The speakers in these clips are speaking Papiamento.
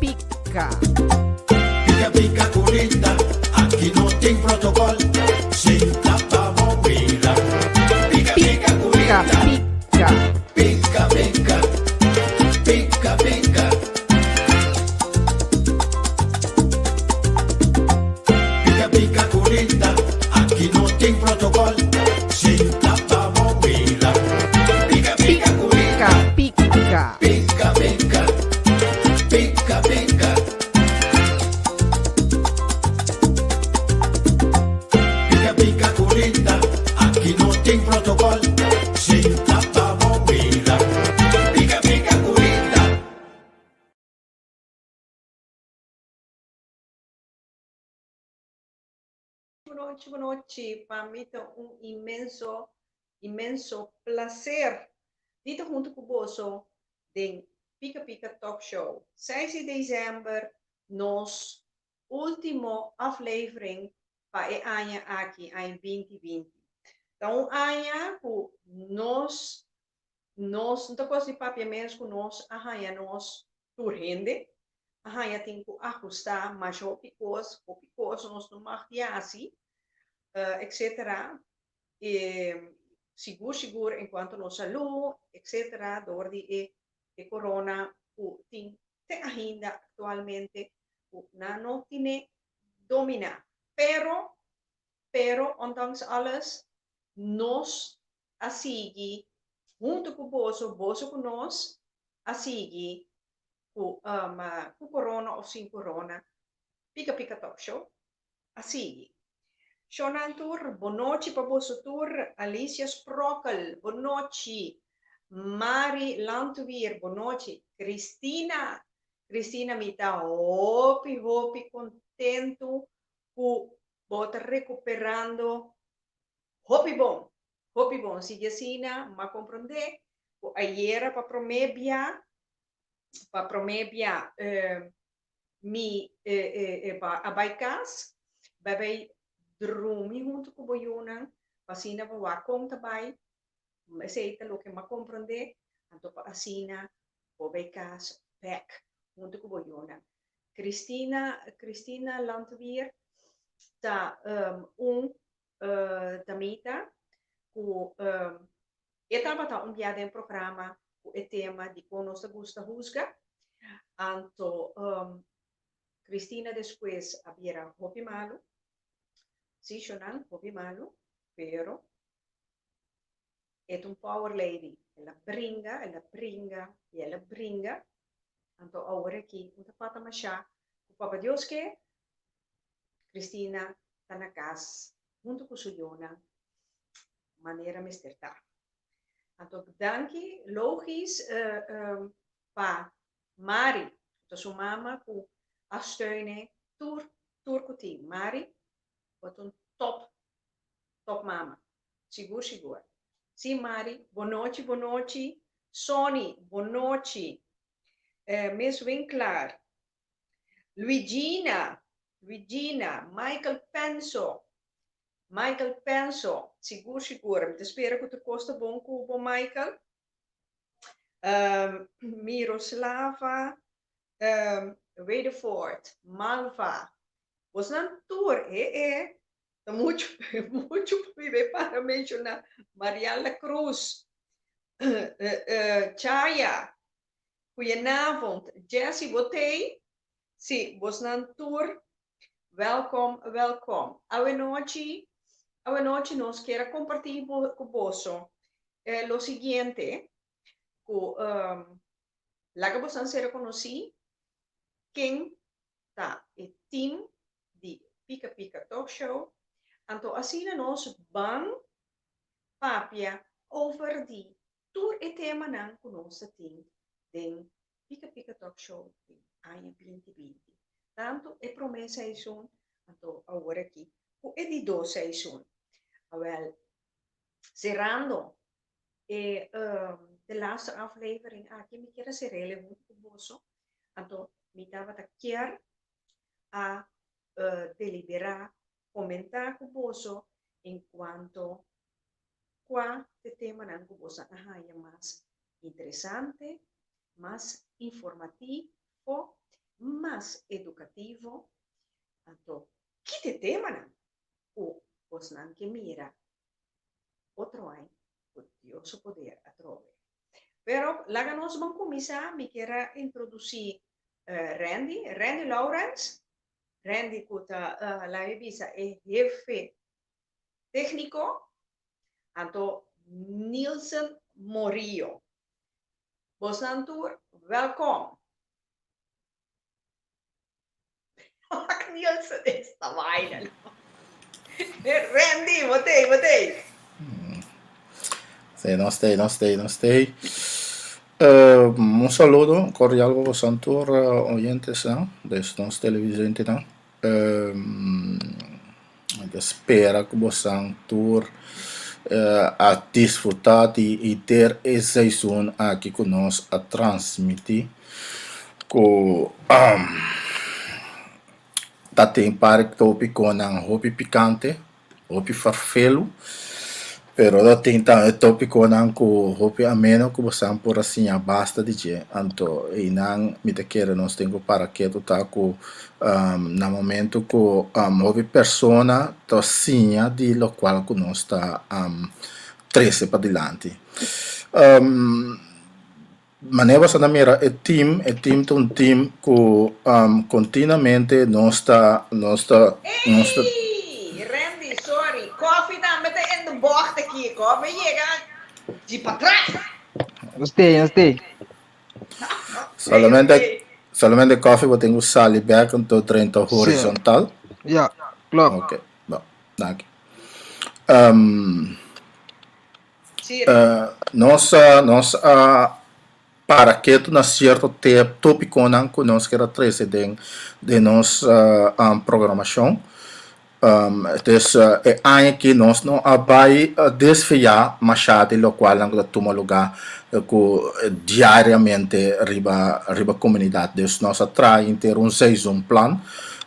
Pika Pika. Pika pika curita, aki no tin protocol, sinta pa bo mira. Pika pika Pika curita, Pika. pika pika, pika pika. Pika pika curita, aki no tin protocol, sinta pa bo mira. Pika pika Pika curita, Pika. pika pika, pika pika. Pika pika curita, aki no tin protocol, sinta pa bo mira. Pika pika curita. Bonochi, bonochi. Pa mi ta un inmenso, inmenso placer di ta hunto cu boso den Pika Pika Talk Show. 6 di december, nos ultimo aflevering pa e aña aki, aña 2020. Ta un aña cu nos, nos, no ta cos di papia mes cu nos a haña nos tur hende, a haña tin cu ahusta mas hopi cos, hopi cos nos no mag di haci, etcetera. E, sigur, sigur en cuanto nos salud, etcetera, door di e, e corona cu tin te ainda actualmente cu nan no tine domina. Pero, pero, ondanks alles, nos a sigui hunto cu boso, boso cu nos, a sigui cu, cu corona of sin corona, Pika Pika Talk Show a sigui. Shonan tur, bonochi pa boso tur, Alicia Sprokkel, bonochi, Mari Landweer, bonochi, Cristina, Cristina mi ta hopi hopi contento cu bo ta recuperando hopi bon, hopi bon. Sigui asina, m'a comprende cu ayera pa prome bia, pa prome bia mi a bai cas, bai bai drumi hunto cu bo yunan, pa asina bo wak con ta bai, esey ta loke m'a comprende, anto pa asina bo bai cas bek hunto cu bo yunan. Cristina, Cristina Landweer ta un damita cu e tabata un bia den programa cu e tema di con nos ta gusta huzga, anto Cristina despues a bira hopi malu, si shonan, hopi malu, pero e ta un power lady, el a bringa, el a bringa y el a bringa, anto awor aki un ta pata masha cu Papa Dios ke Cristina ta na cas hunto cu su yunan manera mester ta. Anto danki logis pa Mari, cu ta su mama cu a steune tur tur cu tin. Mari, bo ta un top top mama. Sigur sigur. Si Mari, bonochi bonochi. Sonny, bonochi. Miss Winklaar, Luigina, Luigina, Michael Penso, Michael Penso, sigur sigur, mi ta spera ku tur kos ta bon ku bo Michael. Miroslava Wedefort, Malva, bosnan tur, e e, ta muchu, muchu pa mi bay para menshoná, Mariala Cruz, Chaya, Goedenavond, Jessy bo t'ey? Si, bosnan tur welkom, welkom. Awenochi, awenochi nos kier a comparti cu boso lo siguiente, cu laga bosnan ser reconoci ken ta e team di Pika Pika Talk Show, anto asina nos ban papia over di Tur e temanan ku nos ta tin den Pika Pika Talk Show den aña binti binti. Tantu e promé seizoen, anto awor aki ku e di dos seizoen. Awèl, serando e de laatste aflevering aki mi kier a ser'el huntu ku boso, anto mi tabata kier a deliberá, komentá ku boso en kuanto Kua t'e temanan ku boso a haña mas interesante, mas informativo? mas edukativo. Anto ki ta e temanan ku bosnan ke mira otro aña ku Dios su poder atrobe? Pero laga nos ban kuminsá, mi kier a introdusí Randy, Randy Lawrence, Randy ku ta laga mi bisa e hefe tékniko, anto Nielsen Morillo. Bosnan tur wèlkòm. Wak Nielsen esta vaina no. Randy, bo tei, bo tei. Sí, nos tei, nos tei, nos tei. Un saludo cordial pa boso tur oyentes nan, dus nos televidentenan. Mi ta spera ku boso tur a disfruta di henter e seizoen aki ku nos a transmiti ku ta tin par topikonan hopi pikante. Hopi farfelu, pero ta tin tambe tópikonan ku hopi ameno ku bosan por a siña basta di dje. Anto einan mi ta kere nos tin ku para ketu ta ku na momento ku hopi persona ta siña di lokual ku nos ta trese padilanti. Manera boso ta mira e team, e team ta un team ku kontinuamente nos ta, nos ta, nos ta. Ey! Randy, sorry, koffie tambe ta in de bocht aki, koffie yega di patras. Nos tei, nos tei. Solamente, solamente koffie bo tin ku sali bek anto drenta horizontal. Ja, klopt. Ok, bon, danki. Nos nos a para ketu na sierto tópikonan ku nos kier a trese den den nos programashon. Dus e aña aki nos no a bai desviá mashá di lokualnan ku ta tuma lugá ku diariamente riba riba komunidat. Dus nos a traha henter un seizoenplan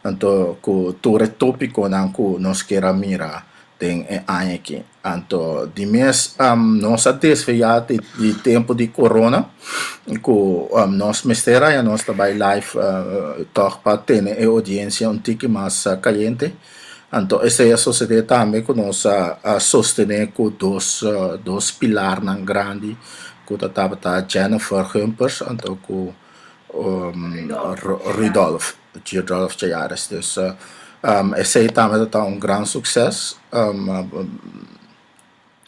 anto ku tur e tópikonan ku nos kier a mira den e aña aki. Anto di mes nos a desviá di di tempu di corona ku nos mester haña nos ta bai live tòg pa tene e oudiensia un tiki mas kayente. Anto esei a sosodé tambe ku nos a sostené ku dos dos pilarnan grandi ku ta tabata Jennifer Gumpers anto ku Rudolf, Rudolf Chayares. Dus esei tambe ta un gran sukses.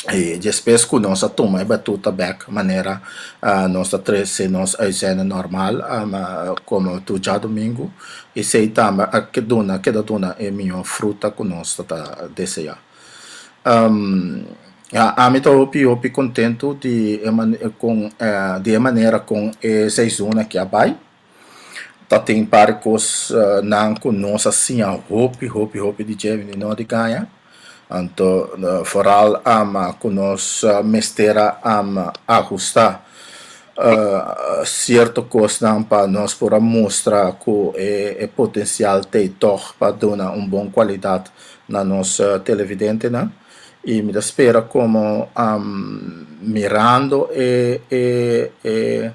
I despues ku nos a tuma e batuta bèk manera nos ta trese nos uitzending normal komo tur djadumingu, esei tambe a duna keda duna e mihó fruta ku nos ta deseá. Ami ta hopi hopi kontentu di e kon di e manera kon e seizoen aki a bai. Ta tin par di kos nan ku nos a siña hopi hopi hopi di dje mi no di gaña. Anto foral ku nos mester a ahusta sierto kosnan pa nos por a mustra ku e potensial t'ei tòg pa duna un bon kualidat na nos televidentenan y mi ta spera como mirando e e e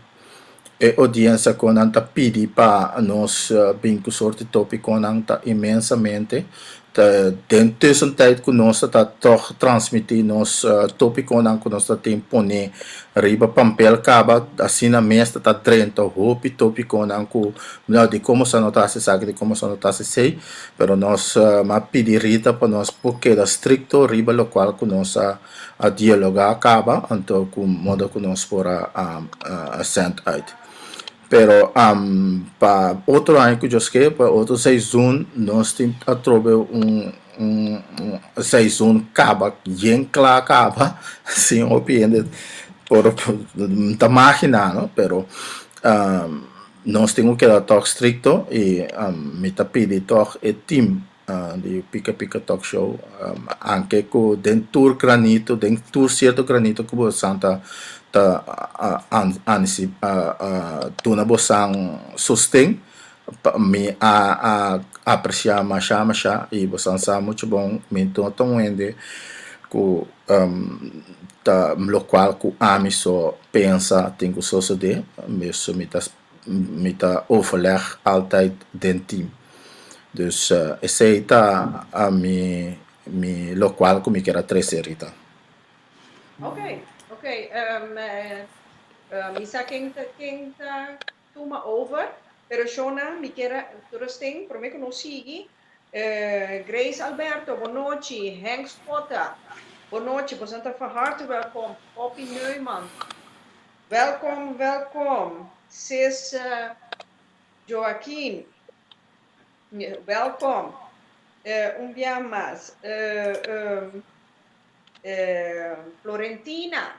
e audiencia cu nan ta pidi pa nos bin cu soort di topiconan ta inmensamente ta den tussentijd cu nos ta toch transmiti nos topiconan cu nos ta tin pone riba pampel caba asina mes ta drenta hopi topiconan cu no di como sa no ta haci esaki di como sa no ta haci esey. Pero nos a pidi Rita pa nos por keda stricto riba locual cu nos a dialoga caba, anto cu modo cu nos por a send uit. Pero pa otro aña cu Dios ke, pa otro seizoen nos tin atrobe un seizoen caba, yen cla caba, sin hopi hende por ta magina no, pero Nos tin ku keda tòg strikto i mi ta pidi tòg e tim di Pika Pika Talk Show anke ku den tur granito, den tur sierto granito ku bosan ta ta duna bosan sosten pa mi a a apresiá masha masha i bosan sa muchu bon mi no ta un hende ku ta lokual ku ami so pensa tin ku sosodé, mi ta. mi ta overleg altijd den team. Dus esei ta mi mi lokual ku mi kier a trese Rita. Ok, ok. Mi sa ken ta ken ta tuma over, pero shona mi kier a turesten prome ku nos sigui. Grace Alberto, bon nochi. Henk Spotta, bon nochi. Boso ta van harte welkom. Poppy Neumann, welkom, welkom. Sis Joaquin, welkom. Un bia mas. Florentina,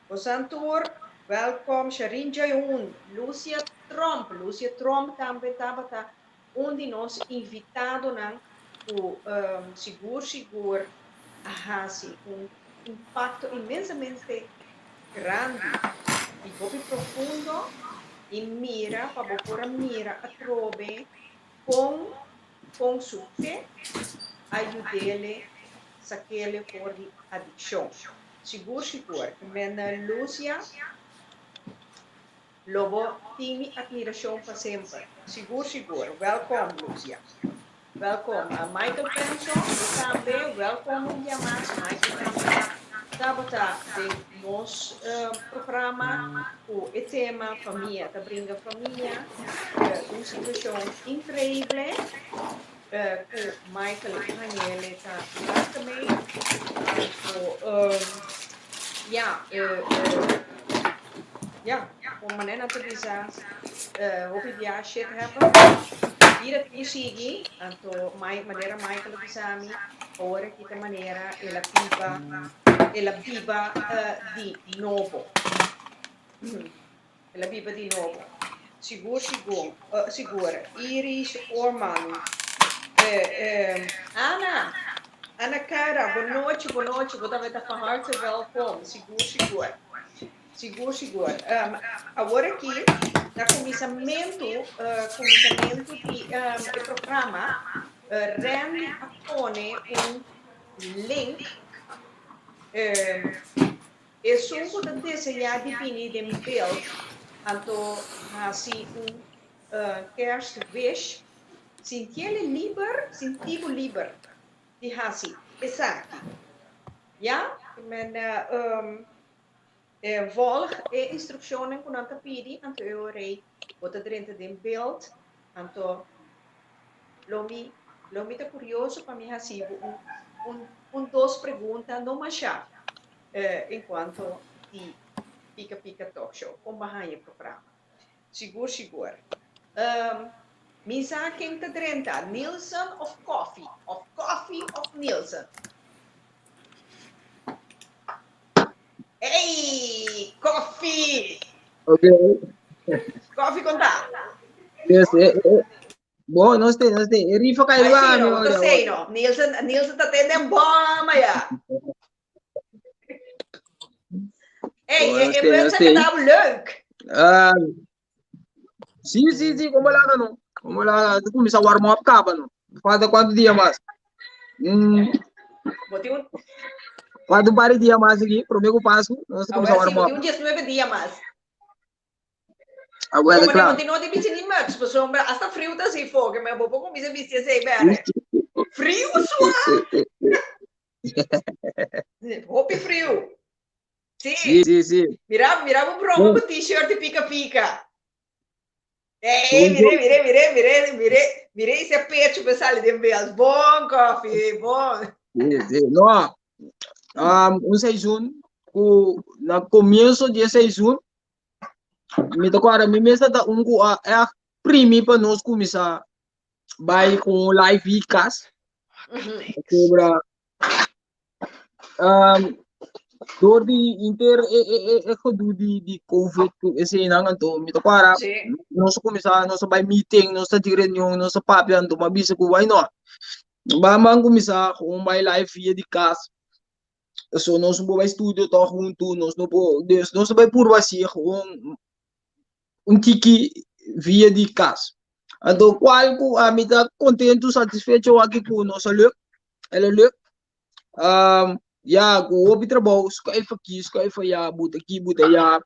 boso tur welkom. Sharin Jayun, Lucia Tromp, Lucia Tromp tambe tabata un di nos invitadonan ku sigur sigur a hasi un impakto inmensamente grandi i hopi profundo i mira pa bo por a mira atrobe kon kon su fe a yud'ele sak'ele for di adikshon. Sigur sigur, Mena Lucia. Lo bo tin mi admiracion pa semper. Sigur sigur. Welkom Lucia. Welkom. Michael Penso, bo tambe. Welkom un dia mas. Michael tambe tabata den nos programa cu e tema Famia ta bringa famia. Un situacion increible cu Michael hañele ta werken mee. Anto, ja, ja, kon manera nan ta bisa, hopi bia shit happen. Bida tin sigui, anto manera Michael a bisa mi, awor aki ta manera el a biba, el a biba di nobo. El a biba di nobo. Sigur sigur sigur. Iris Orman. Ana! Ana Cara, bon nochi, bon nochi. Bo tambe ta van harte welkom. Sigur sigur. Sigur sigur. Awor aki na kuminsamentu, kuminsamentu di e programa, Randy a pone un link. Esun ku ta deseá di bini den beeld anto hasi un kerstwish, sintiele liber, sinti bo liber di hasi esaki. Ya, men volg e instrukshonnan ku nan ta pidi, anto e ora ei bo ta drenta den beeld, anto lo mi lo mi ta kurioso pa mi hasi bo un un un dos pregunta no mashá. En cuanto di Pika Pika Talk Show, con bo haña e programa? Sigur sigur. Mi sa ken ta drenta, Nielsen of Koffie, of Koffie of Nielsen? Ey, Koffie! Okay. Koffie con ta? Yes, eh, eh. Bo, no sé, no sé. E rifa Ay, kai sí, mi no, ora. ta sei, no. Nielsen, Nielsen ta tende bom, ja. Hey, Bo, e, no e sé, no mensen sé. gedaan leuk. Ah, sí, sí, sí, como lá no. Como lá, tu começa a warm up caba no. Falta quanto dia mais? Bo tin un, Falta un par de dia mais aqui, prometo passo, nós ah, começa a wel, sí, warm bo tin up. un 19 dia mas. Ah, bueno, Como claro. no di bisti ni muts, pasobra hasta friu ta así foke, maar bo por kuminsá bisti esei bere. Friu sua! Hopi friu. Sí. Sí, sí, sí. Mira, mira bo broma ku t-shirt di pika pika. Ei, mire, mire, mire, mire, mire, mire ese pecho pe sali den beeld. Bon koffie, bon. Sí, sí. No, un seizoen ku na comienzo di e seizoen Mi ta kòrda mi mes ta un ku a ègt primi pa nos kuminsá bai ku un live vcast. Pasobra dor di inter e e e e gedoe di di covid ku eseinan anto mi ta kòrda nos a kuminsá nos a bai meeting nos ta tin reunion nos a papia anto mi a bisa ku why not ban ban kuminsá ku un bai live via di kas. So nos no por bai studio tòg huntu, nos no por, dus nos ta bai purba hasi gewoon un tiki via di kas. Anto kual ku ami ta kontentu, satisfecho aki ku nos a luk, el a luk. Ya ku hopi trabou, skuif aki, skuif aya, buta aki, buta aya.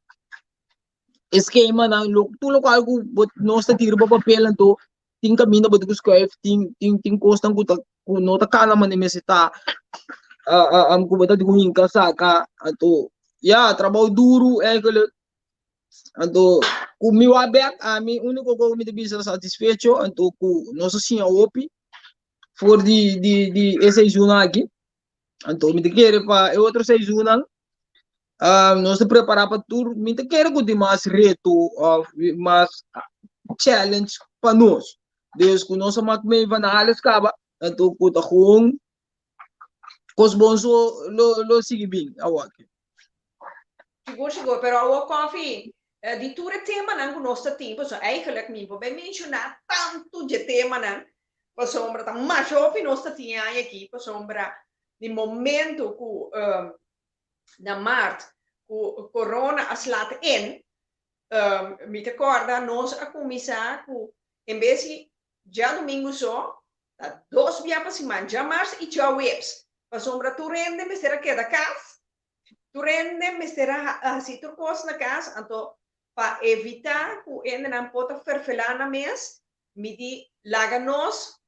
E skemanan, lo, tur lokual ku bo nos ta tira bo papel anto tin kaminda bo tin ku skuif, tin tin tin kosnan ku ta ku no ta kana manera mester ta, ku bo ta tin ku hinka saka, anto ya trabou duru eigenlijk. Anto ku mi wak bek ami uniko kos ku mi ta bisa satisfecho anto ku nos a siña hopi for di di di e seizoen aki. Anto mi ta kere pa e otro seizoennan nos ta prepará pa tur, mi ta kere ku tin mas reto òf mas challenge pa nos. Dus ku nos a mak mei van alles kaba, anto ku ta gewoon kos bon so lo lo sigui bin awor. Sigur, sigur, pero awor Kofi, di tur e temanan ku nos ta tin, pasobra eigenlijk mi por bai menshoná tantu dje temanan, pasobra ta masha hopi nos ta tin e aña aki, pasobra di momento ku na mart ku corona a slat in, mi ta kòrda nos a kuminsá ku en bes di djadumingu so, ta dos bia pa siman, djamars i djaweps, pasobra tur hende mester a keda kas, tur hende mester a hasi tur kos na kas, anto pa evitá ku hendenan por ta ferfelá nan mes, mi di laga nos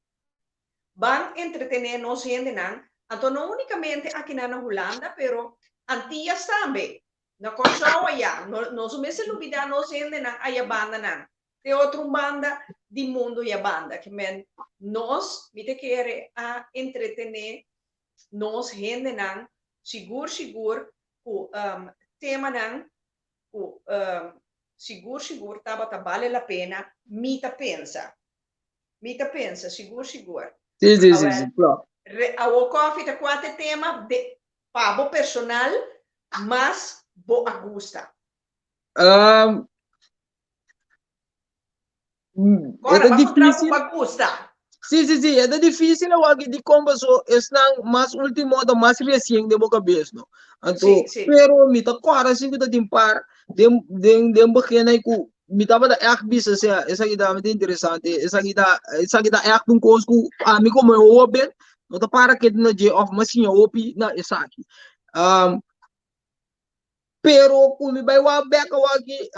ban entretené nos hendenan, anto no únikamente akinan na Hulanda, pero Antillas tambe, na Kòrsou ayá, no nos no mester lubidá nos hendenan aya bandanan, te otro un banda di mundu ya banda, ke men nos, mi ta kere a entretené nos hendenan sigur sigur ku temanan ku sigur sigur tabata bale la pena, mi ta pensa. Mi ta pensa, sigur sigur. Sí, sí, sí, sí, klopt. Awor koffie ta kua te tema de pa bo personal mas bo a gusta? E ta difícil. Bo a gusta. Sí, sí, sí, e ta difícil awor aki dikon paso esnan mas último ta mas resien den bo kabes, no? Anto, Sí, sí. pero mi ta kòrda si ku ta tin par den den den begin ei ku mi tabata ègt bisa sea esaki ta mester interesante, esaki ta esaki ta ègt un kos ku ami komo e hóben no ta para ketu na dje òf mi a siña hopi na esaki. Pero ku mi bai wak bèk awaki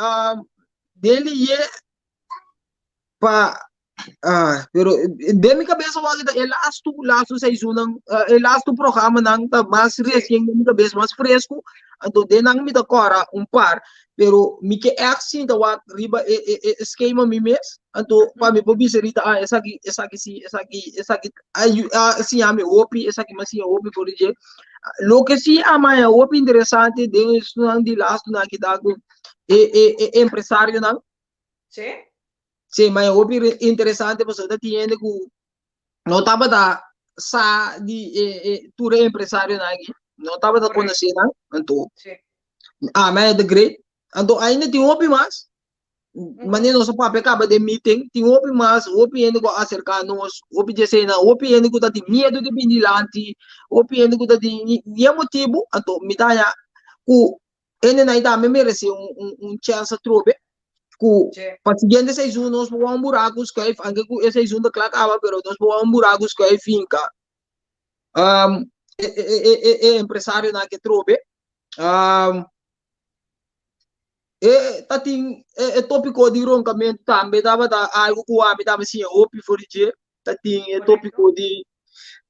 den liye pa ah pero den mi kabes awaki ta e lastu lastu seizoennan e lastu programanan ta mas resien den mi kabes mas fresku anto den nan mi ta kòrda un par pero mi ke ègt sinta wak riba e e e skema mi mes anto pa mi por bisa rita ah esaki esaki si esaki esaki a a siña mi hopi esaki mi a siña hopi for di dje loke si a maya hopi interesante den esunnan di lastunan aki ta ku e e e empresarionan Sí. Sí, ma e hopi interesante pasobra ta tin hende ku no tabata sa di e e tur e empresarionan aki, no tabata Correcto. konosé nan, anto Sí. ami a the great. Anto ainda tin hopi mas, manera nos a papia kaba den meeting, tin hopi mas, hopi hende ku a aserká nos, hopi di eseinan, hopi hende ku ta tin miedu di bini dilanti, hopi hende ku ta tin e motibu, anto mi ta haña ku Hendenan tambe merece un, un, un chance atrobe. Ku pa siguiente seizoen nos por un buraku schuif, aunque ku e seizoen ta kla kaba, pero nos por un buraku schuif finka. Um, e, e, e, e, e empresarionan ke trobe. Um, e ta tin e, e tópiko di ronkamentu tambe tabata algo ku ami tambe siña hopi for di dje. Ta tin e tópiko di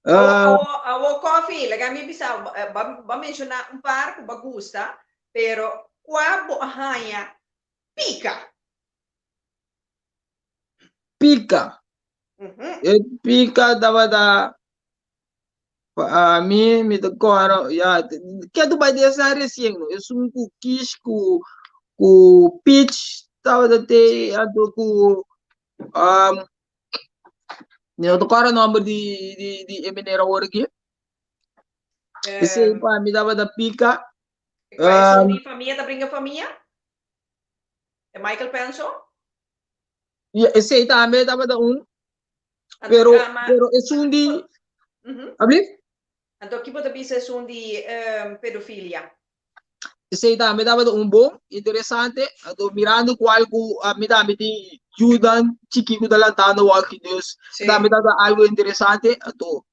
Awo, awo, Kofi, laga mi bisa, ba, ba menshoná un par ku ba gusta, pero kua bo a haña pika? Pika. E pika tabata pa ami, mi ta kòrda, ya, ke tu bai di esnan resien no, esun ku Kish ku ku Peach tabata te, anto ku Mi no ta kòrda nòmber di di di e meneer awor aki. Esei pa mi tabata pika. Kua esun di famia ta bringa famia? E Michael Penso? Ja, esei tambe tabata un. Pero, pero esun di... Abli? Anto ki bo ta bisa esun di pedofilia? Esei tambe tabata un bon, interesante. Anto mirando cual cu ami tambe tin yudan chiki cu ta lantando aki, dus tambe tabata algo interesante. Anto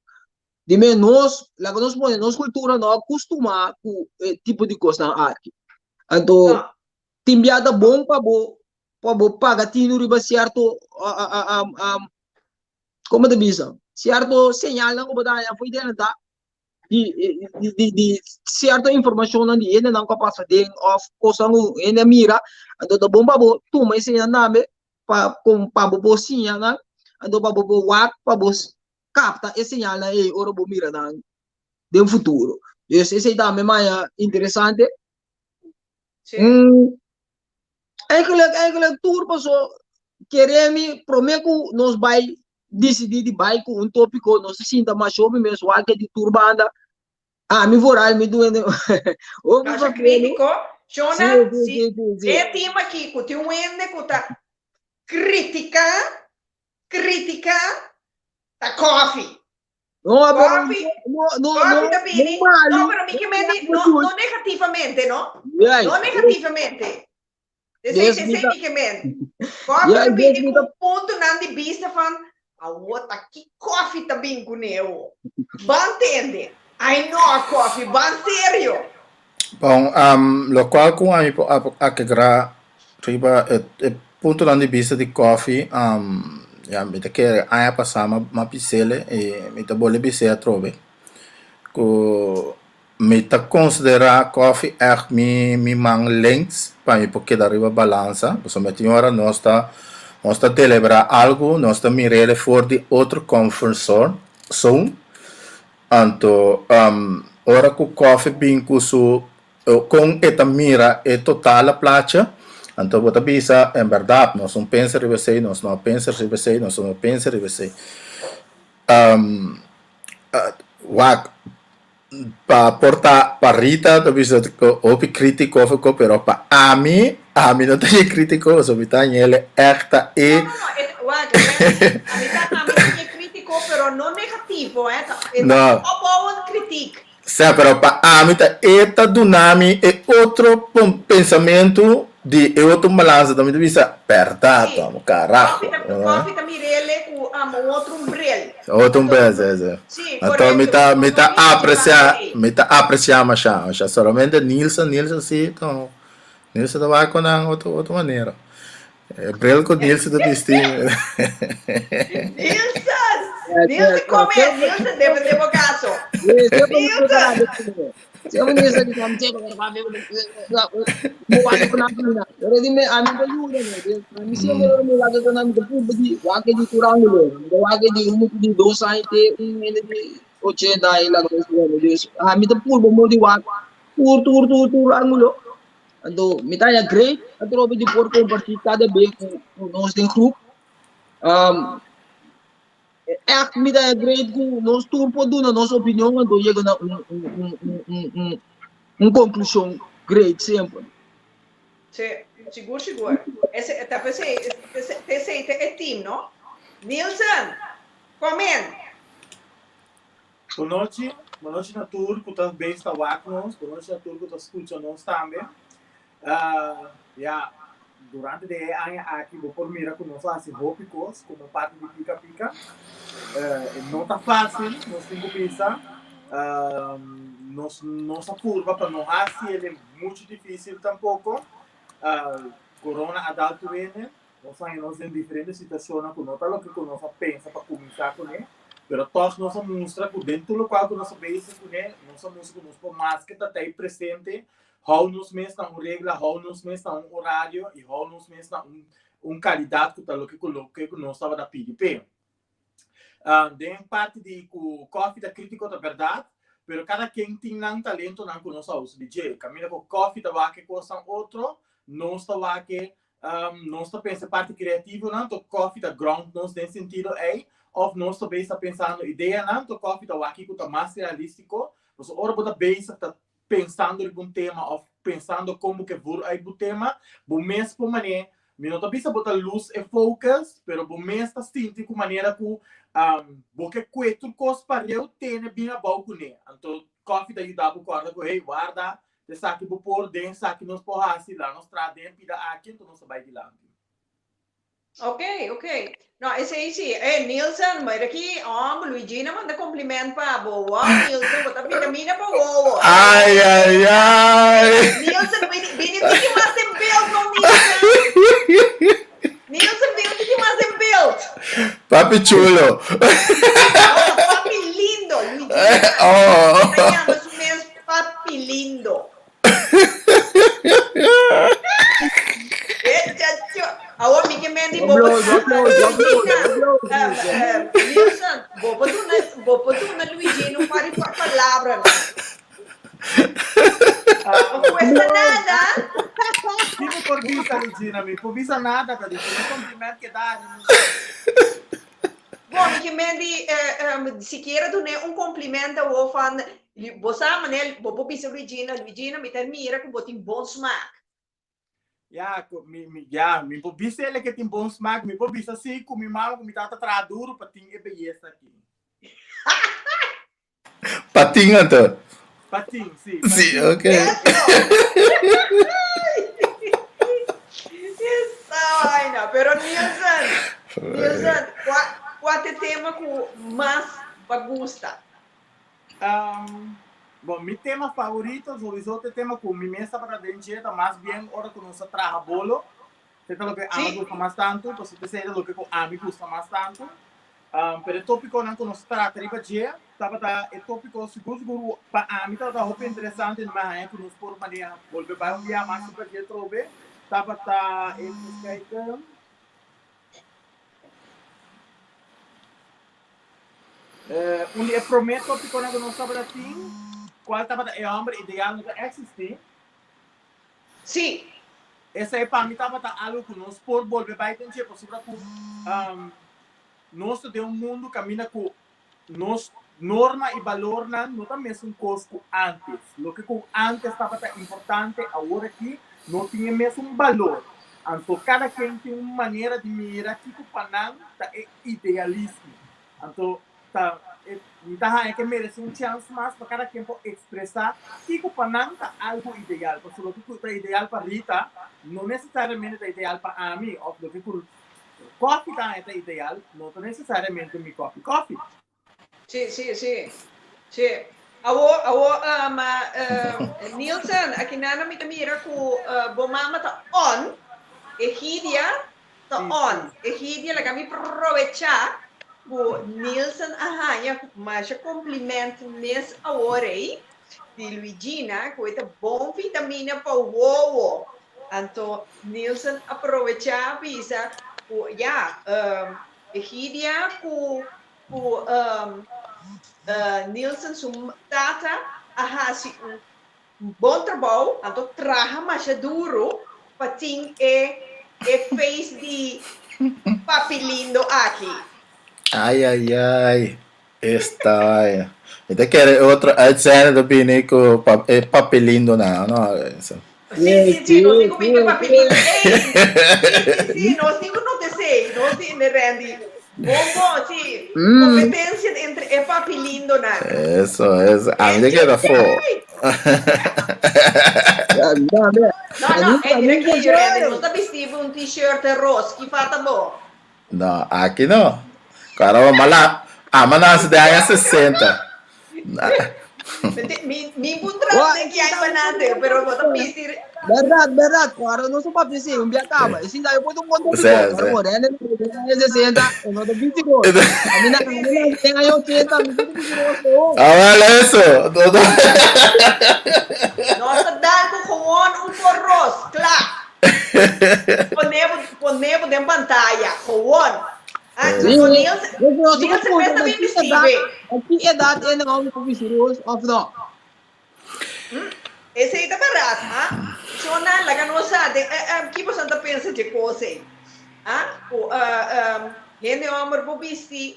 dime nos, laga nos pone nos cultura no a custuma cu e tipo di cosnan aki. Anto. Tin bia ta bon pa bo pa bo paga tinu riba sierto como ta bisa sierto señalnan ku bo ta haña fo'i den ta di di di sierto informashonnan di hendenan ku a pasa den òf kosnan ku hende a mira anto ta bon pa bo tuma e señal tambe pa kon pa bo por siña nan anto pa bo por wak pa bo kapta e señalnan ei ora bo mira nan den futuro. Dus esei tambe maya interesante. Sí. Mm, eigenlijk, eigenlijk tur paso keremi prome ku nos bai decidi di bai ku un tópiko nos ta sinta mas hopi mes wak di tur banda. Ami vooral mi duende hopi Masha papel. crítico. Shona, Sí, sí, si sí, sí, sí. e team aki ku tin un hende ku ta critica, critica, ta koffie. No, pero Koffie, no, no, koffie no, ta bini. no malu. No, pero mi ke menti, no, no negativamente, no? Juist. No negativamente. Esei, Yes, esei mi ta- mi ke men. Koffie Ja, ta yes, bini mi ku ta- puntonan di bista van, awo ta ki koffie ta bin kuné awo? Ban tende. Ai no, koffie, ban serio. Bon, um, lokual ku ami por ap- agregar riba e, e puntonan di bista di koffie, um, ya, mi ta kere aña pasá m'a m'a bis'ele i mi ta bolbe bis'é atrobe ku mi ta konsiderá koffie ègt mi mi man links pa mi por keda riba balansa, pasobra tin ora nos ta nos ta deliberá algu, nos ta mir'é for di otro comfort zone, zone. Anto, ora ku Koffie bin ku su kon e ta mira e totale plaatje, anto bo ta bisa, en bèrdat, nos no pensa riba esei, nos no a pensa riba esei, nos no a pensa riba esei. Wak, pa por ta pa Rita ta bisa ku hopi krítiko of ko, pero pa ami, ami no ta e krítiko, pasobra mi ta haña el ègt ta e. No, no, no, e, wak, Randy, ami ta, ami ta e krítiko, pero no negativo, eh, ta, e ta No. opbouwend kritiek. Sea, pero pa ami ta e ta duna mi e otro pensamentu di e otro balansa, ta mi ta bisa, bèrdat, Sí, amo, karaho. Koffie ta, koffie ta mir'ele ku amo otro un bril. Otro un Anto, bril, sí, sí. sí, Anto mi korekto, ta, no, mi no ta mira dje apresiá, banda ei. mi ta apresiá mashá, mashá. Solamente Nilson, Nilson sí, to, Nilson ta wak ku nan otro, otro manera. E bril ku Nilson ta bisti. Nilson! Nilson come, Nilson defende bo caso. Nilson! Anto mi ta haña great atrobe di por kompartí kada be ku ku nos den grup. Um, echt mi ta haña great ku nos tur por duna nos opinion anto yega na un un un un un un un konklushon great semper. Sí, sigur sigur. Ese ta p'esei p'esei ta e team, no? Nielsen, kom in. Bon nochi, bon nochi na tur ku ta bes ta wak nos, bon nochi na tur ku ta skucha nos tambe. Ya, durante di e aña aki bo por mira ku nos a hasi hopi kos komo parti di Pika Pika. E no ta fásil, nos tin ku bisa. Nos nos a purba pa no hasi el muchu difísil tampoko. Corona a dal tur hende. Nos haña nos den diferente situashonnan ku no ta loke ku nos a pensa pa kuminsá kuné, pero tòg nos a mustra ku den tur lokual ku nos a bezig kuné, nos a mustra ku nos por maske ta tei presente, hou nos mes na un regla, hou nos mes na un orario i hou nos mes na un un kalidat ku ta loke ku loke ku nos tabata pidi p'e. Den parti di ku kòfi ta krítiko ta bèrdat, pero kada ken tin nan talentonan ku nos a usa di dje. Kaminda ku kòfi ta wak e kosnan otro, nos ta wak e nos ta pensa parti kreativonan, to kòfi ta ground nos den sentido ei, òf nos ta bezig ta pensando ideanan, to kòfi ta wak kiko ta mas realístiko. Pasobra ora bo ta bezig ta pensando riba un tema òf pensando kon bo ke vur uit bo tema, bo mes por manera, mi no ta bisa bo ta lose e focus, pero bo mes ta sinti ku manera ku bo ke kue tur kos pareu tene bin abou kuné. Anto kòfi ta yuda bo kòrda ku hey warda, esaki bo por den esaki nos por hasi, laga nos traha den pida aki anto nos ta bai dilanti. Ok, ok. No, esei sí. Eh, Nielsen, mira aki, hombre, Luigina manda compliment pa bo. Wow, Nielsen, bo ta vitamina pa wowo. Ai, ai, ai. Nielsen, bini, bini tiki mas den beeld, no, Papi chulo. No, papi lindo, Luigina. Oh. E ta yama su mes papi lindo. E chacho. Awor mi ke men di bo por duna Luigina. Nilson, bo por duna, bo por duna Luigina un par di palabranan. No cuesta nada. Si bo por bisa, Luigina, mi por bisa nada, ta di un compliment ke da. Bon, mi ke men di, sikiera dun'é un compliment awor van, bo sa manera, bo por bisa Luigina, Luigina, mi ta mira ku bo tin bon smaak. Ya, ku mi, mi, ya, mi por bisa ele ke tin bon smaak, mi por bisa si ku mi mama ku mi tata traha duru pa tin e beyesa aki. Pa tin anto? Pa tin, si. Si, ok. Esta vaina. Pero Nielsen, Nielsen, kua, kua te tema ku mas ba gusta? Um, bon, mi tema favorito sowieso te tema ku mi mes tabata den dje ta mas bien ora ku nos a traha bolo. Te ta loke ami gusta mas tantu, pasobra esei ta loke ku ami gusta mas tantu. Um, pero e tópikonan ku nos trata riba dje tabata e tópiko sigur sigur pa ami tabata hopi interesante mi haña ku nos por manera bolbe bai un bia mas riba dje atrobe. Tabata, even kijken. Eh, un di e promé tópikonan ku nos tabata tin, kual tabata e hòmber ideal no ta eksistí. Sí. Esei pa mi tabata algu ku nos por bolbe bai den dje, pasobra ku nos ta den un mundu kaminda ku nos norma i balornan no ta mesun kos ku ántes. Loke ku ántes tabata importante, awor aki no tin e mesun balor. Anto kada ken tin un manera di mira kiko pa nan ta e idealismo. Anto ta e mi ta haña ke merece un chèns mas pa kada ken por ekspresá kiko pa nan ta algu ideal. Pasobra loke ku ta ideal pa Rita no nesesariamente ta ideal pa ami òf loke ku kòfi ta haña ta ideal no ta nesesariamente mi kòfi kòfi. Sí, sí, sí. Sí. Awor, awor, ma Nielsen, aki nana mi ta mira ku bo mama ta on, Egidia Ta on. Egidia laga mi probecha ku Nielsen a haña masha compliment mes awor ei di Luigina ku e ta bon vitamina pa wowo. Anto Nielsen a probecha bisa ku ya Egidia ku ku Nielsen su tata a hasi un Bon trabou, anto traha masha duru pa tin e e face di papi lindo aki. Ay ay ay, esta vaina. Mi ta kere e otro uitzending ta bini ku e papi lindo nan, no? Sí, sí, sí, nos tin ku bini ku e papi lindo. Ey, sí, sí, sí, nos tin ku nota esei, nos tin, Randy. Bon, bon, sí. Competencia entre e papi lindonan. Eso, eso. A mi te keda fo. No, no, eh, mira aquí, Randy, no ta bisti un t-shirt ros, ki falta bo? No, aki no. Claro, mala, ama nace de aña 60. Mi mi puntra de ki aña banante, pero bo ta bisti Berdad, berdad. Ora nos a papia así, un bia caba. E sinta yo puedo un conto Sí, pico. sí. Ora bo rende na 60, e no ta bisti gol. A mi na a mi na ten aña 80, mi no ta bisti gol so. Ah, wel eso. No, no. Nos ta dal cu gewoon un porros, kla. Pone bo, pone bo den pantaya, gewoon. Ah, Sí. so Niels, Nos nos Niels puntra, best na bin ki bisti, edad, be. na ki edad e nan ta bisti ros of no? Esei ta barat, ha? Shona, laga nos sa den ki boso ta pensa dje kos ei? Ha? Ku hende hòmber por bisti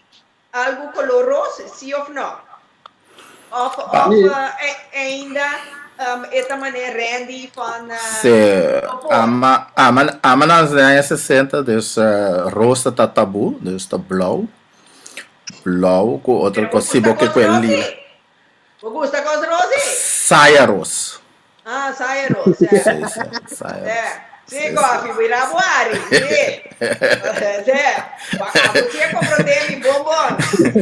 algu kolor ros, si òf nò? Òf òf ainda e ta manera Randy van Sí, no por? ama, ama, ama nan den aña 60, dus ros ta ta tabú, dus ta blou. Blou ku otro Pero bo kos, si gusta bo ke kos ku e ros lila. sí? Bo gusta kos Rosi? Saya ros. Ah, saya ros, eh. Sí, sí, saya ros. Eh, sí, Sí, sí. koffie, wira bo ari, sí. Sí, pa abo sí a comprende mi bonbon.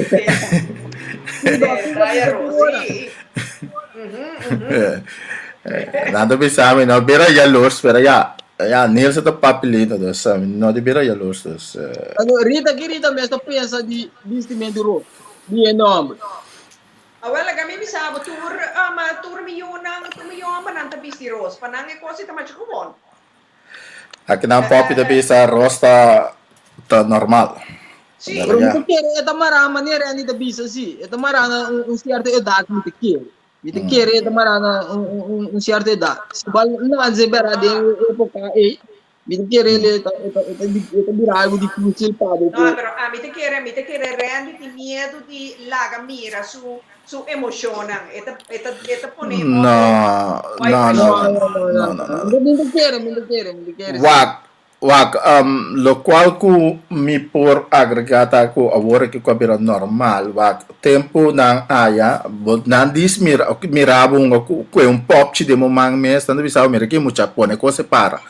Sí, sí, saya ros, sí. Mhm, mhm. Nan ta bisa mi, no bira jaloers, pero ya. Ya, Niels ta papi lindo, dus mi no di bira jaloers, dus. Ano, Rita, ki Rita mes ta pensa di bistimentu ros di hende homber? Awel, laga mi bisa bo, tur, tur mi yunan, tur mi yu hombernan ta bisti ros. Pa nan e kos ei ta masha gewoon. Aki nan popi ta bisa ros ta ta normal. Sí. Pero mi ta kere e ta mará manera Andy ta bisa sí. E ta mará na un, un cierto edad mi ta kere. Mi ta kere e ta mará na un, un, un cierto edad. Si bal nace bera den e epoca ei, mi ta kere e ta, e ta, e ta, e ta bira algo difícil pa bo No, por. pero ami ta kere, mi ta kere Randy tin miedu di laga mira su Su emocionnan. E ta, e ta, e ta pone No, hopi no, No, no, no, no, no, no, no, no. no. Mi ta kere, mi ta kere, mi ta kere, sí. Wak, wak, um, locual cu mi por agrega ta cu awor aki cu a bira normal, wak, tempo nan aya, bo, nan dis mira, mira bo hunga cu, cu e un popchi den bo man mes, nan ta bisa bo mira ki mucha pone cos e para.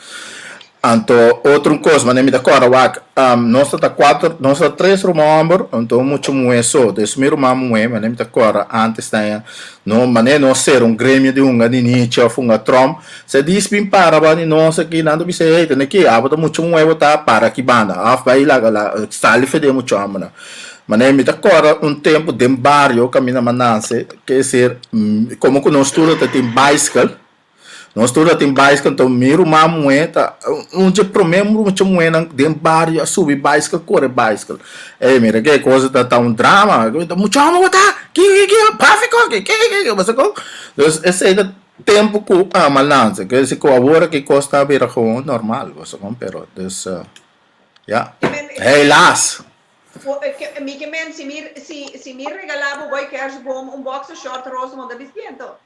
Anto otro un kos, manera mi ta kòrda wak, nos ta ta kuater, nos ta tres ruman hòmber, anto un mucha muhé so. Dus mi ruman muhé, manera mi ta kòrda ántes ta e, no, manera nos sera un gremio di hunga ninichi òf hunga tròm, se dis bin para banda di nos aki, nan ta bisa, hey, tene ki, abo ta mucha muhé bo ta, para aki banda, òf bai laga la, sali for di e mucha hòmbernan. Manera mi ta kòrda un tempu den bario kaminda mi a nase, ke esir, komo ku nos tur ta tin baiskel, Nos tur ta tin baiskel, enton mi ruman muhé ta un dje promé mucha muhénan den bario a subi baiskel, kore baiskel. Ey, mira ke cosa ta ta un drama. Mucha hòmber bo ta? Ki ki ki trafiko ki ki ki ki bo kon? Dus esei ta tempu ku ama lansa. Ke si ku awor aki kos ta bira gewoon normal, bo sa kon? Pero dus ya, helaas. Mi ke men si mi si si mi regalá bo boy kerstboom un boxer short rosa bo ta bisti ento?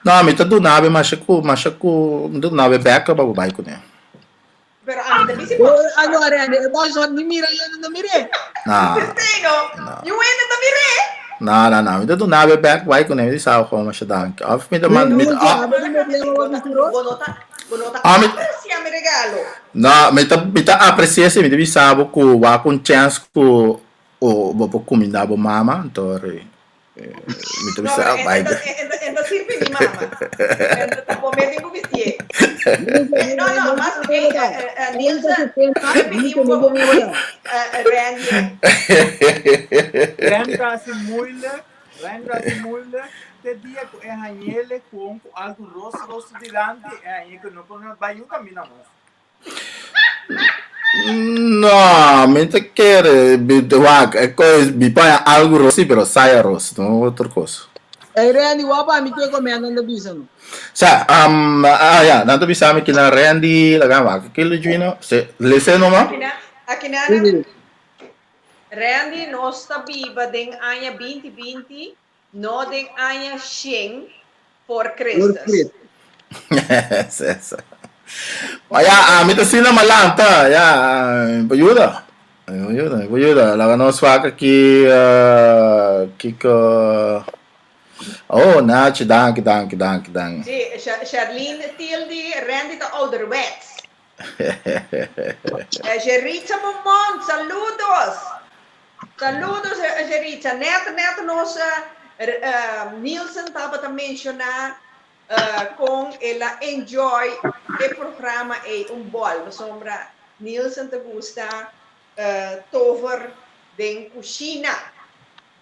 No, mi ta duna be masha ku, masha ku, mi ta duna be bek pa bo bai kuné. Pero ami ta bisti boxer Ay, no, short. Randy, e boxer short ni mira yo no mir'é. No. P'esei no, No. niun hende ta mir'é. No, no, no, mi ta duna be bek bai kuné, mi di sa gewoon masha danki. Of mi ta manda, mi ta, Bo tin problema bo bisti ros? Bo no ta, bo no ta Ah, mi- aprecia mi regalo. No, mi ta, mi ta aprecia si, mi ta bisa bo ku wak un chèns ku o bo por kuminda bo mama, anto ri. Mi ta No, bisa, pero oh, bai. en, en, en, ta sirbi mi mama. En ta come tin ku bistié. No, no, mas eh, eh, eh, Nielsen, mi pidi un poco eh, Randy. Randy ta hasi moeilijk, Randy ta hasi moeilijk. Te dia ku e hañele kon ku algu ros ros su dilanti, e hañe ku no por bai un camina mas. No, mi ta kere, mi ta wak, e kos, mi paña algu ros sí, pero saya ros, no otro kos. Ey Randy, wak pa mi ke komen nan ta bisa no. Sa, um, ah ya, nan ta bisa mi kina Randy, laga wak, ke lo juino, se, lese noma? Akina, akina Sí, sí. Randy, nos ta biba den aña 2020, no den aña 100 voor Voor Christus. Christus. Sesa. Maar ja, ami ta asina malanta, ja, mi por yuda. Mi por yuda, mi por yuda. Laga nos wak aki, uh, kiko. Oh, Nachi, danki, danki, danki, danki. Sí, Charlene Tildy, Randy ta ouderwets. Jeritza Momont, saludos. Saludos, Jeritza. Net, net nos Nielsen tabata menciona con el a enjoy e programa ei un bol. Pasobra Nielsen ta gusta tover den cushina.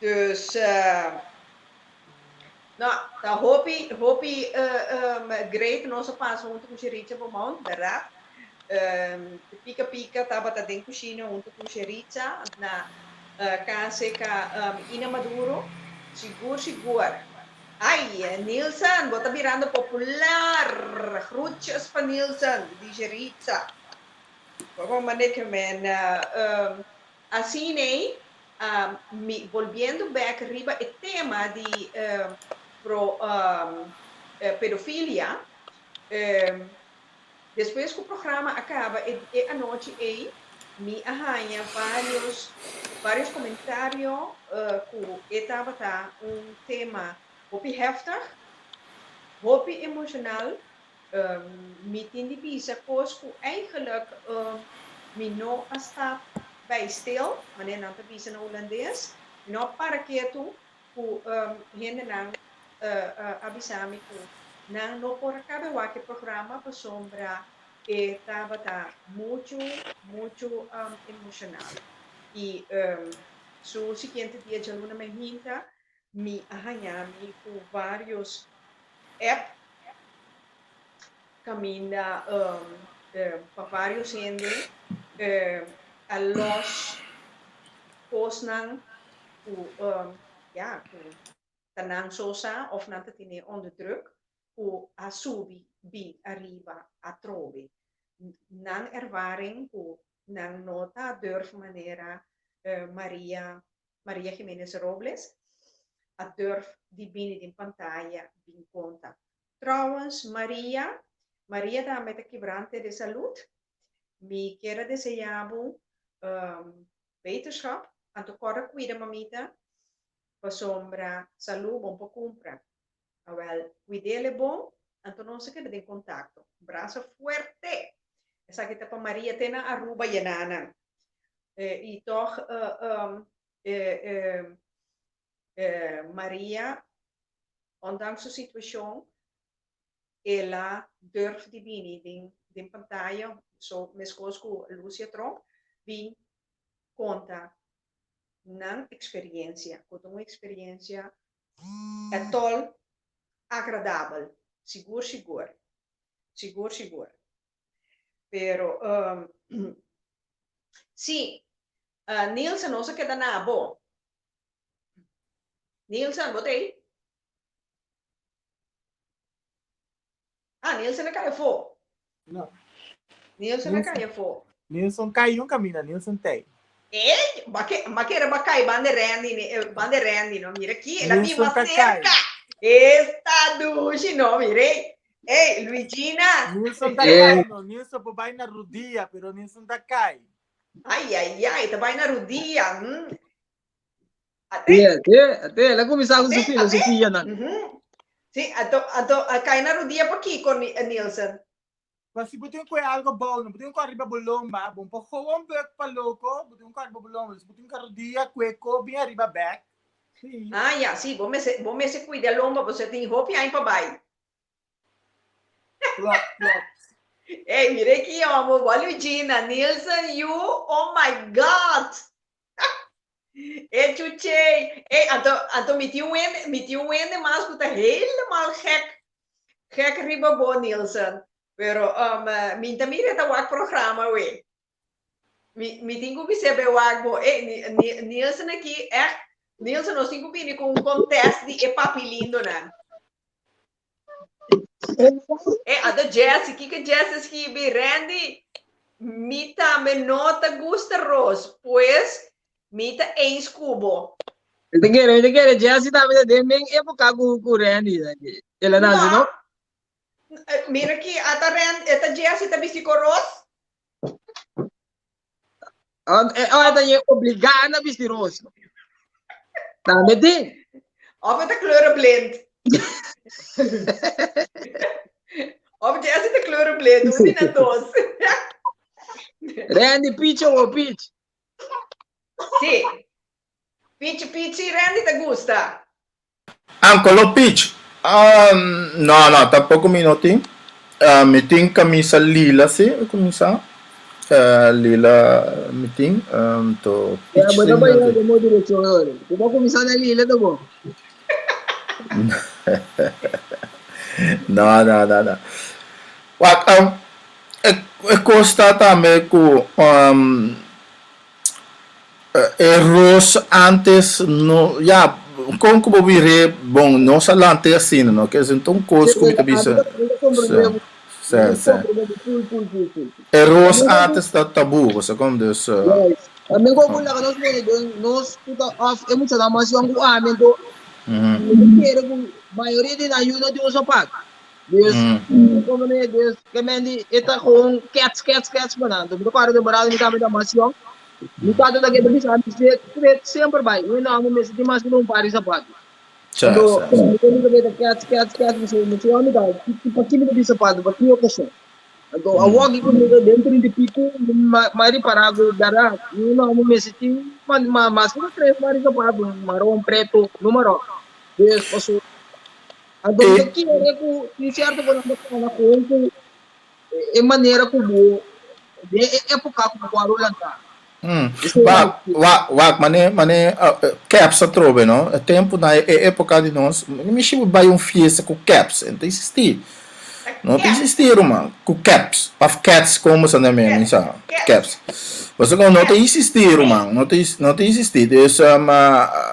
Dus, no, ta hopi, hopi great nos a pasa hunto cu Jeritza Beaumont, berdad? Pika Pika tabata den cushina hunto cu Jeritza na cas cerca Ina Maduro. Sigur, sigur. Ay, Nielsen, bo ta birando popular. Groetjes pa Nielsen, di Jeritza. Bo manera men, Asina, mi bolbiendo bek riba e tema di pro pedofilia, despues ku programa a kaba e anochi ei, mi a haña varios varios komentario ku e tabata un tema hopi heftig, hopi emoshonal. Mi tin di bisa kos ku eigenlijk mi no a sta bij stil, manera nan ta bisa na hulandes, mi no a para ketu ku hendenan a bisa mi ku nan no por a kabe wak e programa pasobra. E tabata muchu, muchu emoshonal. I su siguiente dia djaluna mainta mi a haña mi ku vários app kaminda pa vários hende a lòs kosnan ku ya ku ta nan so sa òf nan ta tene onder druk ku a subi bin ariba atrobe. Nan ervaring ku nan no ta durf manera Maria Maria Jimenez Robles a durf di bini den pantaya bin konta. Trouwens Maria, Maria tambe ta kibrante de salud. Mi kier a desea bo beterschap, anto kòrda kuida mamita pasobra salud bon por kumpra. Awel, kuid'el e bon, anto nos a keda den kontakto. Brasa fuerte! Esaki ta pa Maria te na Aruba yenanan. I tòg Maria, ondanks su situashon, el a durf di bini den pantaya, so meskos ku Lucia Tromp, bin konta nan eksperiencia, ku ta un eksperiencia etol agradabel, sigur sigur, sigur sigur. Pero si, Nilsen nos a keda na bo. Nilsen, bo ta ei? Ah, Nilsen a kai afó. No. Nilsen a kai afó. Nilson kai un camina, Nilson tei. Ey, ba ke, ba kere ba kai bande Randy, ni, eh, bande Randy, no, mira aquí, el a bin Nilson mas ta kai. cerca. Esta dushi, no, mire. Ey, Luigina. Nilson ta Eh. kai, no, Nilson por bai na rudia, pero Nilson ta kai. Ay, ay, ay, ta bai na rudia. Mm. Ate. Te, te, te, el a kuminsá ku su Ate, ate. filosofianan. Mhm. Sí, anto, anto, a kai na rudia pa kiko, Ni- eh, Nielsen? Pa si bo tin ku algo bou, no bo tin ku ariba bo lomba, bo por gewoon buk pa loko, bo tin ku ariba bo lomba, dus bo tin ku rudia kue ko bin ariba bek. Sí. Ah, ya, sí, bo mester, bo mester cuida lomba, bo tin hopi aña pa bai. Klopt, klopt. Ey, mira aki, homo, bo Luigina, Nielsen, you, oh my God! E chuchey. Ey, anto, anto mi tin un hende, mi tin un hende mas ku ta helemaal gek, gek riba bo, Nielsen. Pero um, mi ta mira ta wak programa we. Mi, mi tin ku bis'é be wak bo. Ey, Ni, Ni, Nielsen aki, echt, Nielsen, nos tin ku bini ku un contest di e papi lindonan. E anto Jesse, kiko Jesse skibi? Randy, mi tambe no ta gusta ros, pues mi ta eens ku bo. Mi ta kere, mi ta kere Jesse tambe ta den men epoka ku ku Randy. El a nase, no? No. Mira ki ata Ran, eta Jesse ta bisti ku ros. Oh, eh, oh, eta je obligá na bisti ros. Tambe tin. Of eta kleurenblind. Of Jesse ta kleurenblind, un di nan dos. Randy, peach o peach? Sí. Peach, peach sí Randy ta gusta. Ah, color peach. Um, no, no, tampoco mi no tin. Uh, mi tin camisa lila, sí, cuminsa. Uh, lila mi tin. Um, to Ja, peach bo sí ta mi bai no na tin. mo direccion ahora. Bo ba cuminsa na lila ta bo. No, no, no, no. Wak, um, e, e cos ta tambe cu um, E ros antes no ya kon ku bo mir'é bon nos a lanta e asina no ke esei ta un kos ku mi ta bisa si si e ros antes ta tabu bo sa kon dus Tambe ku laga nos pone den nos ku ta òf e muchanan mas yòn ku ami anto mi ta kere ku mayoria di nan yu no tin un sapat Dus, como ne, dus, ke men di, e ta gewoon kets, kets, kets pa nan. Mi ta kòrda temporada mi tambe ta mas yòn. Mi tata ta keda bisa mi se tret semper bai. Mi no, mi mester tin mas ku un par di sapatu. Anto, mi ta bisa keda kets, kets, kets, mi se, mi se mi ta, pa ki mi ta bin sapatu, pa ki okashon? Anto, awor ki ku mi ta den trinta i piku, mi a ripará ku bèrdat, mi no, mi mester tin mas ku tres par di sapatu, maron, preto, no maron. Dus, pasobra Anto mi ta kere ku tin sierto ku nan ta kana kon ku E manera ku bo den e époka ku bo a rolantá. Wak, wak, wak, mane, mane caps atrobe, no? E tempu na e époka di nos, mi mishi bo bai un fiesta ku caps, e no ta existí. No ta existí, ruman, ku caps, òf cats, komo sa na mi sa, caps. Pasobra ku no ta existí, ruman, no ta, no ta existí. Dus, amo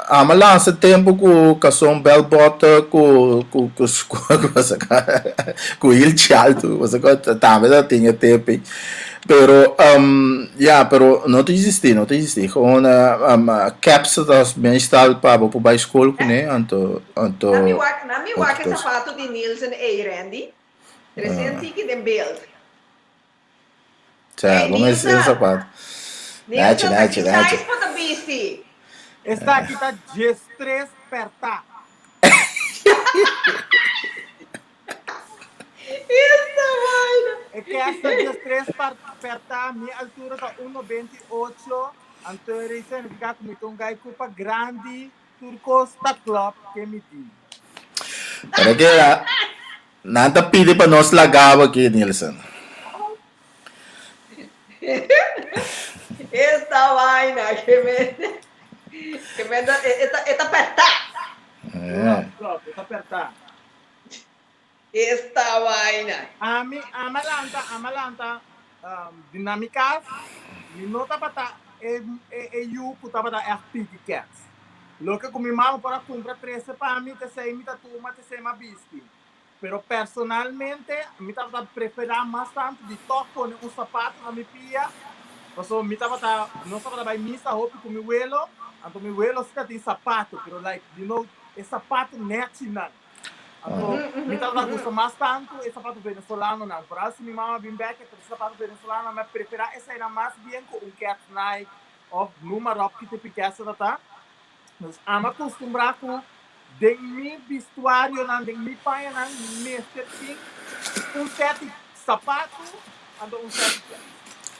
a lansa tempu ku kason bell bottom, ku, ku, ku, ku hilchi altu, pasobra ku tambe ta tin e tempu ei. Pero, ya, pero no ta existí, no ta existí. Gewoon caps ta meestal pa bo por bai skol kuné, anto, anto. Na mi wak, na mi wak e sapato di Nielsen ei, Randy. Trese tiki den beeld. Sa, bon e sapato. Nielsen, ta ki size bo ta bisti? Esaki ta diestres pertá. Esta vaina. E kesta diestres pertá, mi altura ta un nobenta i ocho, anto e rei signifiká ku mi ta un gai kupa grandi, tur kos ta klòp ke mi di. Pero ke nan ta pidi pa nos laga bo aki, Nilson. Esta vaina ke men ke men ta e ta e ta pertá. Klòp, klòp, e ta pertá. Esta vaina. Ami, ami a lanta, ami a lanta di na mi cas, mi no tabata e e yu cu tabata echt pidi kets. Loke cu mi mama por a cumpra trece pa mi, t'esey mi ta tuma, t'esey mi a bisti. Pero personalmente mi tabata prefera mas tanto di toch pone un sapato na mi pia, pasobra mi tabata, nos tabata bay misa hopi cu mi welo, anto mi welo si ta tin sapato, pero like you know e sapato nechinan. Anto mi tabata gusta mas tantu e sapato venezolanonan. Vooral si mi mama bin bek e trese sapato venezolanonan, mi a prefera eseinan mas bien ku un Keds Nike of noem maar op ki tipo keds ta ta. Dus ami a kustumbrá ku den mi bistuarionan, den mi pañanan mester tin un set di sapato anto un set di keds.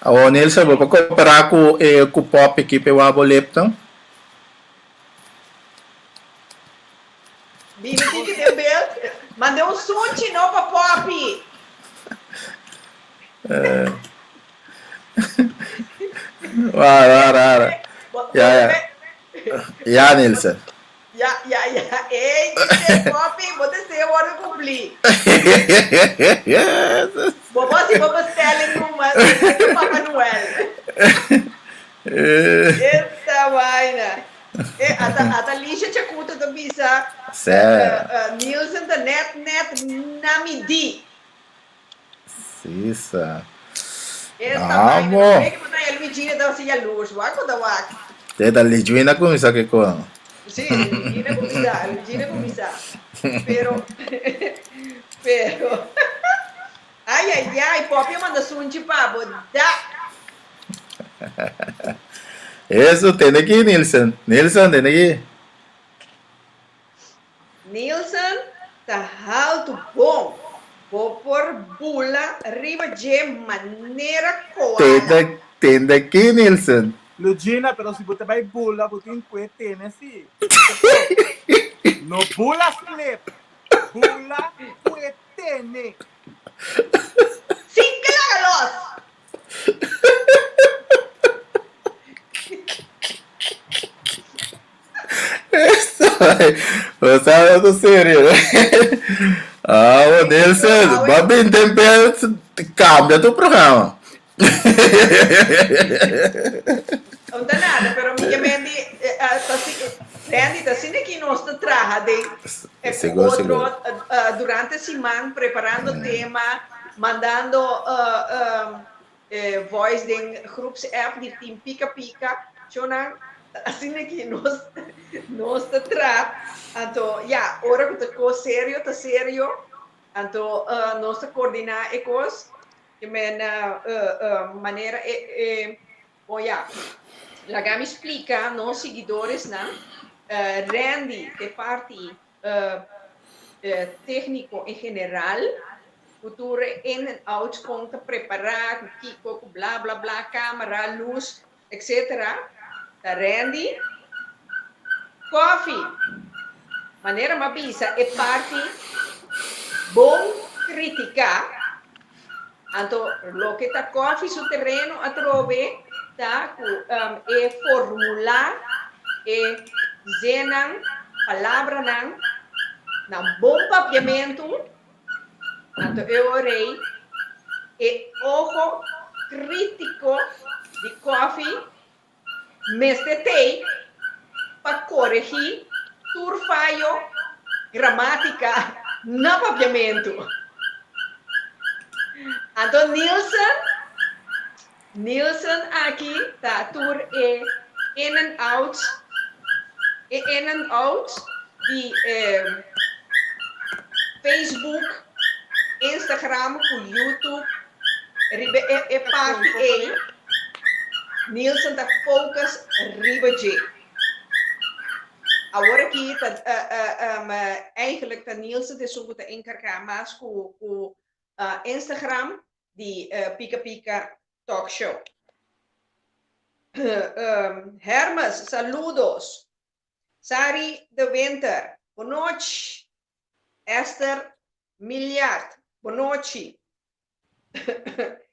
Awor Nilsa, bo por kompará ku e ku Poppy ki pe wak bo lepnan? Bini tiki den beeld. Mande un sunchi no pa Poppy. Wara, wara, wara. Ya, ya. Ya, Nilsen. Ya, ya, ya. Ey, dice Poppy, bo deseo wordo cumplí. Bo bo si bo bestelling numa, Papa Noel. Esta vaina. E ata ata Lisha Chacuto ta bisa Sè. Nielsen ta net net na midí. Sí sa. Esta vaina. Amo. No cree que ta Luigina ta hasi jaloers. Wak bo ta wak. Te ta Lidwina cuminsa ke con. Sí, Luigina cuminsa, Luigina cuminsa. Pero pero Ay ay ay, Poppy a manda sunchi pa bo da. Eso, tende aki Nilsen. Nilsen, tende aki. Nilsen ta haltu bon. Bo por bula riba dje manera koala. Tende, tende aki Nilsen. Lugina, pero si bo ta bai bula, bo tin kue tene si. No bula slip, bula kue tene. Sin ke laga los. Bo sa ta serio. Ah, bo Nelson, ba bin den bel cambia tu programa. No ta nada, pero mi ke men di, ta si, Randy, ta asina ki nos ta traha den e ku Sigur, otro sigur. durante siman preparando tema, mandando voice den groepsapp di Team Pika Pika. Shownan, ta asina ki nos nos ta traha. Anto, ya, ora ku ta kos serio, ta serio. Anto nos ta koordiná e kos. Ke men manera e e bon ya laga mi splika nos siguidoresnan Randy te parti técnico en general ku tur e in en outs kon ta prepará ku kiko ku bla bla bla camera luz etc ta Randy Coffee manera mi a bisa e parti bon critica. Anto loke ta Coffie su tereno atrobe ta ku e formulá e zennan, palabranan, na bon papiamentu, anto e ora ei e ojo krítiko di Coffie Mester t'ei pa koregí tur fayo gramátika na papiamentu. Anto Nielsen, Nielsen aki ta tur e in and outs, e in and outs di Facebook, Instagram ku YouTube riba e parti ei. Nielsen ta focus riba dje. Awor aki ta eigenlijk ta Nielsen ta esun ku ta enkargá mas ku ku Instagram di Pika Pika Talk Show. Hermes, saludos. Sari de Winter, bonochi. Esther Miljard, bonochi.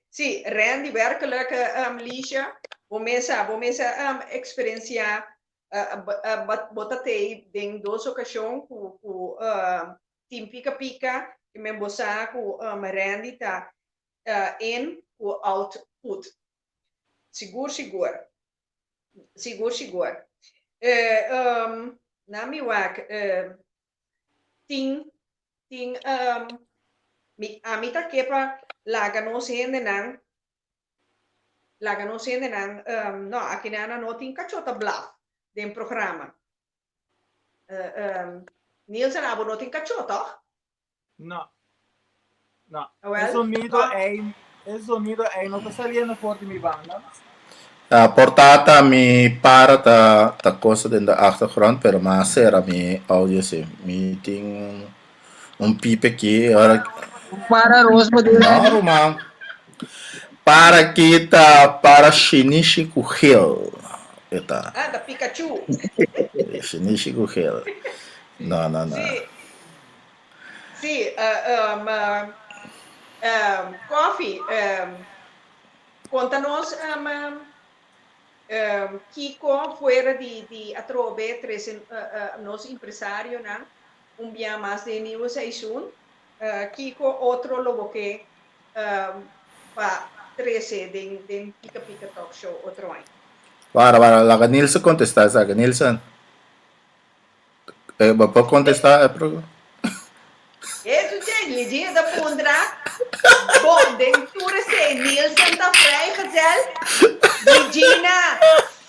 Sí, Randy, werkelijk, Liesje, bo mes a, bo mes a um, experiencia, uh, bo ta tei den dos ocasión ku, ku uh, Team Pika Pika, que men bo sa ku um, Randy ta uh, in ku output. Sigur, sigur. Sigur, sigur. Uh, um, na mi wak, uh, tin tin um, mi ami ta ke pa laga nos hendenan laga nos hendenan um, no aki nan no tin kachó ta blaf den programa. Uh, um, Nielsen abo no tin kachó toch? No. No. Well, e sonido ei, e sonido ei no ta saliendo for di mi banda. Uh, por ta mi para ta, ta cosa den de achtergrond, pero ma cera mi audio sí. Mi tin un, un pipe aquí. Ahora... Para Rosmo de No, ruman. Para aquí ta para Shinichi ku geel. Eta. Ah, ta Pikachu. Shinichi ku geel. No, no, no. Sí. Sí, um, um, Koffie, um, konta nos um, um, kiko fuera di, di atrobe trese uh, uh, nos empresarionan un bia mas den nieuwe seizoen. Uh, kiko otro lo bo ke um, pa trese den, den Pika Pika Talk Show otro aña? Para, para, laga Nilsen contesta esaki. Nilsen. Eh, bo por contesta e pregunta? Eso che, Lidia ta puntra. Bon, den tur esei, Nielsen ta vrijgezel? Regina,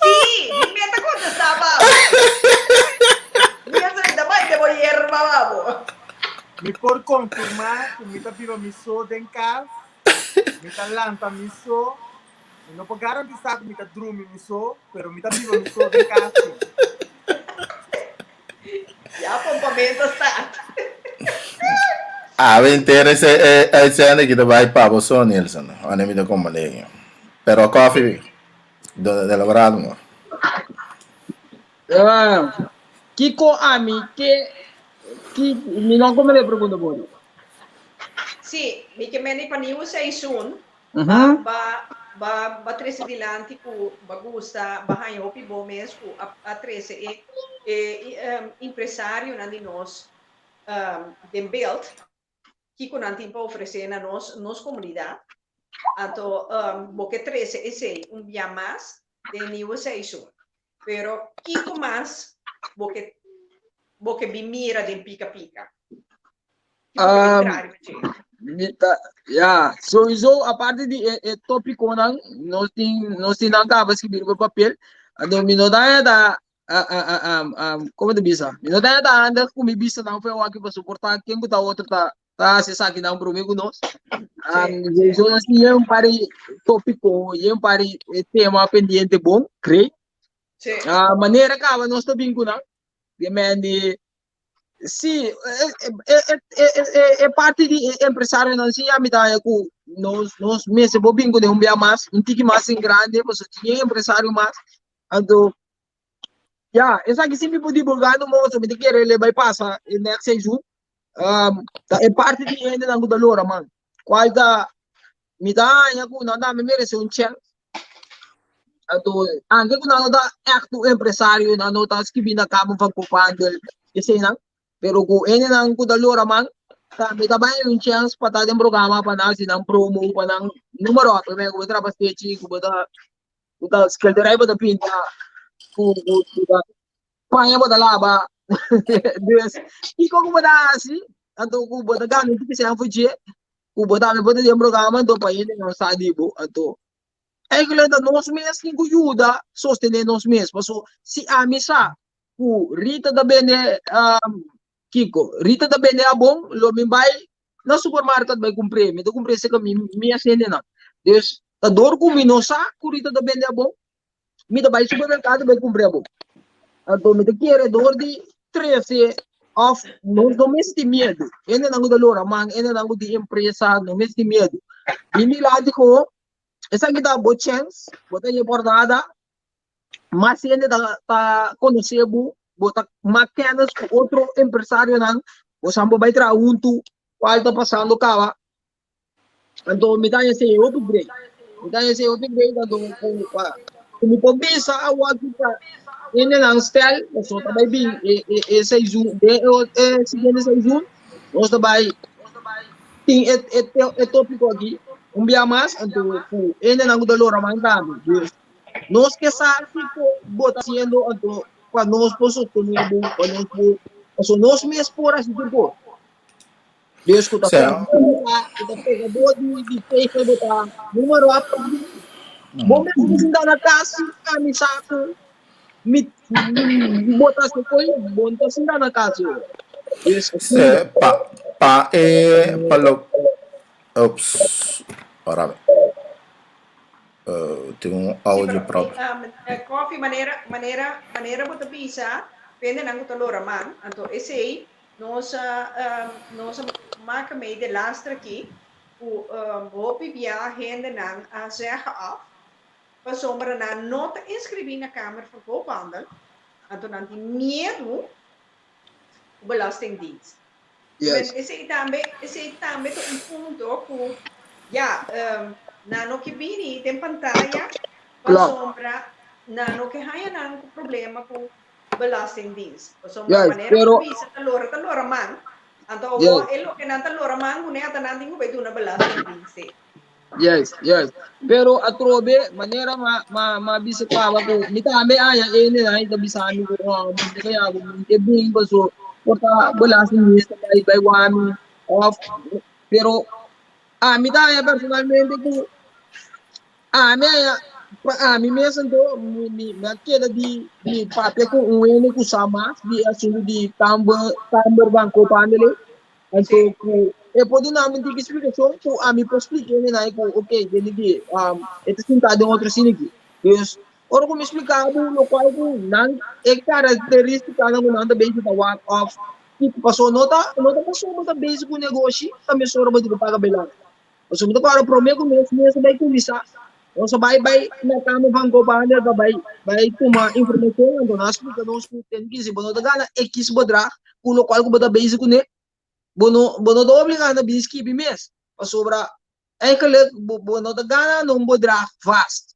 sí, mi me ta contesta babo. Nielsen ta bai de bo yerba babo. Mi por confirma cu mi ta biba mi so den cas, mi ta lanta mi so, Mi no por garantisa ku mi ta drumi mi so, pero mi ta biba mi so den kas sí. Ya pompamento start. Awe entero ese e uitzending ki ta bai pa bo so, Nilson. Ane mi ta komprende. Pero koffie, do elaborado mo. Ah, kiko ami ke ki mi no komprende e pregunta bo. Sí, mi ke meni pa nieuwe seizoen. Ba ba ba ba trese dilanti ku ba gusta, ba haña hopi bo mes ku a a trese e e impresarionan di nos den beeld, kiko nan tin pa ofresé na nos nos komunidat. Anto bo ke trese esei un bia mas den nieuwe seizoen. Pero kiko mas bo ke bo ke bin mira den Pika Pika? Kiko bo ke bin traha riba dje? Mi ta, ya, sowieso aparte di e, e tópikonan, nos tin, nos tin nan kaba skibí riba papel, anto mi no ta ta, ah, ah, ah, ah, ah, komo ta bisa? Mi no ta ta handig ku mi bisa nan for awaki pasobra por ta ken ku ta otro ta ta hasi esakinan promé ku nos. Sí, sí. Sowieso nos tin un par di tópiko i un par di tema pendiente bon, great. Sí. Ah, manera kaba nos ta bin ku nan. Di men di sí, e, e, e, e, e, e parti di e empresarionan sí a mi ta haña ku nos nos mester por bin kuné un bia mas, un tiki mas en grande, pasobra tin e empresario mas. Anto, ya, esaki sí mi por divulgá no moso, mi ta kere le bai pasa e next seizoen. Um, ta e parti di hendenan ku ta lora man. Kual ta. Mi ta haña ku nan tambe meresé un chèns. Anto, anke ku nan no ta ègt un empresario, nan no ta skibí na Kamer van Koophandel, eseinan, pero ku hendenan ku ta lora man tambe ta bai un chèns pa ta den programa pa nan hasi nan promo, pa nan numero op, ku bo ta traba stechi, ku bo ta ku ta skilderij bo ta pinta, ku ku ku ta paña bo ta laba. Dus, kiko ku bo ta hasi, anto ku bo ta gana un tiki sèn for dje, ku bo tambe por ta den programa anto pa hende no sa di bo anto eigenlijk ta nos mes tin ku yuda sostené nos mes paso si ami sa ku Rita ta bende kiko Rita ta bende abon lo mi bai na supermarket bai kumpr'é mi ta kumpr'é serka mi mi hendenan dus ta dor ku mi no sa ku Rita ta bende abon mi ta bai supermercado bai cumpra bo. Anto mi ta kere door di trece of nos no mester tin miedo. Hendenan ku ta lora man, hendenan ku tin empresa, no mester tin miedo. Bin dilanti ku esaki ta bo chance, bo ta haña por nada, mas hende ta ta konosé bo, bo ta mak kennis ku otro empresarionan, bo sa bo bai traha huntu, kual ta pasando kaba. Anto mi ta haña esei hopi great. Mi ta haña esei hopi great anto ku pa ku mi por bisa awor ku pa hendenan stel pasobra ta bai bin e e e seizoen den e e siguiente seizoen nos ta bai tin e e e tópiko aki un bia mas anto ku hendenan ku ta lora man tambe. Dus nos ke sa kiko bo ta hasiendo anto pa nos por sostené bo pa nos por pasobra nos mes por hasi tur kos. Dios ku ta Sea. ku ta pega bo di di tegen bo ta numero ap. Bo mes ku sinta na kas ami sa ku mi bo ta se koi bo no ta sinta na kas yo. Dios Se pa pa e pa lo ops ora tin un Sí, audio pero problem. koffie manera manera manera bo ta bisa pendenan ku ta lora man anto esei Nos a nos a maka mei de lastra aki ku hopi bia hendenan a zegge af pasobra nan no ta inskribí na Kamer van Koophandel, anto nan tin miedu ku Belastingdienst. Yes. Esei tambe esei tambe ta un punto ku ya nan no ke bini den pantaya pasobra nan no ke haña nan ku problema ku Belastingdienst. Pasobra Juist, manera pero ku bisa ta lora ta lora man. Anto awor Juist. e loke nan ta lora man kuné ata nan tin ku bai duna Belastingdienst ei. Juist, juist. Pero atrobe manera ma ma ma bisa kaba ku mi tambe haña hende nan ta bisa mi ku oh mi ta kaya ku mi ke bin paso por ta Belastingdienst ta bai bai wak mi òf pero ami ta haña personalmente ku Ami a, pa ami mes anto, mi, mi, mi a keda di, di papia ku un hende ku sa mas di e asuntu di kamber, kamber van koophandel ei. Anto Sí. ku e por duna mi un tiki splikashon ku ami por splika hende nan ku oké, den di e ta sinta den otro sini aki. Dus, ora ku mi splika bo lokual ku nan e karakteristikanan ku nan ta bezig ta wak òf kiko pasobra no ta no ta pasobra bo ta bezig ku negoshi ta mesora bo tin ku paga belasting. Pasobra mi ta kòrda promé ku nos mes a bai kuminsá, nos a bai bai na Kamer van Koophandel pa bai bai tuma informashon, anto nan a splika nos ku ten ki si bo no ta gana ekis bedrag ku lokual ku bo ta bezig kuné, bo no bo no ta obligá na bin skibi mes, pasobra eigenlijk bo bo no ta gana un bedrag vast.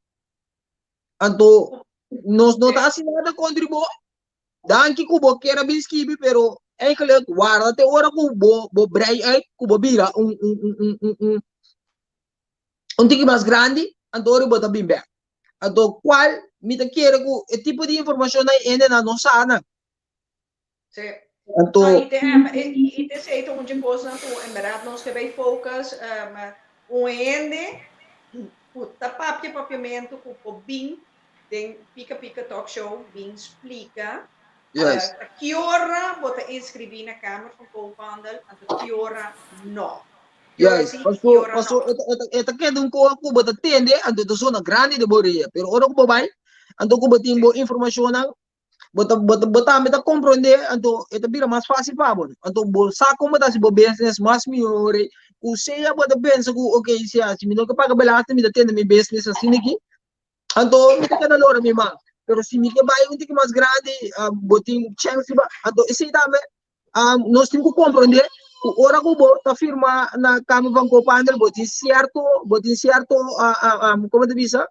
Anto nos no ta hasi nada kontra bo, Danki ku bo kier a bin skibi pero eigenlijk warda te ora ku bo bo brei uit ku bo bira un un un un un un un tiki mas grandi anto ora bo ta bin bek. Anto kual mi ta kere ku e tipo di informashonnan hendenan no sa nan. Sí. Anto No, i te, i te esei ta un dje kosnan ku en bèrdat nos ke bai focus un hende ku ta papia papiamentu ku por bin den Pika Pika Talk Show bin splika Juist. ta ki ora bo ta inskribí na Kamer van Koophandel anto ki ora no. Ki ora Juist. sí, ki Paso, ora paso no. e ta, e ta, e ta keda un koa ku bo ta tende, anto e ta zona grandi den bo orea. Pero ora ku bo bai, anto ku bo tin Sí. bo informashonnan, bo ta, bo ta, bo tambe ta komprondé, anto e ta bira mas fásil pa bo. Anto bo sa kon bo ta hasi bo business mas mihor ei. Ku sea bo ta pensa ku, okay, sea, si mi no ke paga belasting, mi ta tende mi business asina aki. Anto mi ta keda lora mi man. Pero si mi ke bai un tiki mas grandi, bo tin chèns riba. Anto esei tambe nos tin ku komprondé ku ku ora ku bo ta firma na Kamer van Koophandel bo tin sierto bo tin sierto komo ta bisa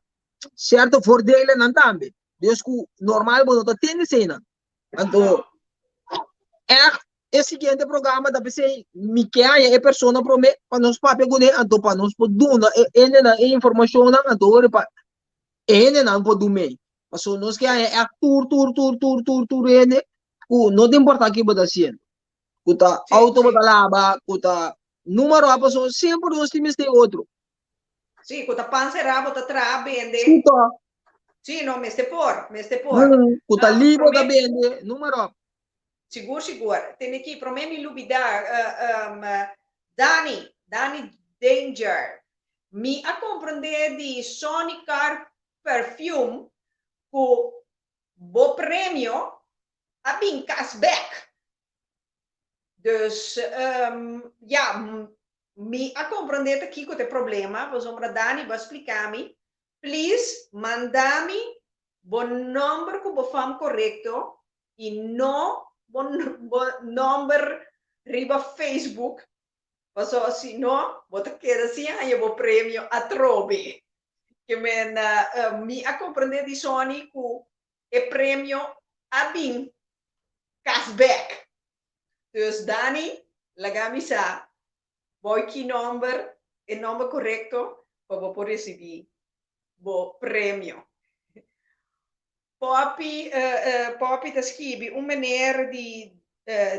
sierto voordelennan tambe. Dus ku normal bo no ta tende eseinan. Anto ègt e siguiente programa ta p'esei mi ke haña e persona promé pa nos papia kuné anto pa nos por duna e hendenan e informashonnan anto ora pa e hendenan por dum'é. Pasobra nos ke haña ègt tur tur tur tur tur tur hende ku no ta importá ke bo ta hasiendo. Ku ta auto bo ta laba, ku ta numero a pasobra semper nos tin mester otro. Sí, ku ta pan será bo ta traha bende. Sí to. Sí, no, mester por, mester por. Ku ta li bo ta bende, numero. Sigur, sigur. Tene ki, promé mi lubidá, Dani, Dani Danger. Mi a komprendé di Sonny Car Perfume ku bo premio a bin kas bèk. Dus, ya, mi a komprendé ta kiko ta e problema, pasobra Dani bo a splika mi, please manda mi bo nòmber ku bo fam korekto i no bo bo nòmber riba Facebook, pasobra si no bo ta keda sin haña bo premio atrobe. Ke men mi a komprendé di Sonny ku e premio a bin kas bek. Dus Dani, laga mi sa boy ki nomber, e nomber korekto pa bo por risibí bo premio. Poppy, Poppy ta skibi, un meneer di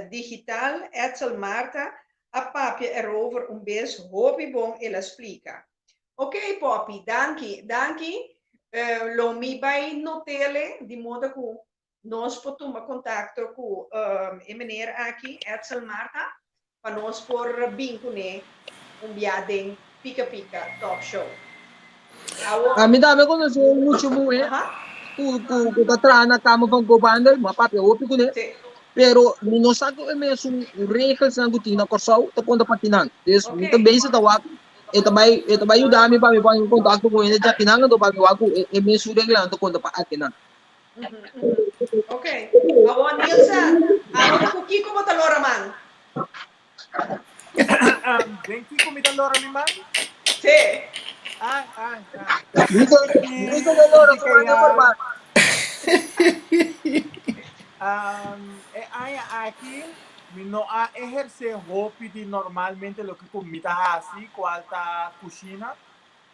digital, Edsel Martha, a papia erover un bes hopi bon el a splika. Ok Poppy, danki, danki. Lo mi bai notele di moda ku nos por tuma kontakto ku e meneer aki, Edsel Martha, pa nos por bin kuné un bia den Pika Pika Talk Show. Awo. Ami tambe konosé un mucha muhé ku ku ta traha na Kamer van Koophandel, mi a papia hopi kuné, pero mi no sa ku e mesun regelsnan ku tin na Kòrsou ta konta pa kinan. Dus mi ta bezig ta wak, e ta bai e ta bai yuda mi pa mi pone en kontakto ku hende djakinan anto pa mi wak ku e mesun reglanan ta konta pa akinan. Ok. Awor Nilsa, awor ku kiko bo ta lora man? Den kiko mi ta lora mi man? Sí. Ah, ah, ah. Nilsa, Nilsa ta lora su man den forma. Um, e aña aki mi no a ehersé hopi di normalmente loke ku mi ta hasi, kual ta kushina.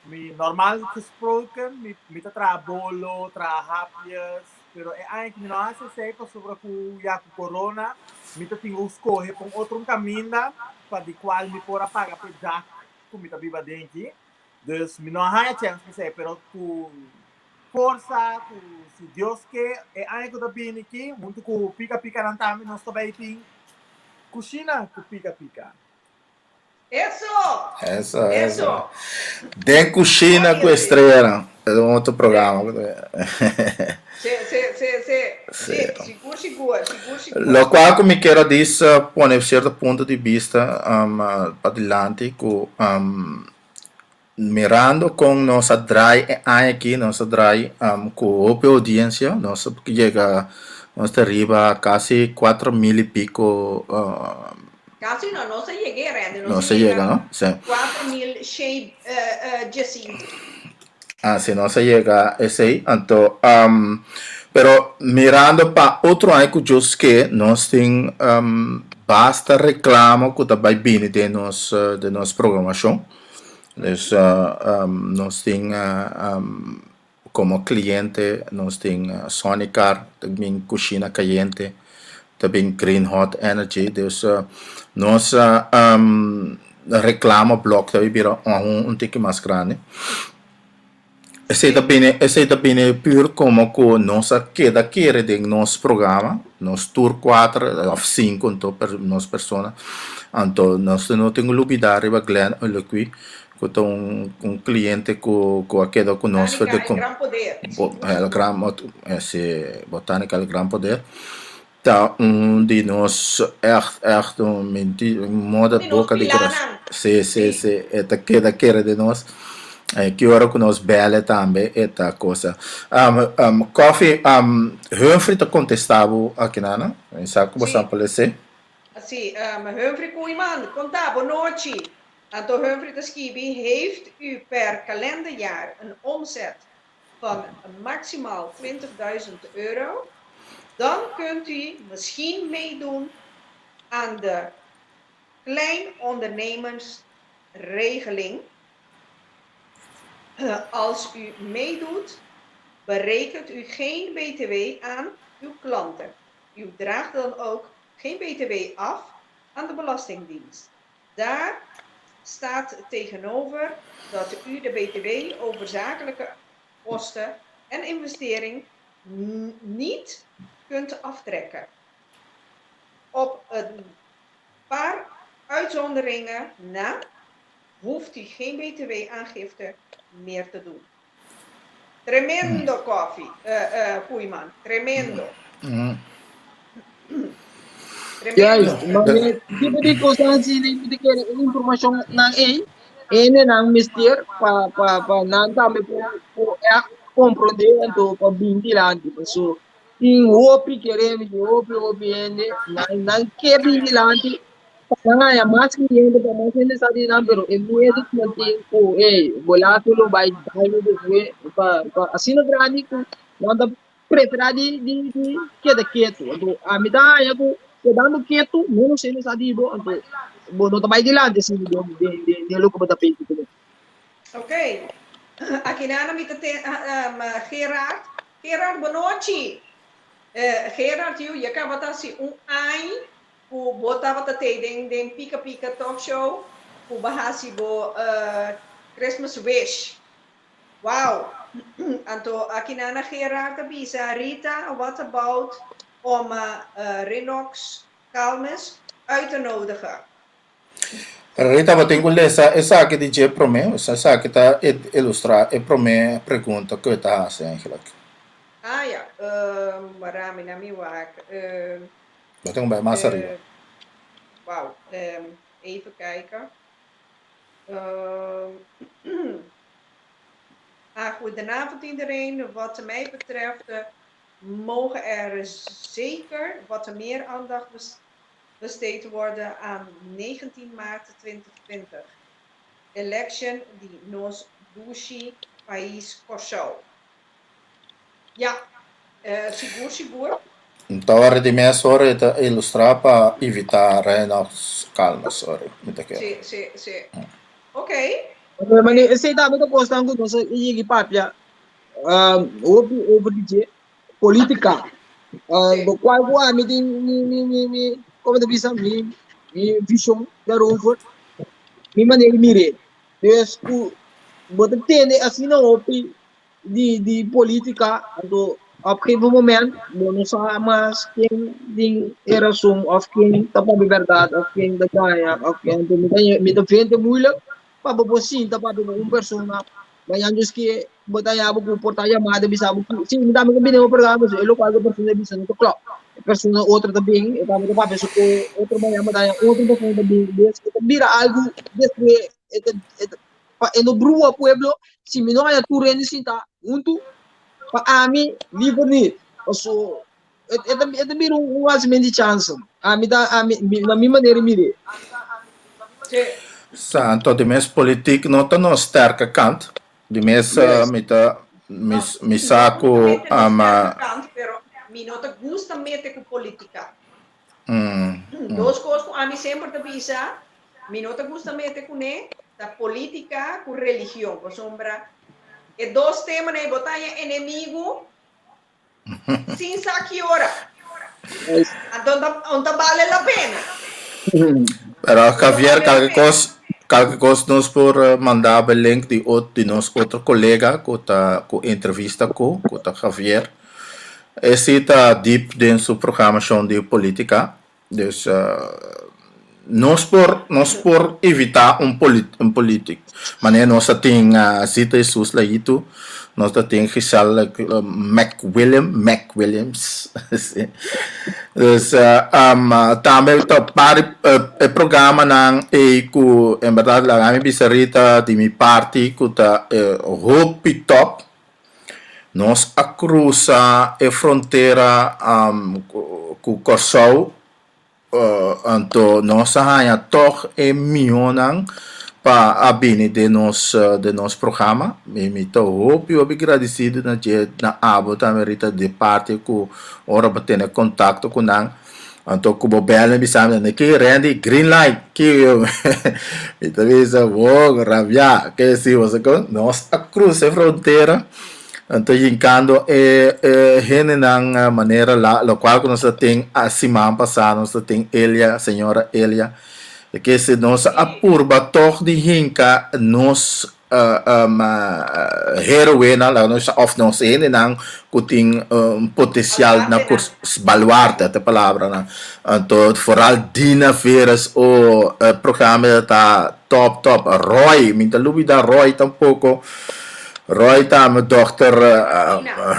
Mi normal gesproken mi mi ta traha bolo, traha hapjes, pero e aña ki mi no hasi esei pasobra ku ya ku corona mi ta tin ku skohe pa un otro un kaminda pa di kual mi por a paga pa e dak ku mi ta biba den aki. Dus mi no a haña chèns pa esei, pero ku forsa, ku si Dios ke e aña ku ta bini aki huntu ku Pika Pikanan tambe nos ta bai tin kushina ku Pika Pika. Eso! Eso, eso. Den Cushina cu Estrella. Es un otro programa. Sí, sí, sí, sí. Sí, sigur, sigur, sigur, sigur. Lo cual cu mi kier a dis pone cierto punto di bista um, padilanti cu um, Mirando kon nos a draai e aña aki, nos a draai ku hopi audiencia, nos a yega, nos ta riba kasi 4000 y pico. Kasi no, nos a yega e Randy, nos a yega, no? Sí. 4115. Ah, sí, nos a yega esei, anto, pero mirando pa otro aña ku Dios ke, nos tin basta reclamo ku ta bai bini den nos, den nos programacion. Dus nos tin komo kliente nos tin Sonicar, ta bin Kushina Kayente, ta bin Green Hot Energy. Dus nos reklamo blòk ta bira un tiki mas grandi. Esei ta bini, esei ta bini pur komo ku nos a keda kere den nos programa, nos tur kuater òf sinku anto per nos persona, anto nos no tin ku lubidá riba Glenn Ulequi ku ta un un kliente ku ku a keda ku nos for di Botánica El Gran Poder. El Gran si Botánica El Gran Poder. Ta un di nos echt echt un minti moda Un di nos boca di corazon. pilanan. Sí, sí, Sí. sí, e ta keda kere di nos. Eh, ki ora ku nos bele tambe e ta cosa. Um, um, Koffie, um, Humphrey ta contesta bo aki nana. Mi sa ku bo Sí. sa por lese. Sí. Si, Humphrey Koeiman, kon ta? Bon nochi. Anto Humphrey ta skibi, Heeft u per kalenderjaar een omzet van maximaal 20.000 euro? Dan kunt u misschien meedoen aan de kleineondernemersregeling. Als u meedoet, berekent u geen BTW aan uw klanten. U draagt dan ook geen BTW af aan de Belastingdienst. Daar staat tegenover dat u de BTW over zakelijke kosten en investering niet kunt aftrekken. Op een paar uitzonderingen na hoeft u geen BTW-aangifte meer te doen. Tremendo koffie, Koeiman. Tremendo. Tremendo. Juist, maar e tipo di cosnan si mi ta kere e informacion nan ei, ene nan mester pa pa pa nan tambe por por echt comprende anto pa bin dilanti. Paso tin hopi keremi, tin hopi hopi hende nan nan ke bin dilanti Pa nan haña mas cliente, pa mas hende sa di nan, pero e miedu ku nan tin ku ey, bo lato lo bai daño despues, ta ta asina grandi ku nan ta preferá di di di keda ketu. Anto ami ta haña ku kedando ketu menos hende sa di bo, anto bo no ta bai dilanti asina den den den den loke bo ta pensa kuné. Ok, aki nan mi ta ten Gerard. Gerard, bonochi. Gerard, yu, ya kaba ta hasi un aña Ku bo tabata tei den den Pika Pika Talk Show ku bo hasi bo Christmas wish. Wow! Anto aki nana Gerard ta bisa, Rita, what about om Renox Calmes uit te nodigen? Rita, bo tin ku lesa esaki di dje promé, esaki ta ilustrá e promé pregunta ku e ta hasi eigenlijk. Ah ya, wara mi na mi wak. Bo tin ku bai mas ariba. Wauw, even kijken. Ah, goedenavond iedereen. Wat mij betreft mogen er zeker wat meer aandacht besteed worden aan 19 maart 2020. Election di nos dushi pais Kòrsou. Ja, sigur sigur. Ta ora di mes ora e ta ilustrá pa invitá Reinox Calmes, sorry, mi ta kere. Sí, sí, sí. Ok. Mane, esei tambe ta kosnan ku nos a yegi papia hopi over di dje, politika. Lo kual ku ami tin mi, mi, mi, mi, komo ta bisa, mi, mi vishon daarover, mi manera di mir'é. Dus ku bo ta tende asina hopi di di politica anto op gegeven moment bo no sa mas ken tin e rason of ken ta papia berdad of ken ta gaña of ken anto mi ta mi ta vente moeilijk pa bo por sinta papia ku un persona mañana dus ke bo ta haña bo ku por ta yamada bisa bo ku si mi tambe ta bini un programa pasobra e lokual ku e persona a bisa no ta klòp e persona otro ta bin e tambe ta papia su ku otro mañana bo ta haña otro persona ta bin dus e ta bira algu despues e ta e ta pa e no brua pueblo si mi no haya tur hende sinta huntu pa ami liever niet paso e e ta e ta bira un hasimen di chance ami ta ami na mi manera di mira. Sa anto di mes politiek no ta nos sterke kant di mes mi ta mi mi sa ku ama. Pero mi no ta gusta mete ku politica. Dos kos ku ami semper ta bisa Mi no ta gusta mete kuné, ta polítika ku religion, pasobra e dos temanan ei bo ta haña enemigu sin sa ki ora. Anto no ta bale la pena. Pero Javier, kalke kos, kalke kos nos por manda bo e link di ot di nos otro kolega ku ta ku entrevista ku, ku ta Javier. E si ta diep den su programashon di polítika. Dus nos por nos por evitá un un politik. Manera nos ta tin Zita Jesus Laitu, nos ta tin Giselle McWilliam, McWilliams. Dus tambe ta par e programanan ei ku en berdad laga mi bisa Rita di mi parti ku ta hopi top. Nos a krusa e frontera ku Kòrsou. Anto nos a haña tòg e mihónan pa a bini den nos den nos programa. Mi mi ta hopi hopi gradisido na dje na abo tambe Rita di parti ku ora bo tene kontakto ku nan anto ku bo bèl mi bisa mi ki Randy green light ki mi ta bisa bo rabia ke si bo sa kon nos a krusa e frontera. Anto hinkando e e hendenan manera la lokual ku nos ta tin a siman pasá nos ta tin Elia señora Elia e ke si nos a purba tòg di hinka nos heroenan laga nos bisa òf nos hendenan ku tin un potensial na Baluartenan. Baluarte ta e palabranan anto foral Dina Veras o e programa ta tòp tòp Roy mi ta lubida Roy tampoko. Roy tambe dokter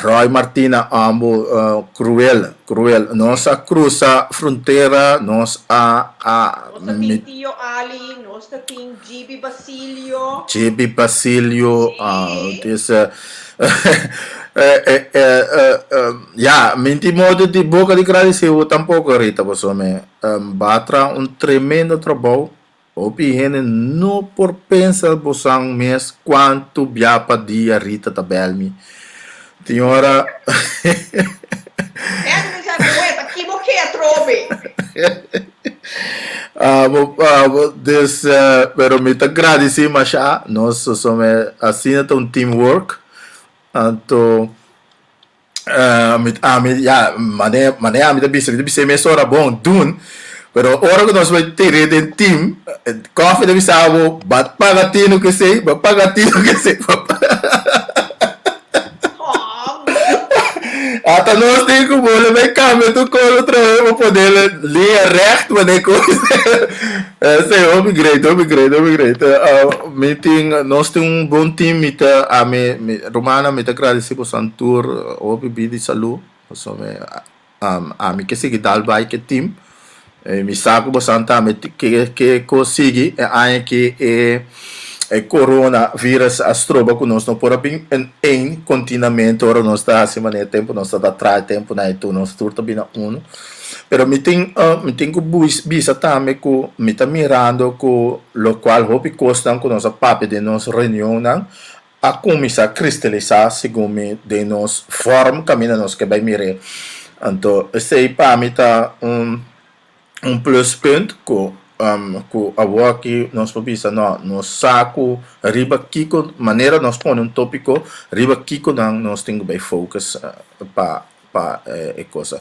Roy Martina ambo cruel cruel nos a cruza frontera nos a a Nos ta tin Tio Ali, nos ta tin Gibi Basilio. Gibi Basilio Sí. Ya mi tin modo di boca di gradeci bo tampoco Rita pasobra mi ba traha un tremendo trabou. Hopi hende no por pensa bosan mes cuantu bia pa dia Rita ta bel mi. Tin ora. Hende bisa muhe ta ki bo ke atrobe. Abo abo dus pero mi ta gradici masha nos soso asina ta un teamwork anto. Mi ami ya mane mane ami ta bisa mi ta bisa mesora bon dun pero ora ku nos bai tene den team koffie ta bisa bo ba paga tinu ku esei ba paga tinu ku esei ata nos tin ku bole bai kambia tur kos otra vez pa ponele liña recht mane ku esei hopi great hopi great hopi great mi tin nos tin un bon team mi ta ami mi rumannan mi ta gradisi boso tur hopi bida y salud pasobra ami ke sigui dal bai ke team mi sa ku boso tambe ke ke kos sigui e aña aki e e corona virus a stroba ku nos no por a bin en ein kontinamente ora nos ta hasi manera tempu nos ta traha tempu nan e tur nos tur ta bira uno. Pero mi tin mi tin ku bisa tambe ku mi ta mirando ku lokual hopi kosnan ku nos a papia den nos reunionnan a kuminsá kristalisá segun mi den nos vòrm kaminda nos ke bai mir'é. Anto esei pa mi ta un un pluspunt ku ku awor aki nos por bisa no nos sa ku riba kiko manera nos pone un tópiko riba kikonan nos tin ku bai focus pa pa e cosa.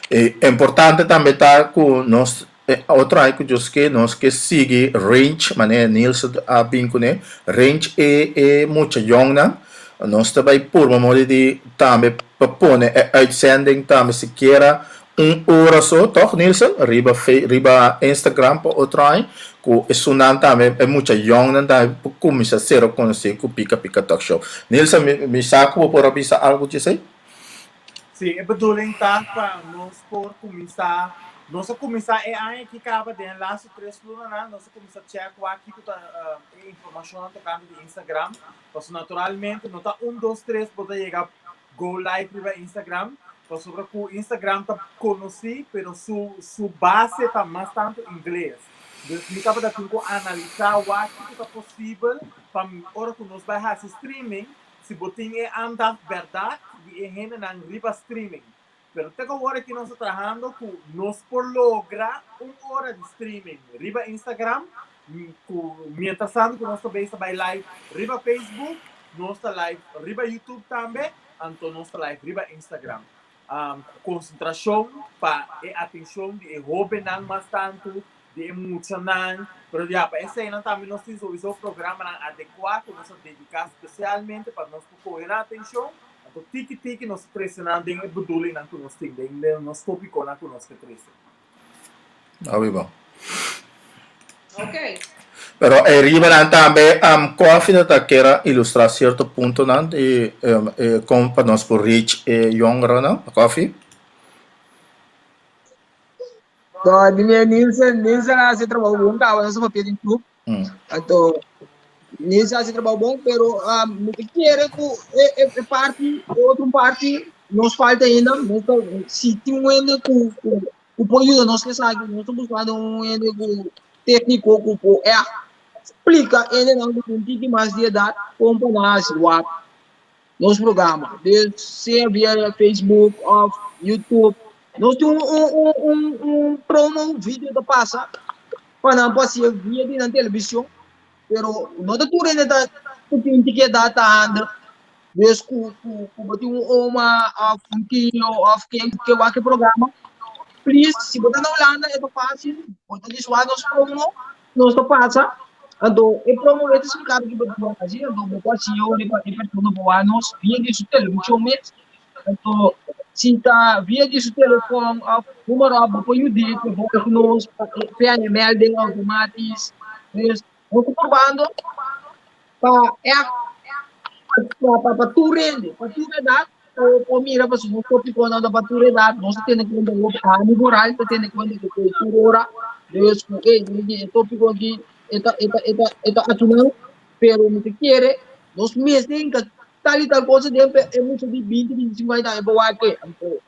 E importante tambe ta ku nos e otro aña ku Dios ke nos ke sigui range manera Niels a bin kuné range e e mucha yòngnan nos ta bai purba modo di tambe pa pone e uitzending tambe sikiera un ora so tòg Nielsen riba riba Instagram pa otro aña ku esunnan tambe e mucha yòngnan tambe por kuminsá sera konosí ku Pika Pika Talk Show. Nielsen mi mi sa ku bo por a bisa algu dje esei? Sí, e bedoeling ta pa nos por kuminsá, nos a kuminsá e aña aki kaba den e laatste tres lunanan nos a kuminsá chèk wak kiko ta e informashonnan tokante di Instagram, pasobra naturalmente no ta un dos tres bo ta yega go live riba Instagram, pasobra ku Instagram ta konosí pero su su base ta mas tantu ingles. Dus mi tabata tin ku analisá wak kiko ta posibel pa ora ku nos bai hasi streaming Si bo tin e aandacht bèrdat di e hendenan riba streaming. Pero te awor aki nos ta trahando ku nos por logra un ora di streaming riba Instagram, ku mientras tanto ku nos ta bezig ta bai live riba Facebook, nos ta live riba YouTube tambe, anto nos ta live riba Instagram. Ku konsentrashon pa e atenshon di e hóbennan mas tantu, di e muchanan, pero ya pa eseinan tambe nos tin souiso programanan adekuá ku nos a dediká spesialmente pa nos por kohe nan atenshon, anto tiki tiki nos ta trese nan den e bedulingnan ku nos tin, den den nos topikonan ku nos ke trese. Hopi bon. Ok. Pero e riba nan tambe um, Koffie ta ta kera ilustrá sierto puntonan di um, e kon pa nos por reach e yongerennan. Koffie? No, di mi Nielsen, Nielsen hace trabajo bon, caba nos papia den club. Anto, Nielsen hace trabajo bon, pero um, mi te quiere ku e, e, e parti, e otro parti, nos falta ainda, nos ta, si tin un hende ku, ku. ku por yuda nos ku esaki. Nos ta buskando un hende ku tékniko ku por ègt splika hendenan ku tin un tiki mas di edat kon pa nan hasi wak nos programa. Dus sea via Facebook òf YouTube. Nos tin un un un un un promo video ta pasa pa nan por hasié via di nan televishon. Pero no ta tur hende ta ku tin un tiki edat ta handig. Dus ku ku ku bo tin un oma òf un tio òf ken ke wak e programa, please si bo ta na Hulanda e ta fásil, bo ta diswak nos promo, nos ta pasa, anto e promo e ta splika ki bo tin ku hasi, anto bo por hasi ora pa e persona por wak nos via di su televishon mes, anto si ta via di su telefòn òf noem maar op, bo por yud'é pa volg nos, pa e melding outomátis, dus nos ta probando. Pa echt pa pa pa tur hende, pa tur edat, por por mira pasobra nos tópikonan ta pa tur edat, nos ta tene kuenta ku ami vooral ta tene kuenta ku tur tur ora, dus ku ey mi di e tópiko aki e ta e ta e ta e ta atunan, pero mi ta kere nos mes tin ka tal i tal cosa den pe e mucha di binti binti sinku aña tambe por wak e, anto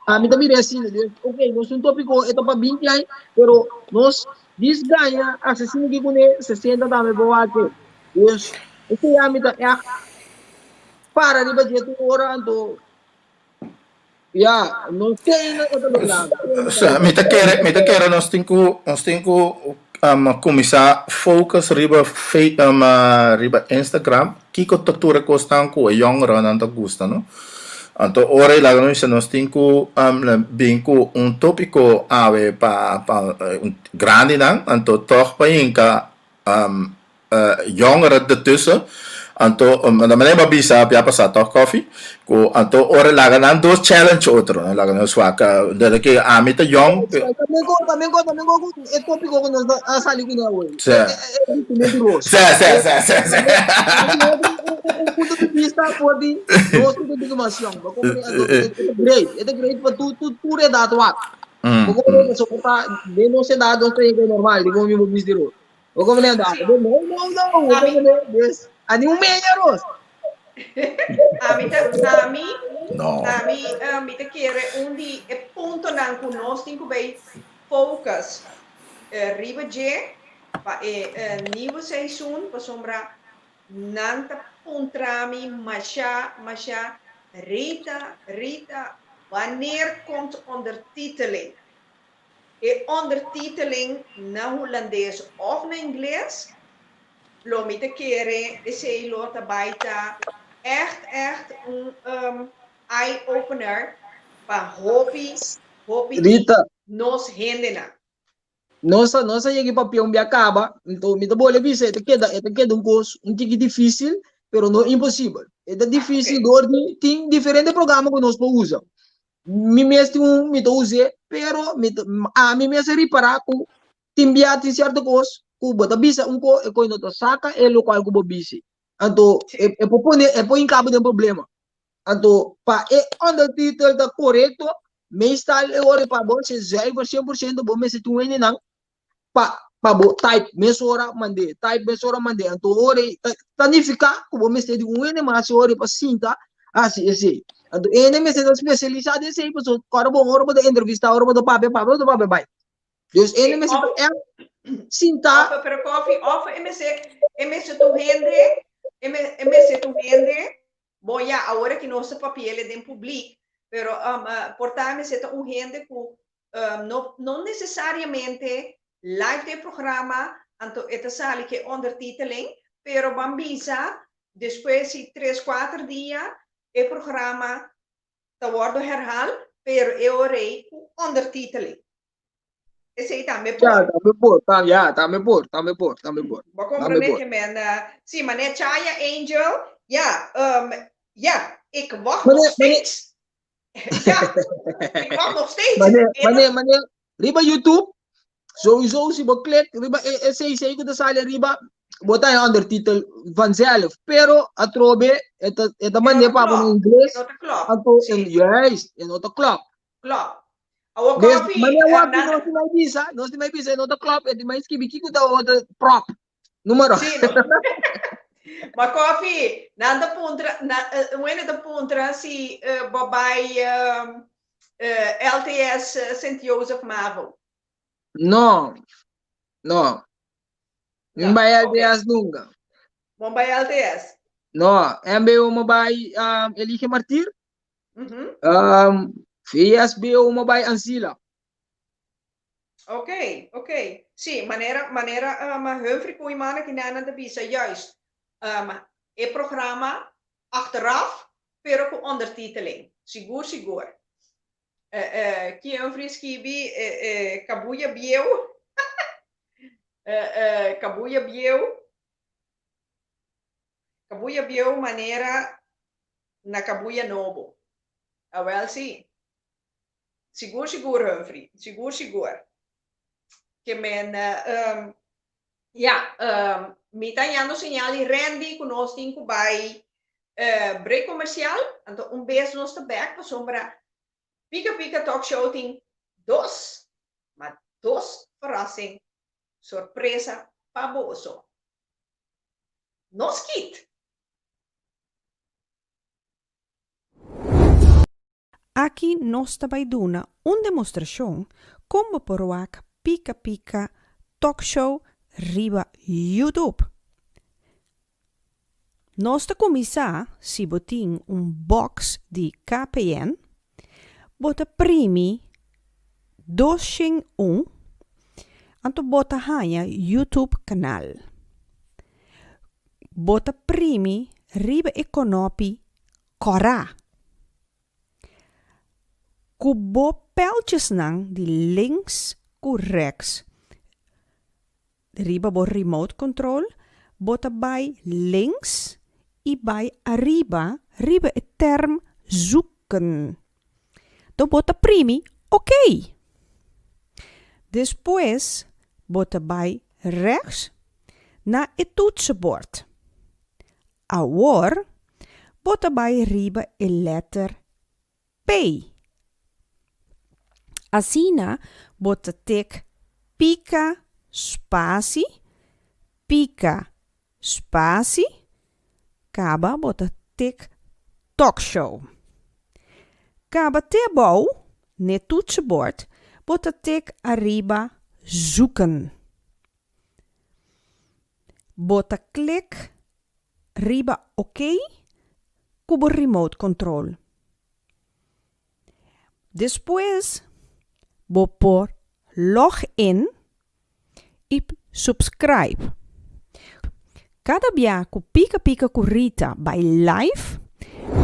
Ami ta mira asina, dus ok, nos un tópiko e ta pa 20 aña, pero nos dis gaña asesino ki kuné 60 tambe por wak. Dus esei ami ta ègt para riba dje tur ora anto ya, no te ainda e ta logrando. Sa, mi ta kere, mi ta kere nos tin ku, nos tin ku um, kuminsá focus riba fe, um, riba Instagram. Kiko ta tur e kosnan ku e yòngerennan ta gusta, no? Anto ora e laga nos bisa nos tin ku bin ku un tópiko awe pa pa grandinan, anto tòg pa hinka yòngeren ertussen. Anto na manera bo a bisa bia pasá tòg Kòfi, ku anto ora e laga nan dos challenge otro, no? Laga nos wak desde ke ami ta yòn. Tambe ko, tambe ko, tambe ko ku e tópiko ku nos a sali kuné awe. Sí. Sí, sí, sí, sí, sí. Un punto di vista for di nos punto di informacion. Bo comprende? Anto, e ta great. E ta great pa tur, tur, tur edad wak. Bo comprende? So, pa den nos edad nos ta yega normal, di como mi bo bisti ro. Bo comprende? Anto, no, no, no. Bo comprende? Dus, a ni un meña ros. Ami ta, ami, No. ami, eh, mi ta kere un di e puntonan ku nos tin ku bay focus eh, riba dje pa e eh, nieuwe seizoen, pasobra nan ta puntra mi masha, masha, Rita, Rita, wanneer komt ondertiteling? E ondertiteling na Hulandes of na Ingles, lo mi ta kere esei lo ta bai ta echt echt un um, eye opener pa hopi hopi di Rita, nos hendenan. nos a nos a yega e papia un bia kaba, enton mi ta bole bisa e ta keda e ta keda un kos un tiki difísil, pero no imposibel. E ta difísil Ok. dor di tin diferente programa ku nos por usa. Mi mes tin un mi ta us'é, pero mi ta ami mes a ripará ku tin bia tin sierto kos ku bo ta bisa un kos e kos no ta saka e lokual ku bo bisa. Anto e e por pone e por hinka bo den problema. Anto pa e ondertitel ta korekto, meestal e ora pa bo hasi zuiver 100% bo mester tin un hendenan pa pa bo type mesora mand'é, type mesora mand'é. Anto ora ei ta ta nifiká ku bo mester di un hende mas ora pa sinta hasi esei. Anto e hende mester ta spesialisá den esei pasobra kòrda bon ora bo ta entrevistá, ora bo ta papia, papia bo ta papia bai. Dus e hende Sí, mester ta òf ègt sintá. òf pero kòfi òf e mester e mester tur hende e me e mester tur hende Bon ya, awor aki nos ta papiele den publiek, pero um, por ta mester ta un hende ku um, no, no necesariamente live den programa, anto e ta sali ke ondertiteling, pero ban bisa despues di tres, kuater dia e programa ta wordo herhaal, pero e ora ei ku ondertiteling. Esei tambe por. Ja, tambe por. Tam, ja, tambe por, tambe por, tambe por. Bo Tambe comprende por. que men, uh, sí, mané Chaya Angel, ja, um, ja, ik wacht Mané, nog mané, steeds. Ja, ik wacht nog steeds. mané, En mané, mané, riba YouTube, sowieso si bo klik riba e, e CC ku ta sali riba, bo ta haña ondertitel vanzelf. Pero atrobe, e ta, e ta e no mand'é ta pa bo na klop, e ingles, no ta klop, anto, en, sí, juist, e no ta klop. klop. Awor Des, koffie, mane eh, wak nan nos tin mai bisa, nos tin mai bisa e no ta klop, e tin mai skibi kiko ta otro prop. Numero. Sí, no. Ma koffie, nan ta puntra, na, eh, wene ta puntra si eh, bo bai eh, LTS Sint Jozef Mavo? No, no. Mi bai LTS nunca. Bon bai LTS? No, MBO mo bai um, Elige Martir. Mm -hmm. um, VSBO mo bai Ansila. Ok, ok. Sí, manera, manera um, Humphrey Koeiman aki nan ta bisa, juist. Um, e programa achteraf, pero ku ondertiteling. Sigur, sigur. Eh, eh, ki Humphrey skibi eh, eh, kabuya bieu. eh, eh, kabuya bieu. Kabuya bieu manera na kabuya nobo. Awel sí. Sigur, sigur, Humphrey. Sigur, sigur. Ke men, um, ja, um, mi ta hañando señal di Randy ku nos tin ku bai uh, break komersial. Anto un bes nos ta bek pasobra Pika Pika Talk Show tin dos, ma dos verrassing, sorpresa pa boso. Nos kit! Aki nos ta bai duna un demostrashon kon bo por wak Pika Pika Talk Show riba YouTube. Nos ta kuminsá si bo tin un box di KPN, bo ta primi 201 anto bo ta haña YouTube kanal. Bo ta primi riba e konopi Kòrá. Ku bo pèltjesnan di links ku rèks riba bo remote control, bo ta bai links i bai ariba riba e tèrm zoeken. Do bo ta primi OK. Despues bo ta bai rèks na e toetsenbord. Awor bo ta bai riba e lèter P. Asina bo ta tek pika spasi, pika spasi, kaba bo ta tek talkshow. Kaba te abou n'e toetsenbord bo ta tek ariba zoeken. Bo ta klik riba OK ku bo remote control. Despues bo por log in i subscribe. Kada bia ku Pika Pika ku Rita bai live,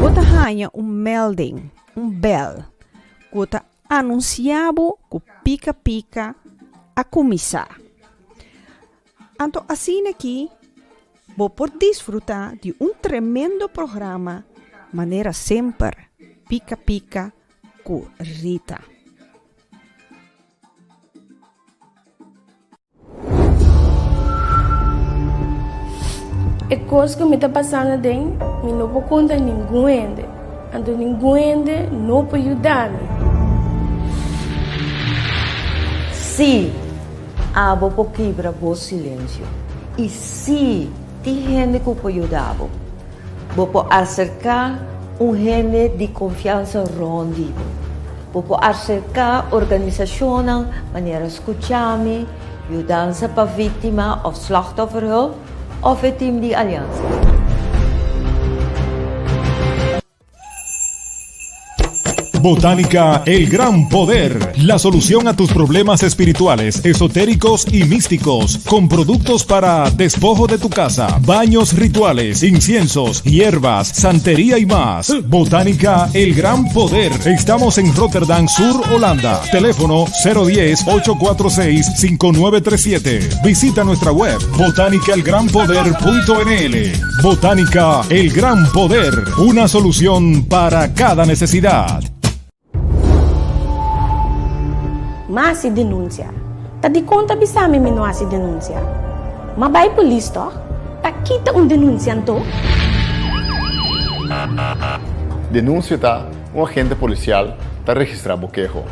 bo ta haña un melding, un bèl, ku ta anunsiá bo ku Pika Pika a kuminsá. Anto asina ki bo por disfruta di un tremendo programa manera semper Pika Pika ku Rita. E kos ku mi ta pasando aden mi no por konta ningun hende, anto ningun hende no por yuda mi. Sí, Abo por kibra bo silensio. I sí, tin hende ku por yuda bo. Bo por aserká un hende di konfiansa rònt di bo. Bo por aserká organisashonnan manera Skuchami, Yudansa pa Víktima òf Slachtofferhulp òf e tim di Aliansa. Botánica El Gran Poder, la solución a tus problemas espirituales, esotéricos y místicos, con productos para despojo de tu casa, baños rituales, inciensos, hierbas, santería y más. Botánica El Gran Poder. Estamos en Rotterdam Sur, Holanda. Teléfono 010-846-5937. Visita nuestra web botánicaelgranpoder.nl. Botánica El Gran Poder, una solución para cada necesidad. M'a hasi denunsia. Ta dikon ta bisa mi mi no hasi denunsia? M'a bai polis tòg? Ta kita un denunsia anto? Denunsia ta un agente polisial ta registrá bo keho.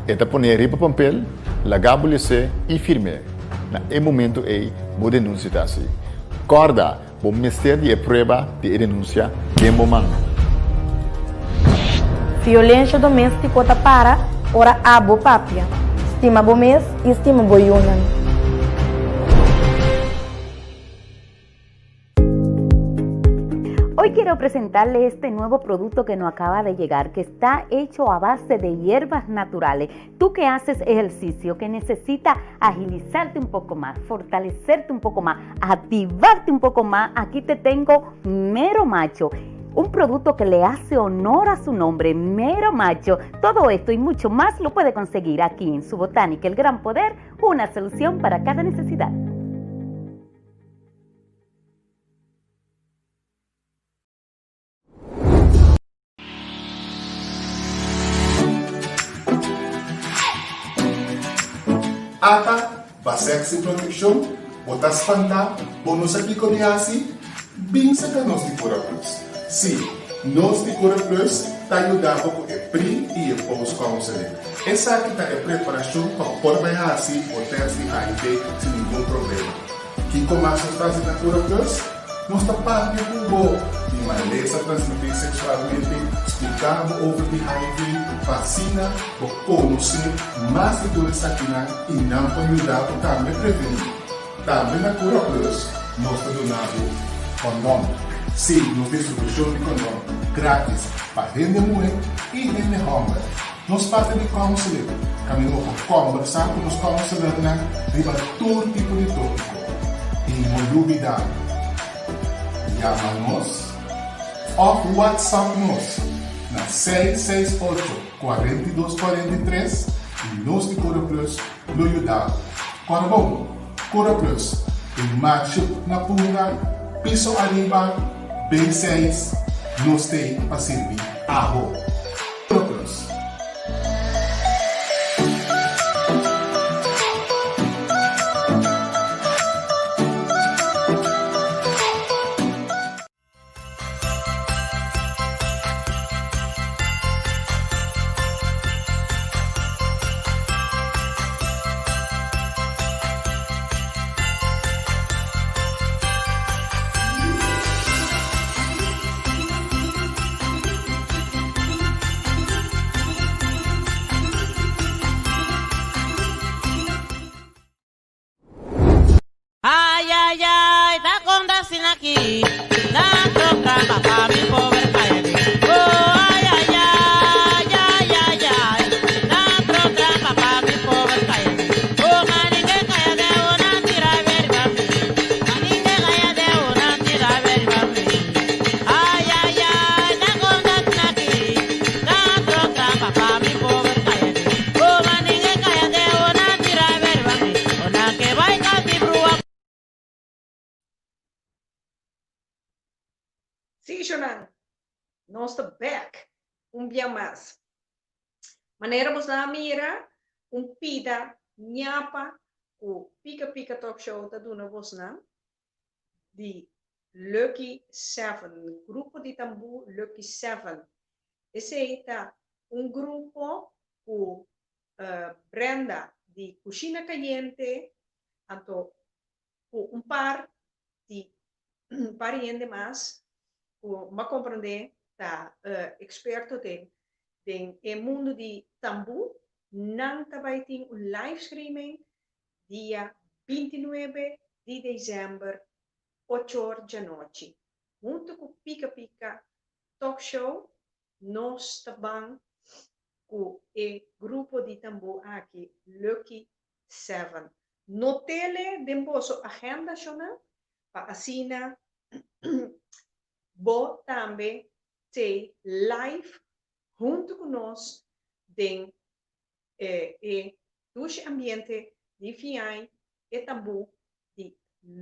E ta pon'é riba pampel, laga bo les'é i firm'é. Na e momentu ei bo denunsia ta hasi. Kòrda, bo mester di e prueba di e denunsia den bo man. Violensha doméstiko ta para ora abo papia. Stima bo mes i stima bo yunan. Hoy quiero presentarle este nuevo producto que nos acaba de llegar, que está hecho a base de hierbas naturales. Tú que haces ejercicio, que necesita agilizarte un poco más, fortalecerte un poco más, activarte un poco más, aquí te tengo Mero Macho. Un producto que le hace honor a su nombre, Mero Macho. Todo esto y mucho más lo puede conseguir aquí en su Botánica El Gran Poder, una solución para cada necesidad. Ata, ba sèks sin protekshon? Bo ta spantá? Bo no sa kiko di hasi? Bin saka nos di Cura Plus. Sí, nos di Cura Plus ta yuda bo ku e pre i e post counseling. Esaki ta e preparashon pa por bai hasi bo tèst di HIV sin ningun problema. Kiko mas nos ta hasi na Cura Plus? Nos ta papia ku bo di malesa transmití seksualmente, splika bo over di HIV pa asina bo konosé mas di tur esakinan i nan por yuda bo tambe prevení. Tambe na Cura Plus nos ta duna bo kondon. Sí, nos distribushon di kondon gratis pa hende muhé i hende hòmber. Nos parti di counseling kaminda bo por kòmbersá ku nos counselornan riba tur tipo di tópiko. I no lubidá, yama nos òf whatsapp nos na 668 42 43 i nos di Cura Plus lo yuda bo. Kòrda bon, Cura Plus, den Machu na Punda, piso ariba, B6, nos t'ei pa sirbi abo. Cura Plus. Ay, ay, ay, ta con asina aki, tanto trampa pa mi pober kayadi. Oh, ay, ay, ay, ay, ay, ay, tanto trampa pa mi pober kayadi. Oh, maningue kaya de una tira verba mi, maningue kaya de una tira verba mi. Ay, ay, ay, ta con asina aki, tanto trampa pa mi pober kayadi. Oh, maningue kaya de una tira verba mi, una que bai casi brua. Sí, Shonan, nos ta bek un bia mas. Manera bos a mira, un pida ñapa ku Pika Pika Talk Show ta duna bosnan di Lucky Seven, grupo di tambú Lucky Seven. Esei ta un grupo ku Brenda di Cushina Cayente, anto ku un par di un par hende mas ku m'a komprendé ta eksperto den den e mundu di tambú, nan ta bai tin un live streaming dia 29 di desèmber ocho or djanochi. Huntu ku Pika Pika Talk Show nos ta ban ku e grupo di tambú aki Lucky Seven. Notele den boso agenda shonnan pa asina bo tambe t'ei live huntu ku nos den e dushi ambiente di fiai e tambú di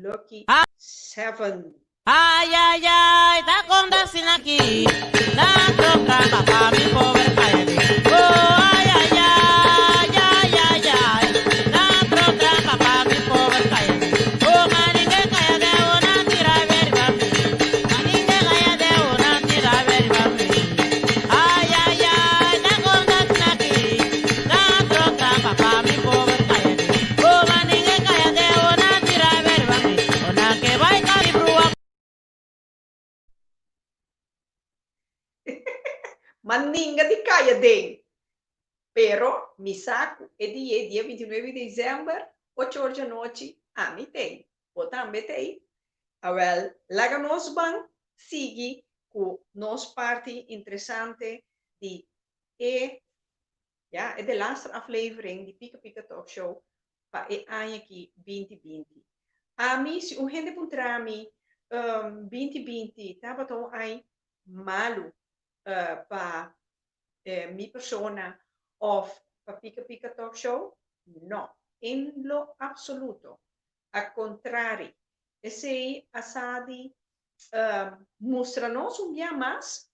Lucky Seven. Ay, ay, ay, ta con asina aki, tanto trampa pa mi pober kayadi. Oh, ay, ay, ay, ay, ay, ay, tanto trampa pa mi pober kayadi. Oh, maningue kaya de una tira verba mi, maningue kaya de una tira verba mi. Ay, ay, ay, ta con asina aki, tanto trampa pa mi pober kayadi. Oh, maningue kaya de una tira verba mi, una que bai casi brua. M'a ninga di kai aden. Pero mi sa ku e dia, dia bintinuebe di desèmber, ocho or djanochi, ami t'ei. Bo tambe t'ei? Awèl, laga nos ban sigui ku nos parti interesante di e, ya, e delaster aflevering di Pika Pika Talk Show pa e aña aki binti binti. Ami, si un hende puntra mi, binti binti tabata un añ malu pa mi persona of pa Pika Pika Talk Show? No, en lo absoluto. A contrari, esey a sa di mustra nos un bia mas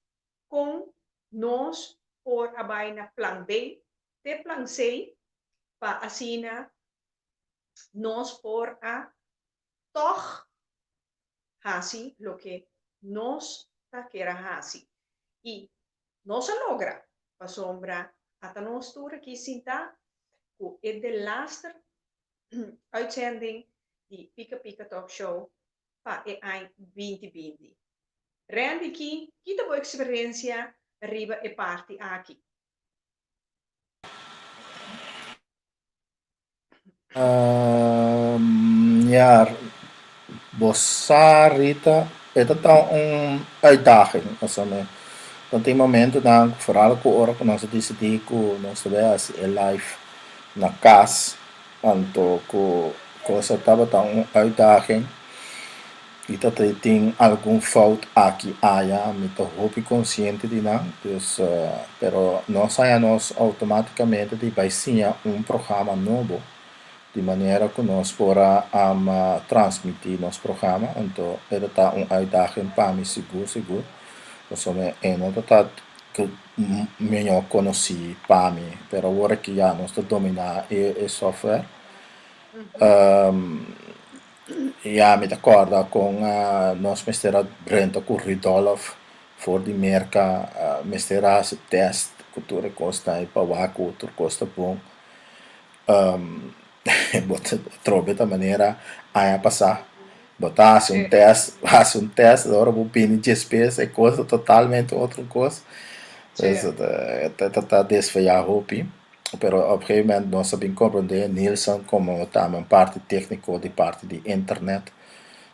con nos por a bay na plan B te plan C pa asina nos por a tog hasi loke nos ta kier a hasi. I nos a logra, pasobra ata nos tur aki sintá ku e delaster uitzending di Pika Pika Talk Show pa e añ binti binti. Randy, ki ki ta bo eksperensia riba e parti aki? Ja, bo sa Rita, e ta ta un uitdaging pasobra ta tin momentonan vooral ku ora ku nos a disidí ku nos ta bai hasi e live na kas anto ku cosa tabata un uitdaging. Mi ta tin algun fout aki aya, mi ta hopi konsiente di nan, dus pero nos haña nos outomátikamente di bai siña un programa nobo di manera ku nos por a transmití nos programa, anto e ta ta un uitdaging pa mi sigur sigur, pasobra e no ta ta mihó konosí pa mi, pero awor aki ya nos ta dominá e software. Ya mi ta kòrda kon nos mester a drenta ku Rudolf for di Merka, mester a hasi tèst ku tur e kosnan ei pa wak ku tur kos ta bon. Bo ta trobe ta manera aña pasá bo ta hasi un tèst, hasi un tèst ora bo bini djespes e kos ta totalmente otro kos. Ta ta desviá hopi. Pero op gegeven moment nos a bin comprende Nielsen como tambe un parti tecnico di parti di internet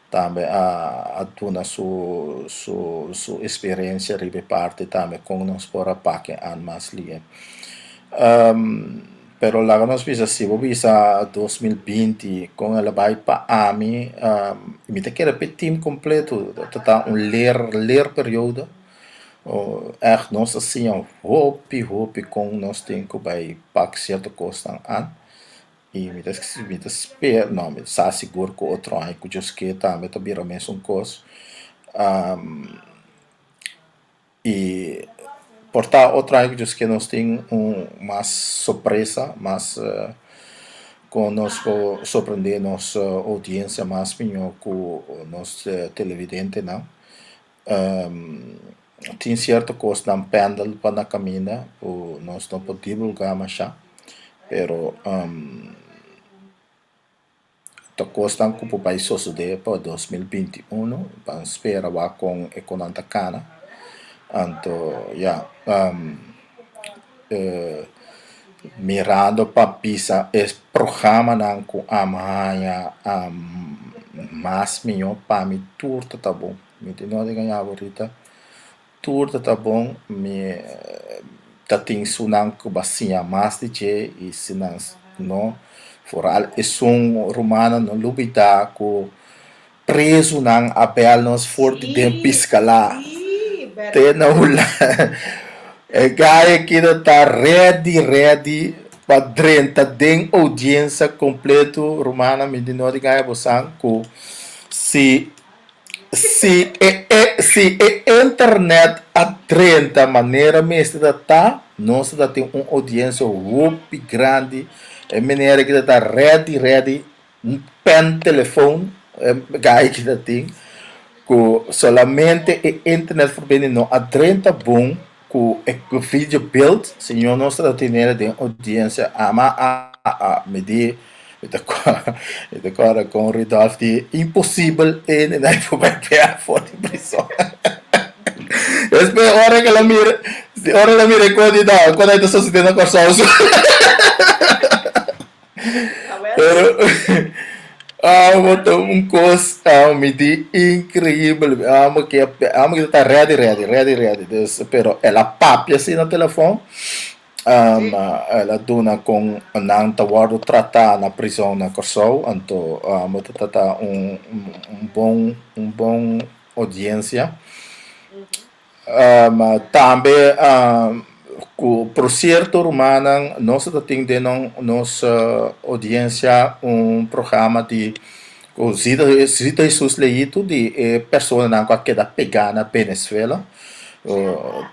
tambe a a duna su su su experiencia riba e parti tambe con nos por a pake an mas lie. Pero laga nos bisa si bo bisa 2020 con el a bay pa ami mi ta kere p'e team completo ta ta un leer leerperiode. Ègt nos a siña hopi hopi kon nos tin ku bai pak sierto kosnan an i mi ta mi ta spera no mi sa sigur ku otro aña ku Dios ke tambe ta bira mesun kos i por ta otro aña ku Dios ke nos tin un mas sorpresa mas kon nos por sorprende nos oudiensia mas mihó ku nos televidentenan. Tin sierto kosnan pèndel pa na kaminda ku nos no por divulgá mashá, pero ta kosnan ku por bai sosodé pa 2021, ban spera wak kon e konan ta kana. Anto ya, mirando pa bisa e programanan ku ami haña mas mihó pa mi tur ta ta bon. Mi tin no di gaña bo Rita, tur ta ta bon, mi ta tin sunan ku bo a siña mas di dje i si nan no, foral esun rumannan no lubida ku prezunan a bel nos for di den Piscalá te na Hulanda. E guy aki ta ta ready ready pa drenta den oudiensia kompleto, rumannan mi tin no di gaña bo san ku si Si e e si e internet a drenta manera mester ta ta, nos ta tin un audiencia hopi grandi. E meneer aki ta ta ready ready, un pen telefoon e guy aki ta tin, cu solamente e internet verbinding no a drenta bon cu e video beeld, señor nos ta tinele den audiencia ama a a mi di mi ta mi ta corda con Rudolf di imposibel ene na por bai bia for di prison despues ora que la mira. Di ora el a mira e kos di no, kon ei ta sosodé na Kòrsou so. Pero amo ta un kos amo mi di inkreibel. Amo ke amo ke ta ready ready ready ready. Dus pero el a papia si na telefòn. El a duna kon nan ta wòrdu tratá na prizòn na Kòrsou. Anto amo ta ta un un bon un bon oudiensia. Tambe ku por sierto rumannan nos ta tin den nos oudiensia un programa di ku Zita Jesus Leito di e personanan ku a keda pegá na Venezuela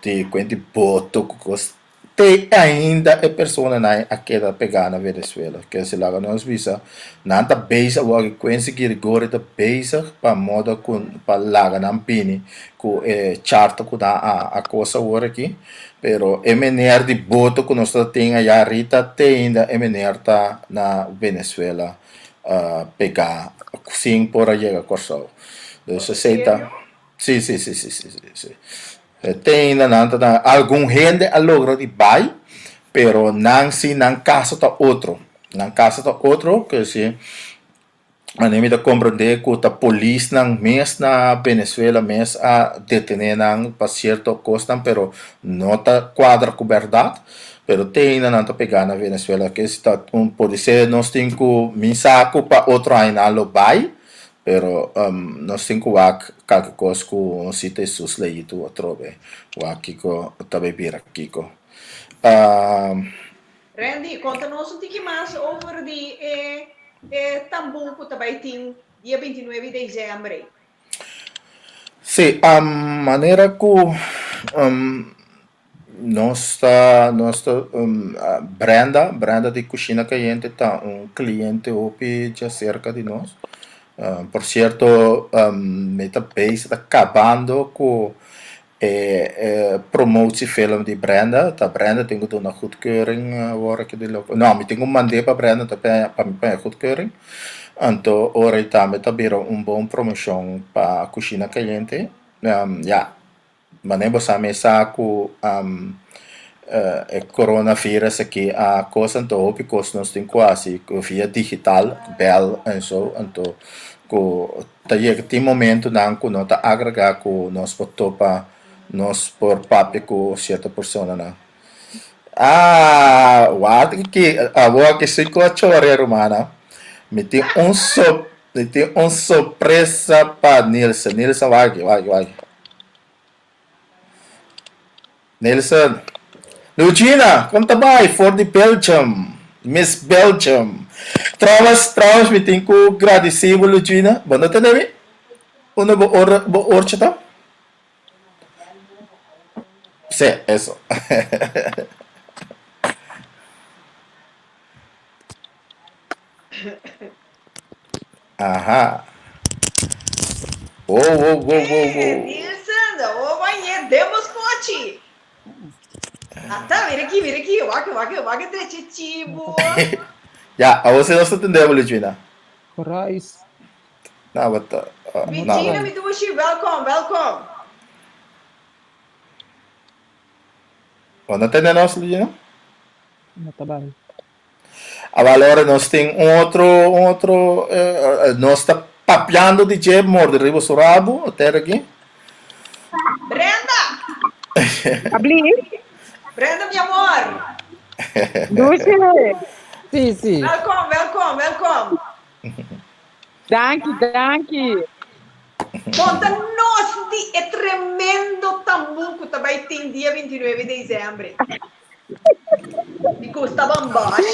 di kuenti boto ku kos Te ainda e personanan a keda pegá na Venezuela. Kese laga nos bisa, nan ta bezig awor aki, Quincy Girigorie ta bezig pa moda ku pa laga nan bini ku e charter ku nan a a kos awor aki. Pero e mener di boto ku nos ta tin aya Rita te ainda e mener ta na Venezuela pegá sin por a yega Kòrsou. Dus esei ta, si si si si si si. Te ainda nan ta na algun hende a logra di bai, pero nan si nan kaso ta otro. Nan kaso ta otro ke si manera mi ta komprende ku ta polisnan mes na Venezuela mes a detene nan pa sierto kosnan pero no ta kuadra ku bèrdat, pero te ainda nan ta pegá na Venezuela ke si ta un podisé nos tin ku mi sa ku pa otro aña nan lo bai Pero nos tin ku wak kalke kos ku un sita Hesus leí tu atrobe. Wak kiko ta bai bira kiko. Randy, konta nos un tiki mas over di e e tambú ku ta bai tin dia bintinuebe di desèmber. Sí, manera ku Nos ta nos ta Brenda, Brenda di Cushina Cayente ta un cliente hopi djaserka di nos. Por cierto mi ta bezig ta kabando ku e e promotiefilm di Brenda. Ta Brenda tin ku duna goedkeuring awor aki di loke, no mi tin ku mand'é pa Brenda ta pa mi paña goedkeuring. Anto ora ei tambe ta bira un bon promoshon pa Cushina Cayente. Ya. Manera bo sa mes sa ku e coronavirus aki a kos anto hopi kos nos tin ku hasi via digital, bèl en so, anto ku ta yega tin momentunan ku no ta agregá ku nos por topa, nos por papia ku sierto personanan. Ah, wak aki, awor aki si ku a chore rumannan, mi tin un sor, mi tin un sorpresa pa Nilsen, Nilsen wak aki, wak aki, wak aki. Nelson, Lucina, kon ta bai for di Belgium? Miss Belgium. Trouwens, trouwens mi tin ku gradisí bo Lucina. Bo no tende mi? Unda bo or bo orchi ta? Sí, eso. Aha. Wow, wow, wow, wow, wow. Nielsen, oh bañe, demos kochi. Ata, mira aquí, mira aquí, wak, wak, wak drecha chibo. Ja, a você nos atendemos, Ludwina. Rice. Nou, wat, uh, Mi nou. Gina, mi dushi, welkom, welkom. Bo no tende nos, Ludwina? No ta bai. Awal ora nos tin un otro, un otro, nos ta papiando di dje morde riba su rabu, ater aki. Brenda! Abli? Brenda, mi amor! Dushi! Sí, sí. Welkom, welkom, welkom! Danki, danki! Konta nos di e tremendo tambú ku ta bai tin dia 29 di desèmber. Mi gusta bambash.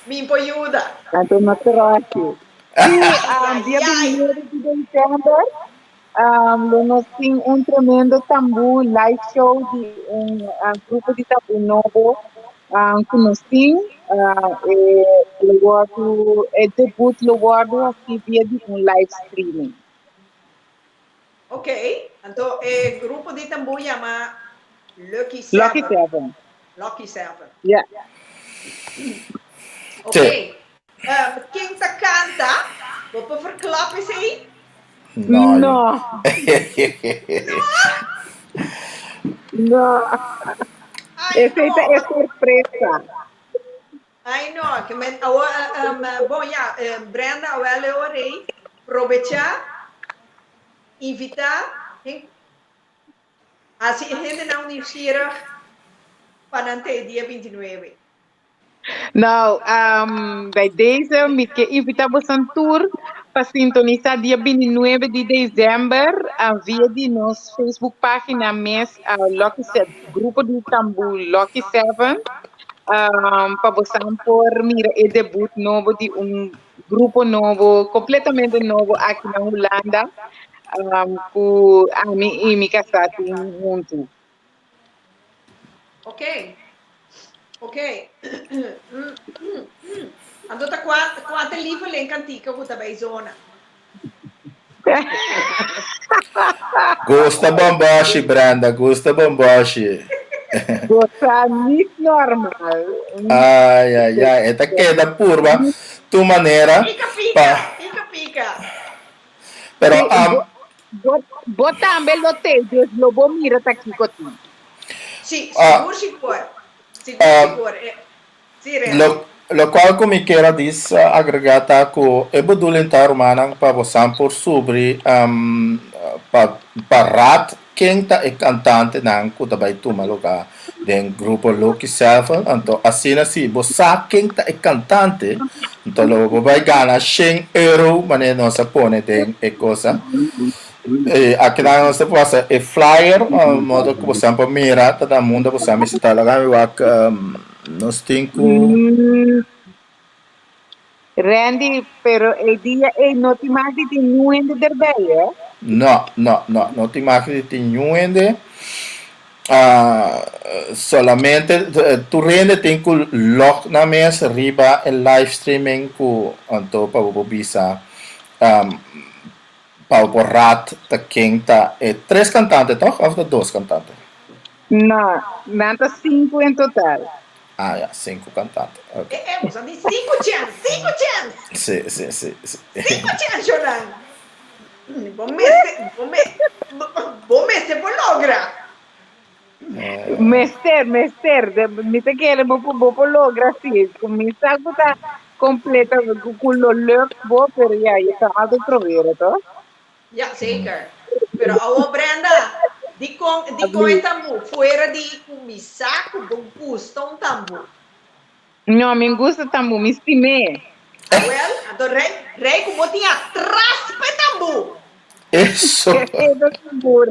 Mi por yuda. Anto no trochi. Sí, um, dia 29 di december um, lo nos tin un tremendo tambú live show di un um, grupo di tambú nobo um, ku nos tin. Uh, e, lo wordu, e debut lo wordu hasi via di un live streaming. Ok, anto e grupo di tambú yama Lucky Seven. Lucky Seven. Lucky Seven. Yeah. Ok. Um, ken ta kanta? Bo por verklap esei? No. No. No. Esei ta e sorpresa. Ai no, ke men awo bon ya, Brenda awel e ora ei, probechá, invitá hen hasi e hendenan nieuwsgierig pa nan te e dia bintinuebe. Nou, bij deze mi ke invitá bosan tur pa sintonisá dia bintinuebe di desèmber via di nos Facebook página mes Lucky Seven, grupo di tambú Lucky Seven, pa bosan por mira e debut nobo di un grupo nobo, kompletamente nobo aki na Hulanda, ku ami i mi kasá tin huntu. Ok. Ok. Anto ta kua kua ta lieveling kantika ku ta bai zona? Gusta bomboshi, Brenda, gusta bomboshi. Gosa niet normal. Ai, ai, ai, e ta keda purba tu manera Pika pika, pa pika pika. Pero Sí, um, bo, bo, bo tambe lo te, dus lo bo mira ta kiko tin. Sí, ah, sigur sigur. Sigur ah, sigur. Eh, sí, Randy. lo, locual cu mi kier a dis agrega ta cu e bedoeling ta rumannan pa bosan por subri um, pa, pa raad ken ta e cantantenan cu ta bay tuma lugar den grupo Lucky Seven, anto asina si bo sa ken ta e cantante, anto lo bo bay gana shen euro manera nos a pone den e cosa. E akinan nos ta pasa e flyer, modo cu bo sa por mira ta na mundo bo sa mester ta. Laga mi wak nos tin cu. Randy, pero e dia ei no tin mag di tin niun hende derbij, eh? No, no, no, no tin mag di tin niun hende. Solamente tur hende tin ku log nan mes riba e live streaming ku anto pa bo por bisa pa bo por raad ta ken ta e tres kantante tòg òf ta dos kantante? No, nan ta sinku en total. Ah ya, sinku kantante, ok. Eh, eh, boso di sinku chèns, sinku chèns! Si, si, si, si. Sinku chèns, Jonan! Bo mester, bo me, bo mester por logra. Mester, mester. Mi ta kere bo por, bo por logra si. Ku mi sa ku ta completa, ku, ku lo luk bo, pero ya, je kan altijd proberen, toch? Ja, zeker. Pero awo Brenda, dikon, dikon e tambú? Fuera di ku mi sa ku bo gusta un tambú. No, mi gusta tambú, mi stim'é. Awel, anto rei, rei ku bo tin atras pa e tambú. Eso. Eso sigur.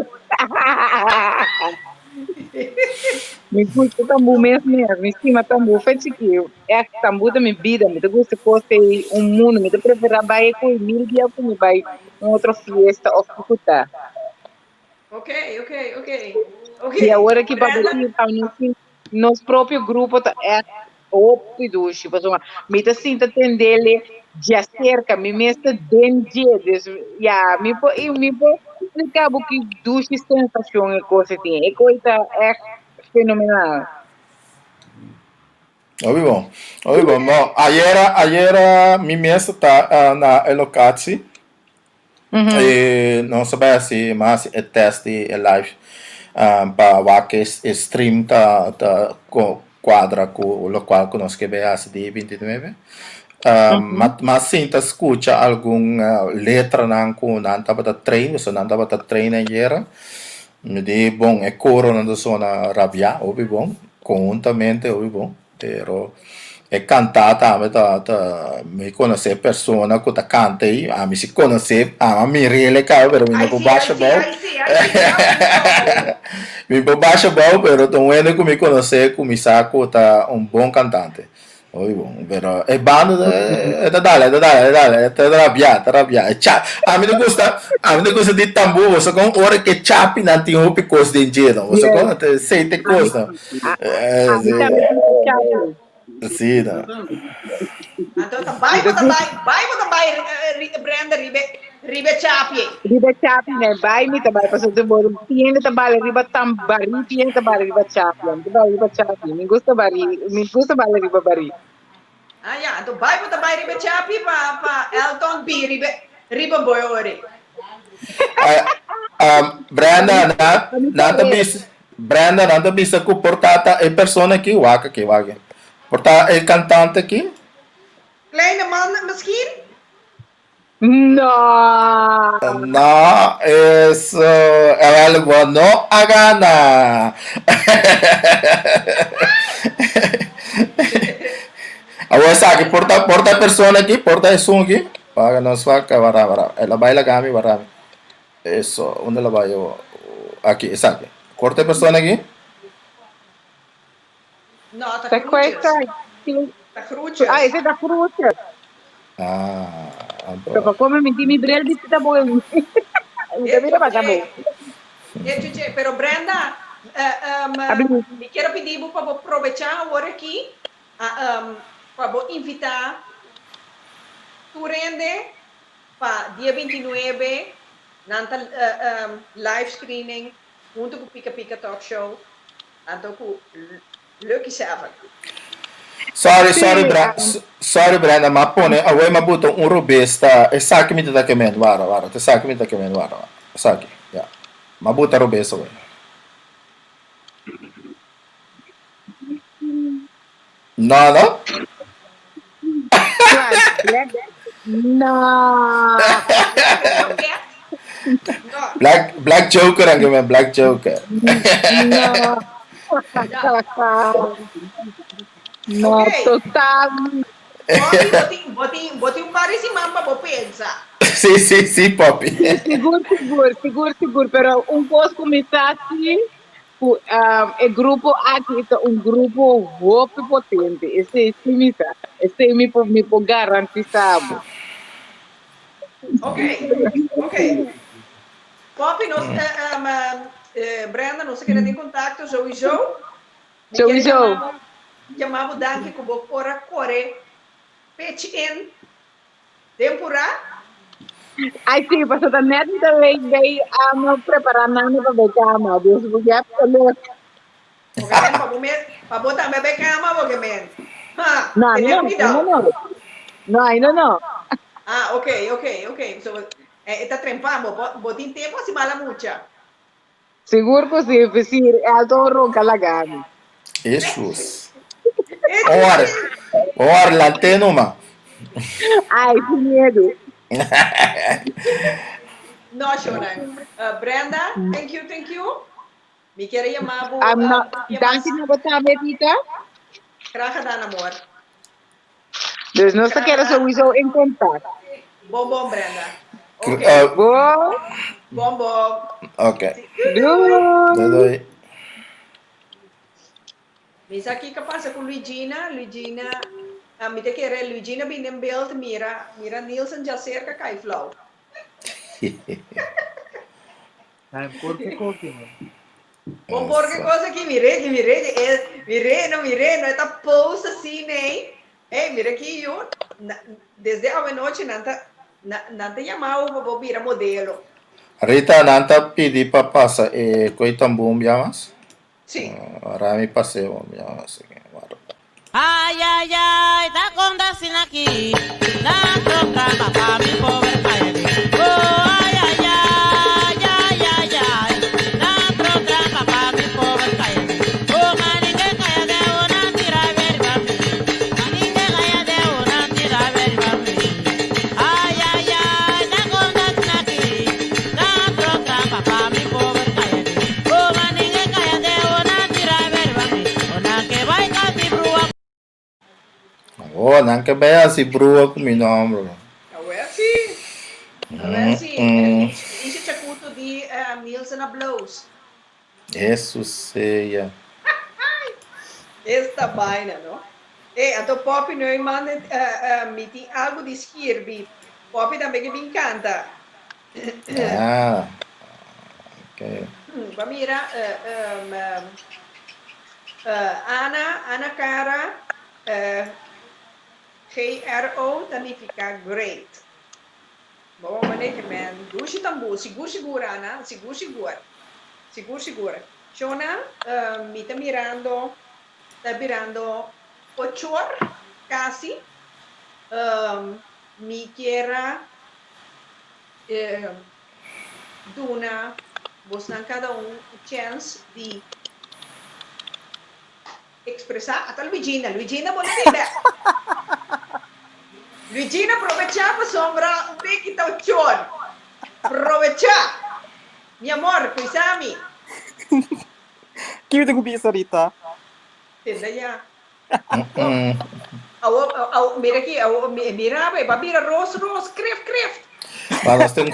Mi gusta tambú mes mes, mi stima tambú fe chikí. Echt, tambú ta mi bida, mi ta gusta kos ei un mundu, mi ta preferá bai ku mil bia ku mi bai un otro fiesta òf kiko ta. Ok, ok, ok. Ok. I awor aki pa Brenda, bo pa nos tin nos propio grupo ta echt hopi dushi pasobra mi ta sinta tendele djaserka, mi mes ta den dje, dus ya mi por mi por splika bo ki dushi sensashon e kos ei tin, e kos ta echt fenomenal. Hopi bon, hopi bon. No, ayera, ayera mi mes ta na e locatie. E nos a bai hasi, mi a hasi e test di e live pa wak e stream ta ta kuadra ku lokual ku nos ke bai hasi di bintinuebe. Mi a sinta skucha algun letranan ku nan tabata train, pasobra nan tabata train ayera. Mi di bon e koronan ta sona rabiá hopi bon, konhuntamente hopi bon. Pero e kantá tambe ta ta mi konosé persona ku ta kanta ei, ami si konosé, ami a mir'é el kaba pero mi no Ai por si, basha ai si, bou. ai si, ai si, ai si. Mi por basha bou pero ta un hende ku mi konosé ku mi sa ku ta un bon kantante. Hopi bon, pero e banda ta e ta dal, e ta dal, e ta dal, e ta rabiá, ta rabiá. E cha, ami ta gusta, ami ta gusta di tambú, boso kon ora ku e chapinan tin hopi kos den dje no, boso kon ta seite kos no. Ami tambe gusta chapi. Sí, no. Anto ta bai bo ta bai, bai bo ta bai Brenda riba riba e chapi ei. Riba e chapi nee, bai mi ta bai pasobra bo tiende ta bala riba tam bari tiende ta bala riba chapi, ami ta bala riba chapi, mi gusta bari, mi gusta bala riba bari. Ah ya, anto bai bo ta bai riba e chapi pa pa Elton bi riba riba boy ori. Brenda, nan nan ta bisa. Brenda, nan ta bisa ku por ta ta e persona aki, wak aki, wak aki. Por ta e kantante aki? Kleine man misschien? No. No, eso, el bo no a gana. Awor esaki por ta, por ta e persona aki, por ta esun aki. Wak nos wak, wara, wara. El a bai laga mi, wara mi. Eso, unda la bai yo? Aki, esaki. Corta e persona aki. No, ta Ta Groetjes. cuesta. Ta Groetjes. Ah, ese ta Groetjes. Ah, anto. Pero pa come mi mi bril di ta boe. Mi ta mira pasa bo. Echuche, pero Brenda, eh, um, mi quiero pedir bo pa bo aprovechar awor aki, ah, um, pa bo invita tur hende Pa dia 29 nan ta live screening hunto cu Pika Pika Talk Show anto cu Lucky Seven. Sorry, sorry, Bra sorry Brenda, ma pone awor ma buta un robes ta esaki mi ta ta kemen, wara, wara, ta esaki mi ta kemen, wara, wara, esaki, ya. Ma buta robes awor. No, no. Cual? Black? No. Black, Black Joker ang men, Black Joker. No. No, Okay. total. Poppy, bo tin, bo tin, bo tin un par di siman pa bo pensa. Sí, sí, sí, Poppy. Sigur, sigur, sigur, sigur. Pero un kos ku mi sa sí, Ku e grupo aki ta un grupo hopi potente, esei sí mi sa, esei mi por mi por garantisa bo. Ok, ok. Poppy, nos, eh, um, eh, Brenda, nos ta keda den kontakto sowieso. Mi quiere Sowieso. yama bo, yama bo danki ku bo por a kore pitch in Den purá? Ai sí, pasobra ta net mi ta bay bay um, prepará nana pa bay kama. Dus bo ya leuk. Bo ke men pa bo mes, pa bo tambe bay kama bo ke men. Ha, No, tene no, cuidao. no, no. No, ai no, no. Ah, ok, ok, ok. So, eh, e ta trempa, bo, bo tin tempo hasi mala mucha. Sigur ku si, si Elton ronka laga mi. Jesús. Or, or lante numa. Ai, sin miedu. No, Shona. Uh, Brenda, thank you, thank you. Mi kier yama bo. Um, no, danki na bo tambe, Rita. Graag gedaan, amor. Dus nos ta keda sowieso in contact. Bon bon Brenda. Ok. Uh, Bon. Bon bon. Ok. Doei. Doei doei. Mi sa kiko pasa ku Luigina. Luigina, ah, mi ta kere Luigina bin den beeld mira, mira Nielsen dja serka kai flauw. Ay, por qué cosa, man? Bon por qué cosa aquí, mire, mire, eh, mire, no, mire, no está post así, nee. Hey, mira aquí, yo, na, desde anoche, nan ta, na, nan ta llamado pa bo bira modelo. Rita, nan ta pidi pa pasa e koe tambú un bia mas? Sí. Rami pas'é un bia mas. Ay, ay, ay, ta con ta asina aki, Nan tro trampa pa mi pober kaya di. Oh, ay, ay, ay, ay, ay, ay, Nan tro trampa pa mi pober kaya di. Oh, maningue kaya de una tira beriba mi, maningue kaya de una tira beriba mi. Ay, ay, ay, ta con ta asina aki, Nan tro trampa pa mi pober kaya di. Oh, maningue kaya de una tira beriba mi. Oh, nan ke bai kasi brua. Oh, nan ke bai hasi brua ku mi nomber. Awel si. Awel si. Mm. Isha Chacuto di Nielsen a blows. Jesus sea. Esta vaina, no? Eh, anto Poppy Neumann mi tin algo di skirbi. Poppy tambe ke bin kanta. Ah, okay. Ba mira, Ana, Ana Cara, GRO ta nifica great. Bo mane ke men dushi tambu, sigur sigur Ana, sigur sigur. Sigur sigur. Shona, mi ta mirando, ta birando ochor casi. Mi kier a duna bosnan cada un chens di. Expresá ata Luigina. Luigina bo no tin bek. Luigina probechá pasobra un beki ta ochor. Probechá! Mi amor, kuisá mi. Ki mi tin ku bisa Rita? Tenda ya. Awo, awo, mira aki, awo, mira bo, e ba bira ros ros, kref kref. Ma nos tin,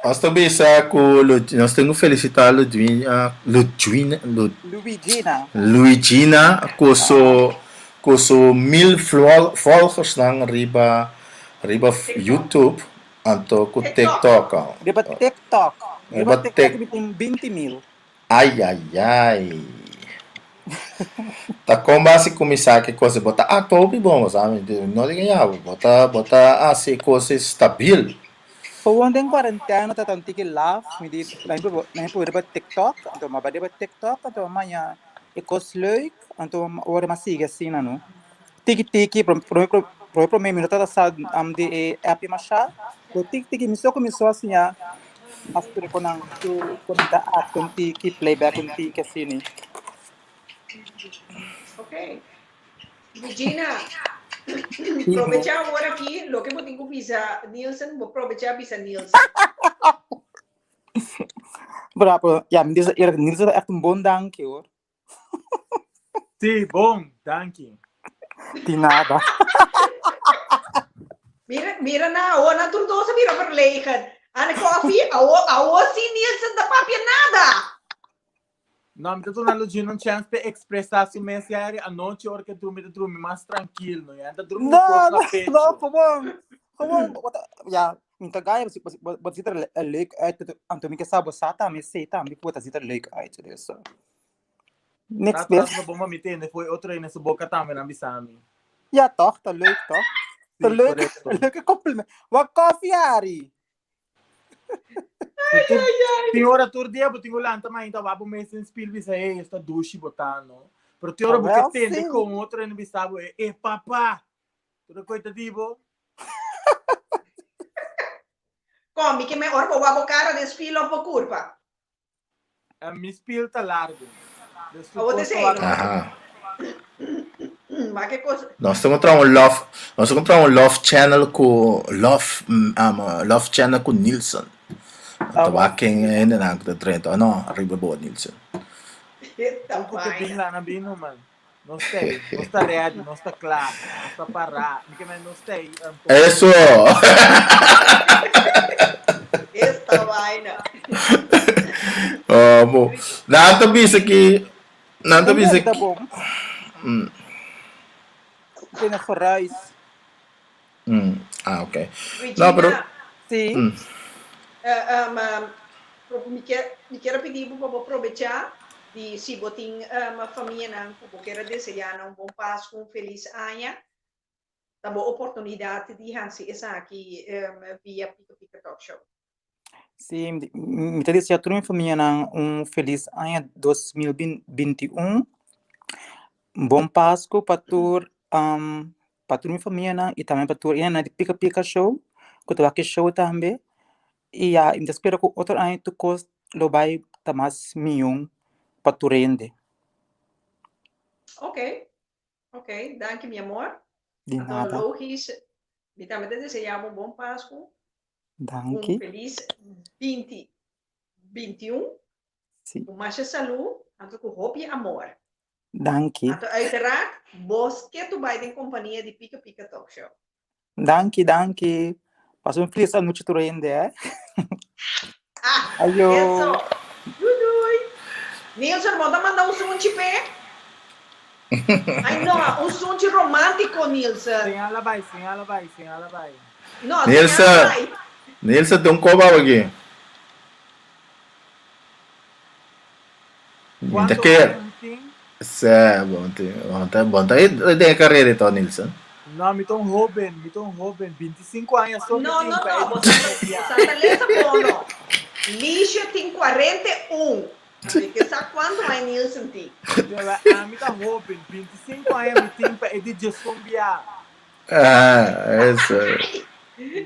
nos ta bisa ku nos tin ku felisitá Ludwina, Ludwina, Lud, Luigina. Luigina ku su ku su mil volgersnan riba riba YouTube anto ku TikTok. Riba TikTok. Riba TikTok mi tin binti mil. Ai ai ai. Ta kon bo hasi kuminsá ki kos? Bo ta aktua hopi bon bo sa. Mi no di gaña bo. Bo ta bo ta hasi e kos stabil. Gewoon den kuarentena ta tan tiki laf. Mi di mi por riba TikTok. Anto mi a bai riba TikTok anto mi a maña e kos leuk. Anto ora mi a sigui asina no. Tiki tiki prome prome mi no tabata sa di e app masha. Pero tiki tiki mi so kuminsó a siña. A spera ku nan tur ku nan ta act un tiki, playback un tiki asina. Ok. Regina, probecha awor aki loke bo tin ku bisa Nielsen, bo probecha bisa Nielsen. Bravo. Ja, mi bisa eerlijk, Nielsen ta echt un bon danki hoor. Sí, bon, danki. Di nada. Mira, mira na, awo nan tur dos a bira verlegen. Anne Koffie, awo, awo si Nielsen ta papia nada. No, mi ta duna Lugino un chance pe expresa su mes ya eri anochi ora ke drumi ta drumi mas trankil, no? Ya ta drumi No, un kos no, na pecho. no, gewoon, gewoon, wat, ja, mi ta gaya, wat, wat ziet er le- leuk uit, anto mi ke sa bo sa tambe, sei tambe ku wat ziet er leuk uit, dus. Niks Rato meer. rato bo mami tende foi otro hende su boca tambe nan bisa mi. Ja toch, ta leuk toch? Ta Sí, leuk, correcto. leuke compliment. Wat koffie, Ari? Ay, ay, ay. Tin ora tur dia bo tin ku lanta mainta wak bo mes den spiel bisa hey esta dushi bo ta no. Pero tin ora bo ke Wel, tende sí. kon otro hende bisa bo eh papa. Tur e koi ta di bo. Kon mi ke me ora bo wak bo kara den spiel of bo kurpa? Eh, mi spiel ta largo. Dus Awor te suposto sei. wak- Aha. Maar ke kos. Nos ta kontra un love, nos ta kontra un love channel ku love, mm, um, love channel ku Nielsen. Ta wak ken hendenan ku ta drenta. Oh, no, riba bo Nielsen. Esta Ku ke bin vaina. lana bino man. Nos ta ei, nos ta ready, nos ta kla, nos ta pará. Mi ke men nos ta ei. Um, Eso! Esta vaina. Oh, bo. Nan ta bisa ki, nan ta bisa Ta ki. bon. Tiene geruis. Mm. Ah, ok. Regina, No, pero Sí. mm. eh, um, um, pro- mi kier, mi kier a pidi bo pa bo probechá di si bo tin um, famianan ku bo kier a deseá nan un bon Pasku, un felis aña, ta bo oportunidat di hasi esaki um, via Pika Pika Talk Show. Sí, mi ta desea tur mi famianan un felis aña 2021. Bon Pasku pa tur um, pa tur mi famianan i tambe pa tur hendenan di Pika Pika Show ku ta wak e show tambe. I ya, mi ta spera ku otro aña tur kos lo bai ta mas mion pa tur hende. Ok, ok, danki mi amor. Di Anto nada. logisch, mi tambe ta desea bo un bon Pasku. Un Danki. felis 20, 21. Sí. Ku masha salú, anto ku hopi amor. Danki. Anto uiteraard, bos ke tu bai den kompania di Pika Pika Talk Show. Danki, danki. Pasa un felis anochi tur hende, eh. Ah, Ayo. eso. Doei doei. Nilson, bo ta manda un sunchi p'e? Ai no, un sunchi romántico, Nilson. Señala bai, señala bai, señala bai. No, Nilson, señala bai. Nilson, te un koba aki. Mi ta Cuánto ker. aña mi tin? Sè, bon tin, bon ta, bon ta den e carrera to, Nilson. No, mi ta un hoben, mi ta un hoben, 25 aña so mi No, tin no, pa no, e bo di sa, mes bo ya. sa ta lesa bono. Licia tin 41. Mi ke sa cuanto aña Nilson tin. Deba, ami ta hoben, 25 aña mi tin pa e di djesun bia. Ah, eso.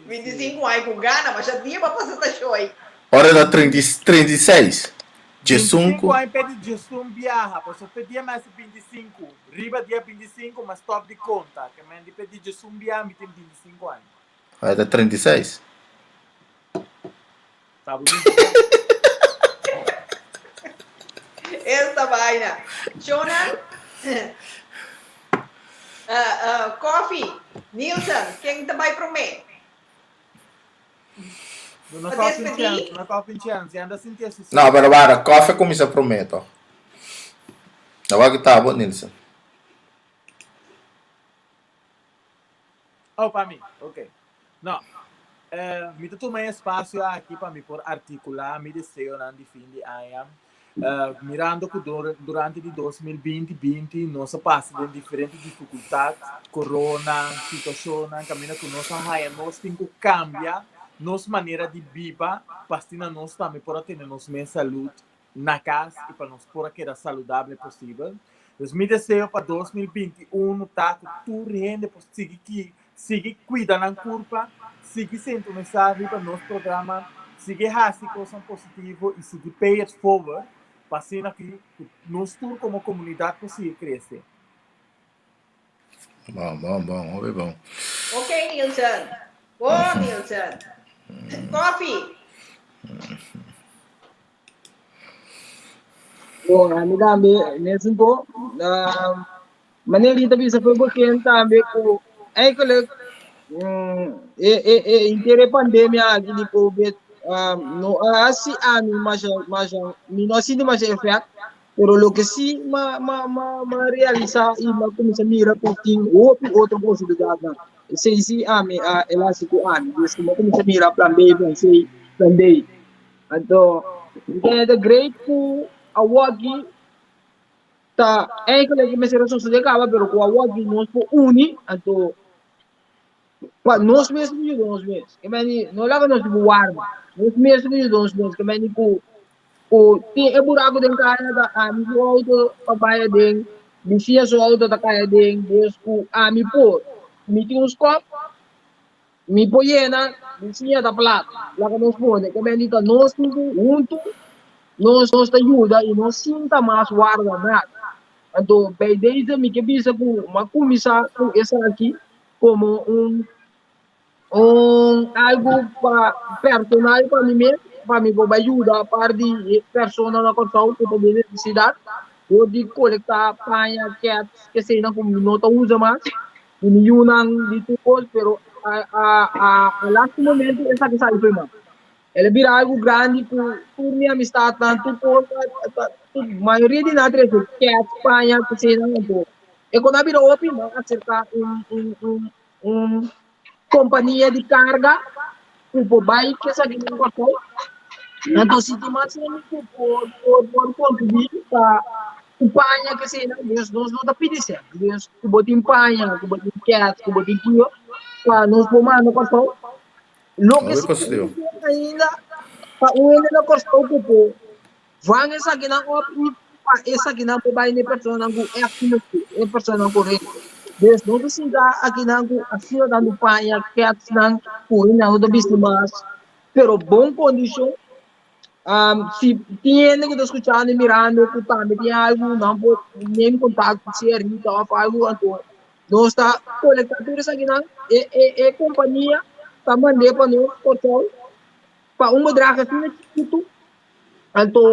25 aña cu gana, masha dia bo a pasa ta shoy. Ora ta 30, 36. Djesun ku. 25 aña p'e di djesun biaha, pasobra p'e dia mi hasi 25, riba dia 25 mi a stòp di konta, ke men di p'e di djesun biaha mi tin 25 aña. Ai ta 36. Ta bo 26. Esta vaina. Shona, Koffie, Nielsen, ken ta bai promé? Duna Pa koffie un despedí. chance, duna koffie un chance. Anda sinti e No, sosiego. pero wara, koffie a kuminsá promé tòg. Awor ki ta bo, Nielsen. Oh, pa mi. Ok. No. Eh, mi ta tuma e espacio aki pa mi por articulá mi deseonan di fin di aña. Eh, mirando ku durante di 2020 binti nos a pasa den diferente dificultad, corona, situacionnan kaminda ku nos a haya nos tin ku cambia nos manera di biba pa asina nos tambe por a tene nos mes salud na cas y pa nos por a keda saludable posibel. Dus mi deseo pa 2021 ta ku tur hende por sigui ki Sigui cuida nan curpa, sigui sintonisa riba nos programa, sigui haci cosnan positivo y sigui pay it forward pa asina cu nos tur como comunidad por sigui crece. Bon, bon, bon, hopi bon. Ok, Nielsen. Bon, Nielsen. Coffee. Bon, ami tambe, mesun ko. Manera di ta bisa for begin tambe ku eigenlijk e e e henter e pandemia aki di covid no a hasi ami masha masha mi no a sinti masha efect pero loke si m'a m'a m'a m'a realisa i m'a kuminsá mira ku tin hopi otro posibilidatnan esei si ami a el hasi ku ami dus ku m'a kuminsá mira plan B plan C plan D anto mi ta hende great ku awoki Ta eigenlijk e mester a sosode kaba, pero ku awor di nos por uni, anto pa nos mes por yuda nos mes. Ke meni no laga nos tipo warda. Nos mes por yuda nos mes. Ke meni ku ku tin e buraku den kaya ta ami su auto ta bai aden, bisiña su auto ta kai aden, dus ku ami por. Mi tin un skòp, mi por yena, bisiña ta plat. Laga nos pone. Ke meni ta nos tin ku huntu Nos nos ta yuda i no sinta mas warda nada. Anto bij deze mi ke bisa ku m'a kuminsá ku esaki komo un un algu pa personal pa mi mes, pa mi por bai yuda par di persona na Kòrsou ku ta den nesesidat dor di kolektá paña, kèts, keseinan ku mi no ta usa mas, di mi yunan, di tur kos, pero a a a lastu momento esaki sali for mi. El a bira algu grandi ku tur mi amistatnan, tur kos, tur mayoria di nan trese kèts, paña, kusenan anto. E kon a bira hopi, nan a aserká un un un un kompania di karga ku por bai esaki nan Kòrsou. Anto si tin mas hende ku por por por kontribuí pa ku paña kesenan, nos nos no ta pidi sèn. Dus ku bo tin paña, ku bo tin kèts, ku bo tin kio, pa nos por manda Kòrsou. Loke Hopi si positivo. ainda pa un hende na Kòrsou ku por vang esakinan op i pa esakinan por bai na e personanan ku ègt mester, e personanan korekto. Dus no ta sinta akinan ku asina tantu paña, kètsnan ku hendenan no ta bisti mas, pero bon kondishon. Si tin hende ku ta skuchando i mirando ku tambe tin algu nan por neem kontakto sea Rita òf algu anto nos ta kolektá tur esakinan e e e kompania ta mand'é pa nos Kòrsou pa un bedrag asina chikitu anto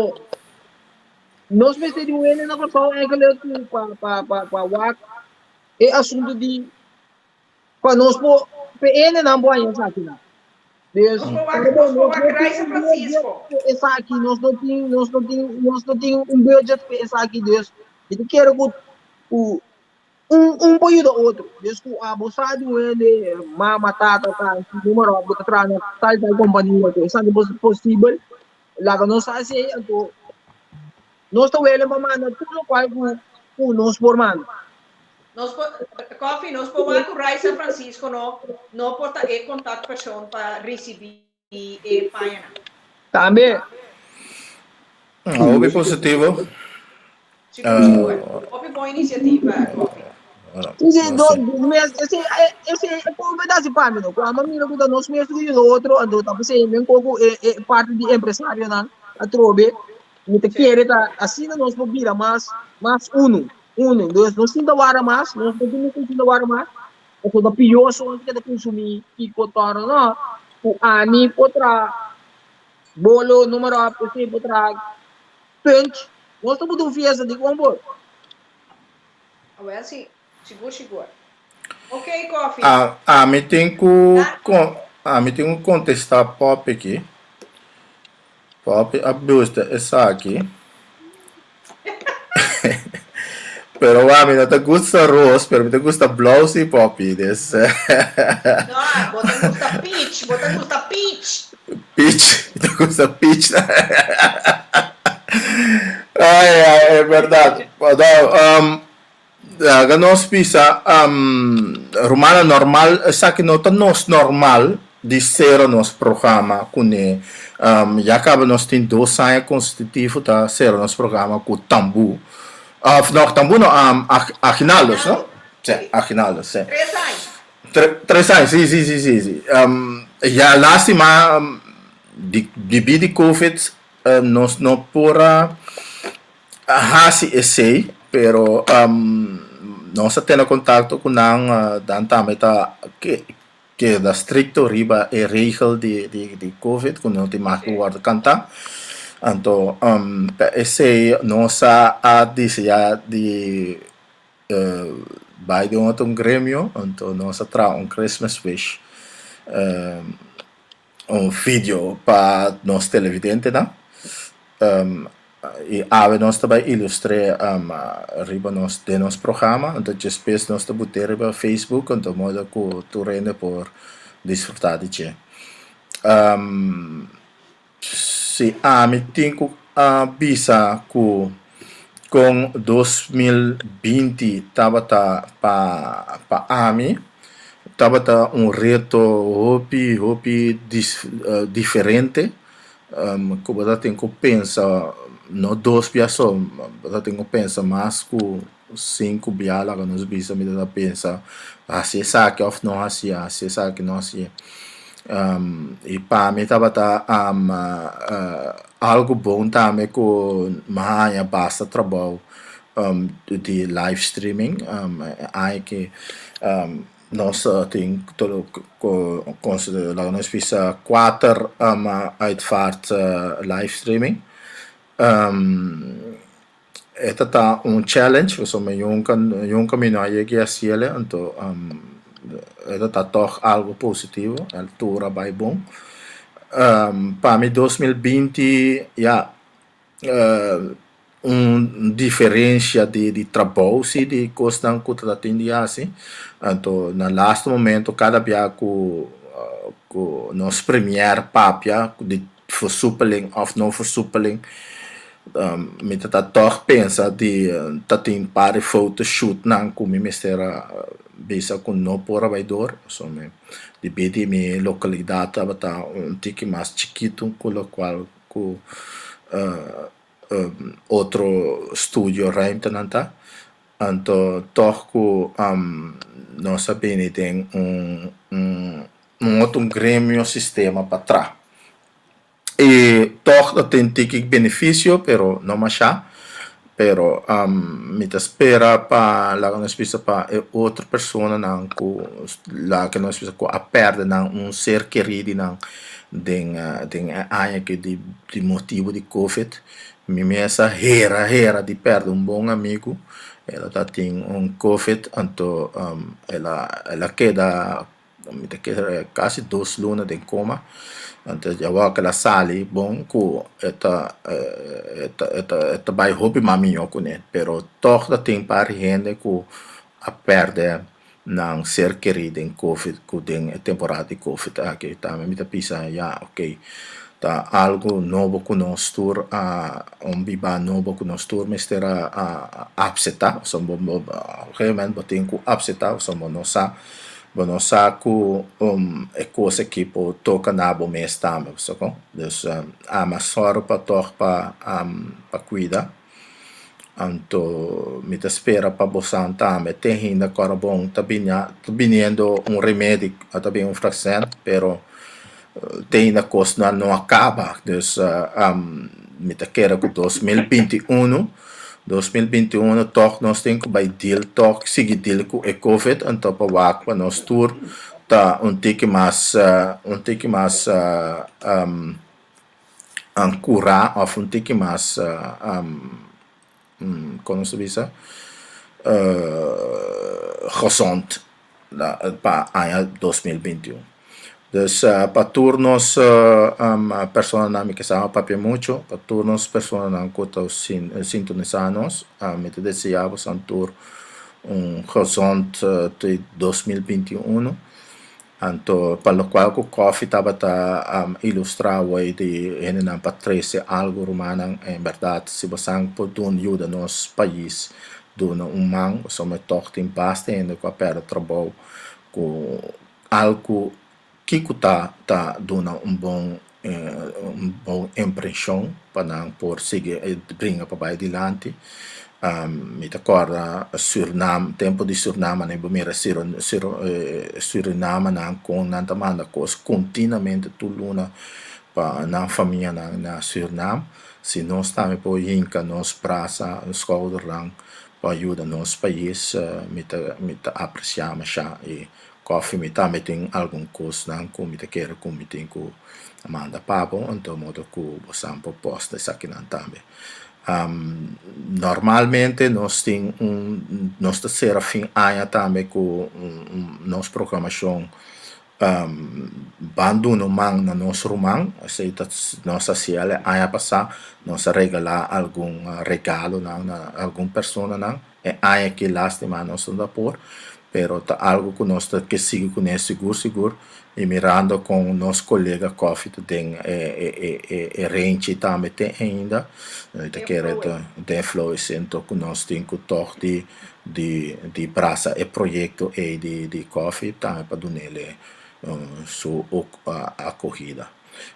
nos mester di un hende na Kòrsou eigenlijk ku pa pa pa pa wak e asuntu di Pa nos por, pa e hendenan por haña esakinan. Dus, Nos por wak, nos por wak Rai San Francisco. Esaki, nos no tin, nos no tin, nos no tin un budget pa esaki, dus mi ta kere ku, ku un, un por yuda otro. Dus ku abo sa di un hende, mama, tata, tanti, noem maar op, ku ta traha na tal tal kompania, ku esaki por posibel, laga nos sa esei, anto Nos ta welen pa manda tur lokual ku ku nos por manda. Nos por, Koffie, nos por wak ku Rai San Francisco no, no por ta e kontaktpersoon pa risibí e pañanan. Tambe. Hopi positivo. Sigur, sigur. Hopi bon inisiativa, Koffie. Sí, sí, do, mes, ese, ese, e poco ta hasi pa mi, no. Ku amo mira ku ta nos mes ku yuda otro, anto ta p'esei men koko e, e parti di empresarionan atrobe. Mi ta kere ta asina nos por bira mas mas unu, unu. Dus no sinta wara mas, nos no tin ku sinta wara mas, pasobra ta pió so nos keda kunsumí kiko tòrò no. Ku ami por traha bolo, noem maar op, esei por traha punch, nos ta buta un fiesta dikon por? Awel si, sigur sigur. Ok Koffie. A ami tin ku ami tin ku kontestá Poppy aki. Poppy a busta esaki. Pero wak mi no ta gusta ros, pero mi ta gusta blou si Poppy. Dus. No, bo ta gusta peach, bo ta gusta peach. Peach, mi ta gusta peach. Ai, ai, e berdad. No, um, laga nos bisa, um, rumannan normal, esaki no ta nos normal di sera nos programa kuné. Um, ya kaba nos tin dos aña konstitutivo ta sera nos programa ku tambú. Of no, tambú no, um, aginaldos, no? Sí, aginaldos, sí. Tres aña. Tres aña, sí, sí, sí, sí, sí. Um, ya lástima, di, debí di COVID, Nos no por a hasi esei, pero nos a tene kontakto ku nan, nan tambe ta keda strikto riba e regel di covid ku no tin mag di wòrdu kantá. Anto pa esei nos a deseá di bai den otro gremio, anto nos a traha un Christmas wish. Un video pa nos televidentenan y awe nos ta bay ilustr'é riba nos den nos programa anto despues nos ta but'é riba Facebook anto modo cu tur hende por disfruta di dje. Si ami tin cu a bisa cu con 2020 tabata pa pa ami tabata un reto hopi hopi diferente cu bo ta tin cu pensa no dos bia so bo ta tin cu pensa mas cu sinku bia laga nos bisa mi ta pensa hasi esaki of no hasi hasi esaki no hasi i pa mi tabata algu bon tambe ku mi a haña basta trabou di live streaming aña ki nos tin laga nos bisa kuater uitvaart live streaming. E ta ta un challenge pasobra mi nunca nunca mi no a yega y haciele anto e ta ta tog algo positivo el tur a bay bon. Pa mi 2020 ya un diferencia di di trabou si di cosnan cu ta tin di haci anto na laatste momento cada bia cu cu nos premier papia di versoepeling of no versoepeling mi ta ta tòg pensa di ta tin par di fotoshootnan ku mi mester a bisa ku no por a bai dor pasobra mi debí di mi lokalidat tabata un tiki mas chikitu ku lokual ku otro studio ruimtenan ta anto tòg ku nos a bini den un un otro gremio sistema pa tra. I tòg ta tin tiki benefisio pero no mashá. Pero mi ta spera pa laga nos bisa pa e otro personanan ku laga nos bisa ku a pèrdè nan un ser kerí di nan den den e aña aki di di motibu di covid. Mi mes a hera hera di pèrdè un bon amigu. El a ta tin un covid anto el a el a keda Mi ta kere casi dos luna den coma. Anto awor cu el a sali bon cu e ta e ta e ta e ta bay hopi mas miyo cune. Pero toch ta tin par di hende cu a perde nan ser keri den covid cu den e temporada di covid aki. Tambe mi ta bisa ya ok ta algo nobo cu nos tur a un biba nobo cu nos tur mester a a acepta. Pasobra bo bo op un gegeven moment bo tin cu acepta pasobra bo no sa. Bo no sa ku e kos aki por toka na bo mes tambe, bo sa kon? Dus ama sòru pa tòg pa pa kuida. Anto mi ta spera pa bosan tambe te hinda ku ora bon ta binia ta biniendo un remedi ta bini un vaksin pero te hinda kosnan no a kaba. Dus. Mi ta kere ku 2021, 2021 tòg nos tin ku bai deal tòg, sigui deal ku e covid, anto pa wak pa nos tur ta un tiki mas, un tiki mas kurá òf un tiki mas, kon nos ta bisa, gezond pa aña 2021. Dus pa tur nos personanan, mi ke sa no papia mucho, pa tur nos personanan ku ta sintonisá nos, mi ta deseá boso tur un gezond 2021. Anto pa lokual ku kòfi tabata ilustrá awor di hendenan pa trese algu rumannan, en bèrdat si bosan por duna yuda nos pais duna un man pasobra tòg tin basta hende ku a pèrdè trabou ku algu kiko ta ta duna un bon un bon impreshon pa nan por sigui bringa pa bai dilanti. Mi ta kòrda Surnam, tempu di Surnam ane bo mira Surinamanan kon nan ta manda kos kontinuamente tur luna pa nan famianan na Surnam. Si nos tambe por hinka nos brasa, skoudernan pa yuda nos pais mi ta mi ta apresiá mashá i Kòfi mi tambe tin algun kosnan ku mi ta kere ku mi tin ku manda pa bo, anto modo ku bo san por post esakinan tambe. Normalmente nos tin un nos ta sera fin aña tambe ku nos programashon ban duna un man na nos ruman, esei ta nos a hasi el aña pasá, nos a regalá algun regalonan na algun personanan. E aña aki lastima nos no ta por, pero ta algo ku nos ta ke sigui kuné sigur sigur i mirando kon nos kolega Koffie ta den e renchi tambe te ainda, mi ta kere ta den flow e sento ku nos tin ku tòg di di di brasa e proyekto ei di di Koffie tambe pa dunele su akohida.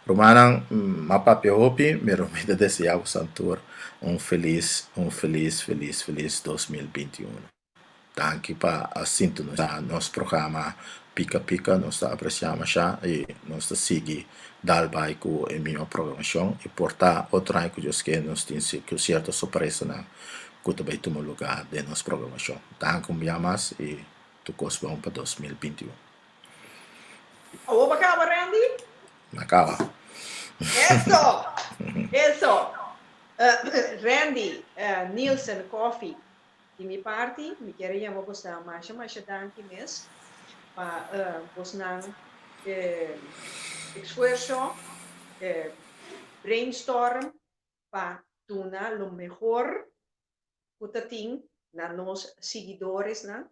Rumannan, m'a papia hopi, pero mi ta desea boso tur un felis, un felis, felis, felis 2021. Danki pa a sintonisa nos programa Pika Pika, nos ta aprecia masha y nos ta sigui dal bai cu e mihor programacion y por ta otro aña cu Dios ke nos tin cierto sorpresanan cu ta bay tuma lugar den nos programacion. Danki un bia mas y tur cos bon pa 2021. Awor bo kaba, Randy? Mi a kaba. Eso! Eso! Randy, Nielsen, Coffee, di mi parti, mi kier a yama boso masha masha danki mes pa bosnan esfuerso, brainstorm pa duna lo mehor ku ta tin na nos siguidoresnan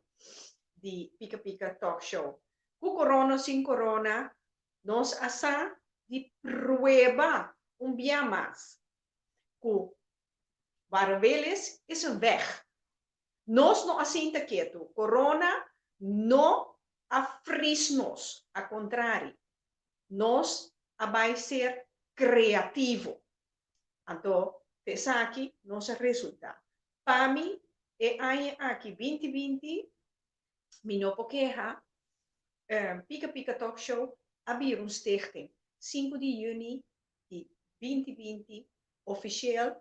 di Pika Pika Talk Show. Ku korona o sin korona, nos a sa di prueba un bia mas ku waar een wil is, is een weg. Nos no a sinta ketu. Korona no a fris nos, a kontrari, nos a bai ser kreativo. Anto te esaki nos a resulta. Pa mi e aña aki binti binti mi no por keha, Pika Pika Talk Show a bira un stichting. Sinku di juni di binti binti officieel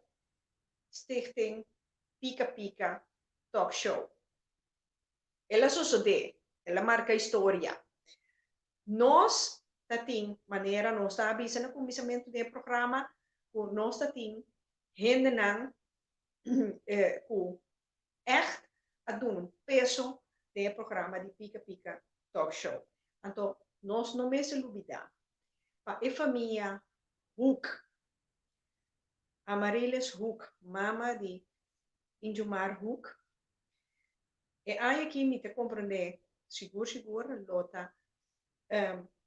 Stichting Pika Pika Talk Show. El a sosodé, el a marka historia. Nos ta tin, manera nos ta a bisa na kuminsamentu den e programa, ku nos ta tin hendenan ku ègt a duna un peso den e programa di Pika Pika Talk Show. Anto nos no mester lubidá pa e famia Hoek, Amarilis Hoek, mama di Injumar Hoek, E aña aki mi ta comprende sigur sigur lo ta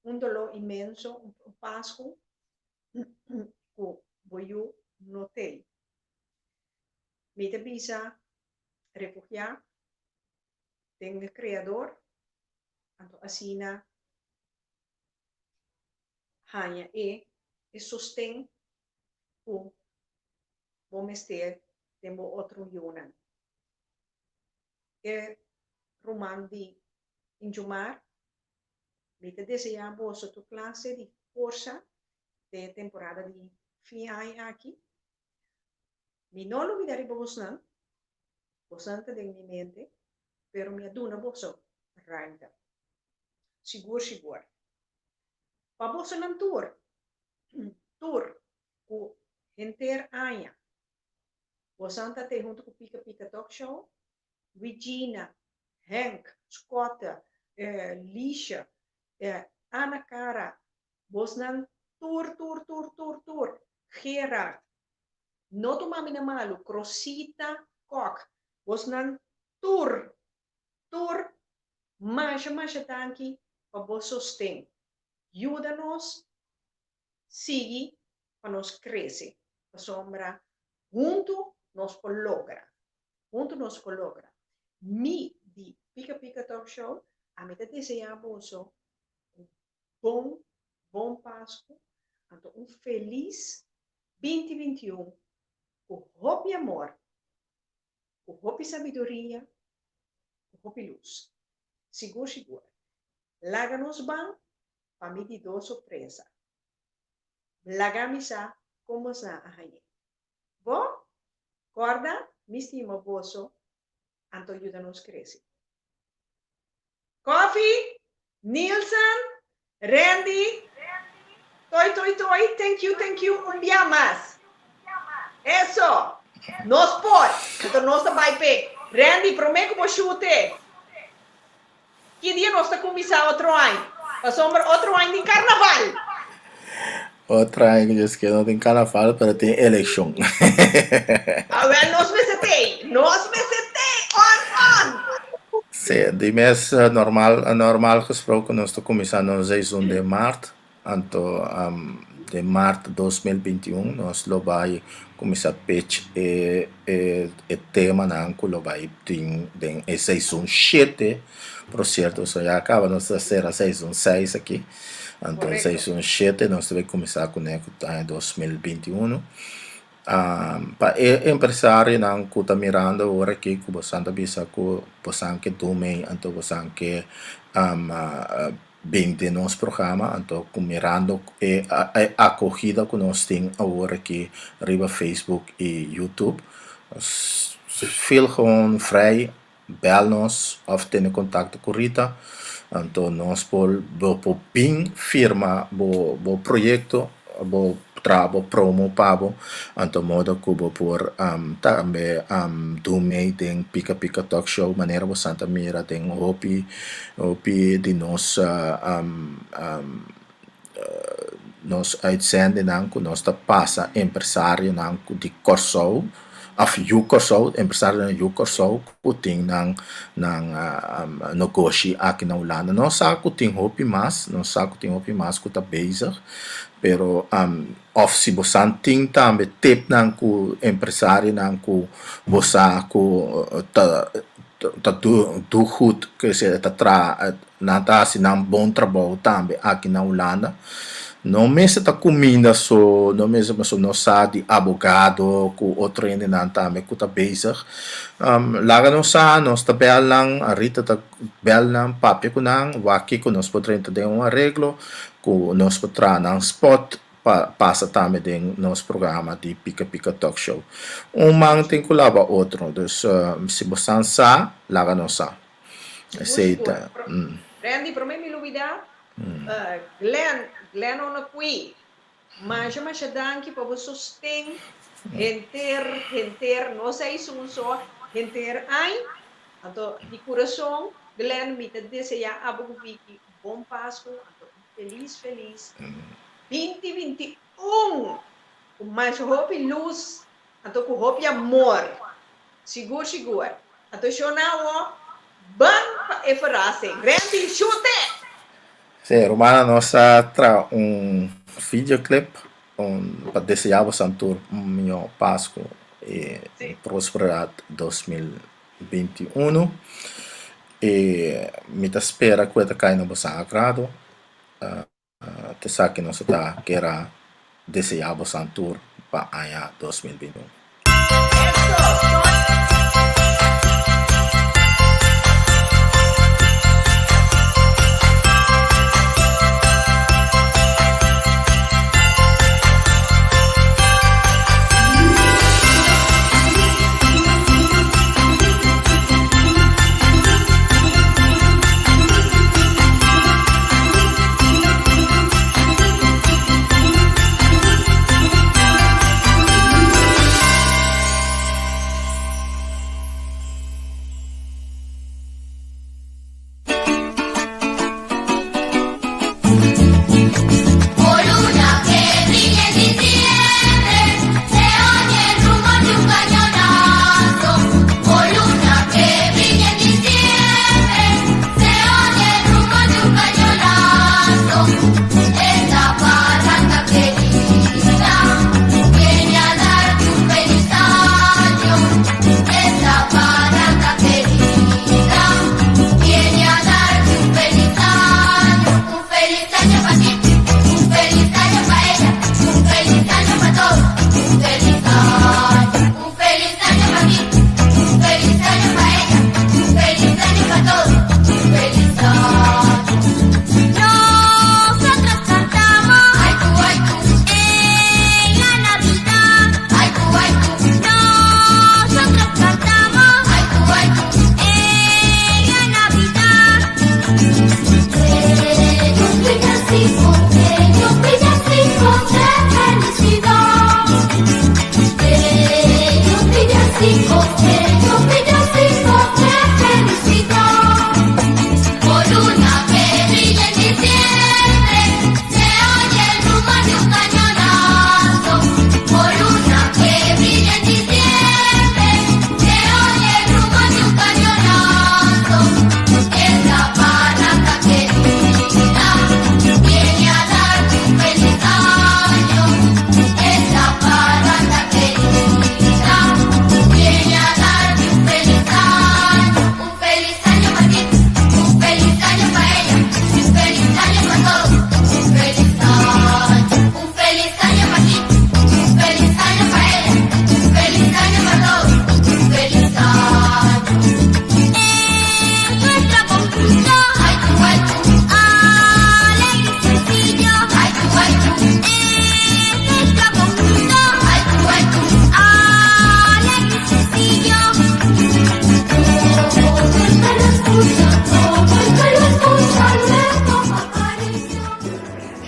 un dolor inmenso, un pascu cu bo yu no tey. Mi ta bisa refugia den e Creador, anto asina haña e e sosten cu bo mester den bo otro yunan. E ruman di Injumar, Mi ta deseá boso tur klase di forsa den e temporada di fin aña aki. Mi no lubida riba bosnan, bosnan ta den mi mente, pero mi a duna boso ruimte. Sigur sigur. Pa bosonan tur, tur ku henter aña bosan ta te huntu ku Pika Pika Talk Show, Regina, Henk, Schotte, Liesje, Ana Cara, bosnan tur tur tur tur tur, Gerard, no tuma mi na malu, Crosita Kok, bosnan tur tur masha masha danki pa bo sosten. Yuda nos sigui pa nos krese, pasobra huntu nos por logra. Huntu nos por logra. Mi di Pika Pika Talk Show, ami ta deseá boso un bon, bon Pasku, anto un felis binti 21 ku hopi amor, ku hopi sabiduria, ku hopi lus. Sigur sigur. Laga nos ban pa mi di dos sorpresa. Laga mi sa kon bosnan a hañ'é. Bo? Kòrda, mi stima boso, anto yuda nos krese. Koffie, Nielsen, Randy, toi toi toi, thank you thank you un bia mas. Eso! Nos por! Anto nos ta bai p'e. Randy, promé ku bo shute. Ki dia nos ta kuminsá otro aña? Pasobra otro aña tin karnaval. Otro aña ku Dios kier no tin karnaval pero tin elekshon. Awel nos mester tei. Nos mester tei on on. Sí, di mes normal normal gesproken nos ta kuminsá nos seizoen den maart. Anto den maart 2021 nos lo bai kuminsá pitch e e e temanan ku lo bai tin den e seizoen shete. Por sierto so ya kaba nos ta sera seizoen seis aki. Anto seizoen shete nos ta bai kuminsá kuné ku ta aña 2021. Pa e empresarionan ku ta mirando awor aki ku bosan ta bisa ku bosan ke dun mei anto bosan ke bin den nos programa anto ku mirando e akogida ku nos tin awor aki riba Facebook i YouTube feel gewoon vrij bel nos of tene kontakto ku Rita anto nos por bo por bin firma bo bo proyekto bo traha bo promo pa bo anto modo ku bo por tambe dun mei den Pika Pika Talk Show manera bo san ta mira den hopi hopi di nos nos uitzendinan ku nos ta pasa empresarionan ku di Kòrsou òf yu Kòrsou, empresarionan yu Kòrsou ku tin nan nan negoshi aki na Hulanda. Nos sa ku tin hopi mas, nos sa ku tin hopi mas ku ta bezig, pero òf si bo san tin tambe tipnan ku empresarionan ku bo sa ku ta ta do goed, ta traha. Nan ta hasi nan bon trabou tambe aki na Hulanda. No mester ta kuminda so, no mester pasobra nos sa di abogado ku otro hendenan tambe ku ta bezig. Laga nos sa, nos ta bel nan, Rita ta bel nan, papia ku nan, wak kiko nos por drenta den un areglo ku nos por traha nan spot pa pasa tambe den nos programa di Pika Pika Talk Show. Un man tin ku laba otro, dus si bo san sa, laga nos sa. Esei ta. Randy, promé mi lubidá, Glenn, Glenn Onakui, masha masha danki pa bo sosten henter, henter, no seizoen so, henter añ. Anto di kurason, Glenn, mi ta deseá abo ku Vicky un bon Pasku, anto un felis, felis binti 21, ku masha hopi lus Anto ku hopi amor. Sigur sigur. Anto shona awo ban pa e verrassing. Randy shute! Sí, rumannan nos a traha un videoclip un pa desea bosan tur un miho Pascu y un prosperidad 2021 y mi ta spera cu e ta cay na bosan agrado. T'esaki nos ta kier a deseá bosan tur pa aña 2021.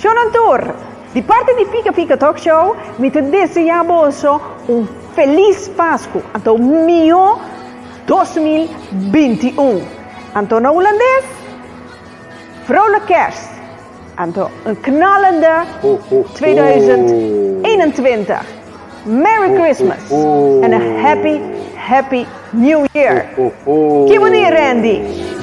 Shonan tur, di parti di Fika Fika Talk Show mi ta desea boso un felis Pasku anto un mihó 2021. Anto na Hulandes, Vrolijk Kerst. Anto een knallende 2021. Merry Christmas and a happy, happy New Year. Ki bo di, Randy?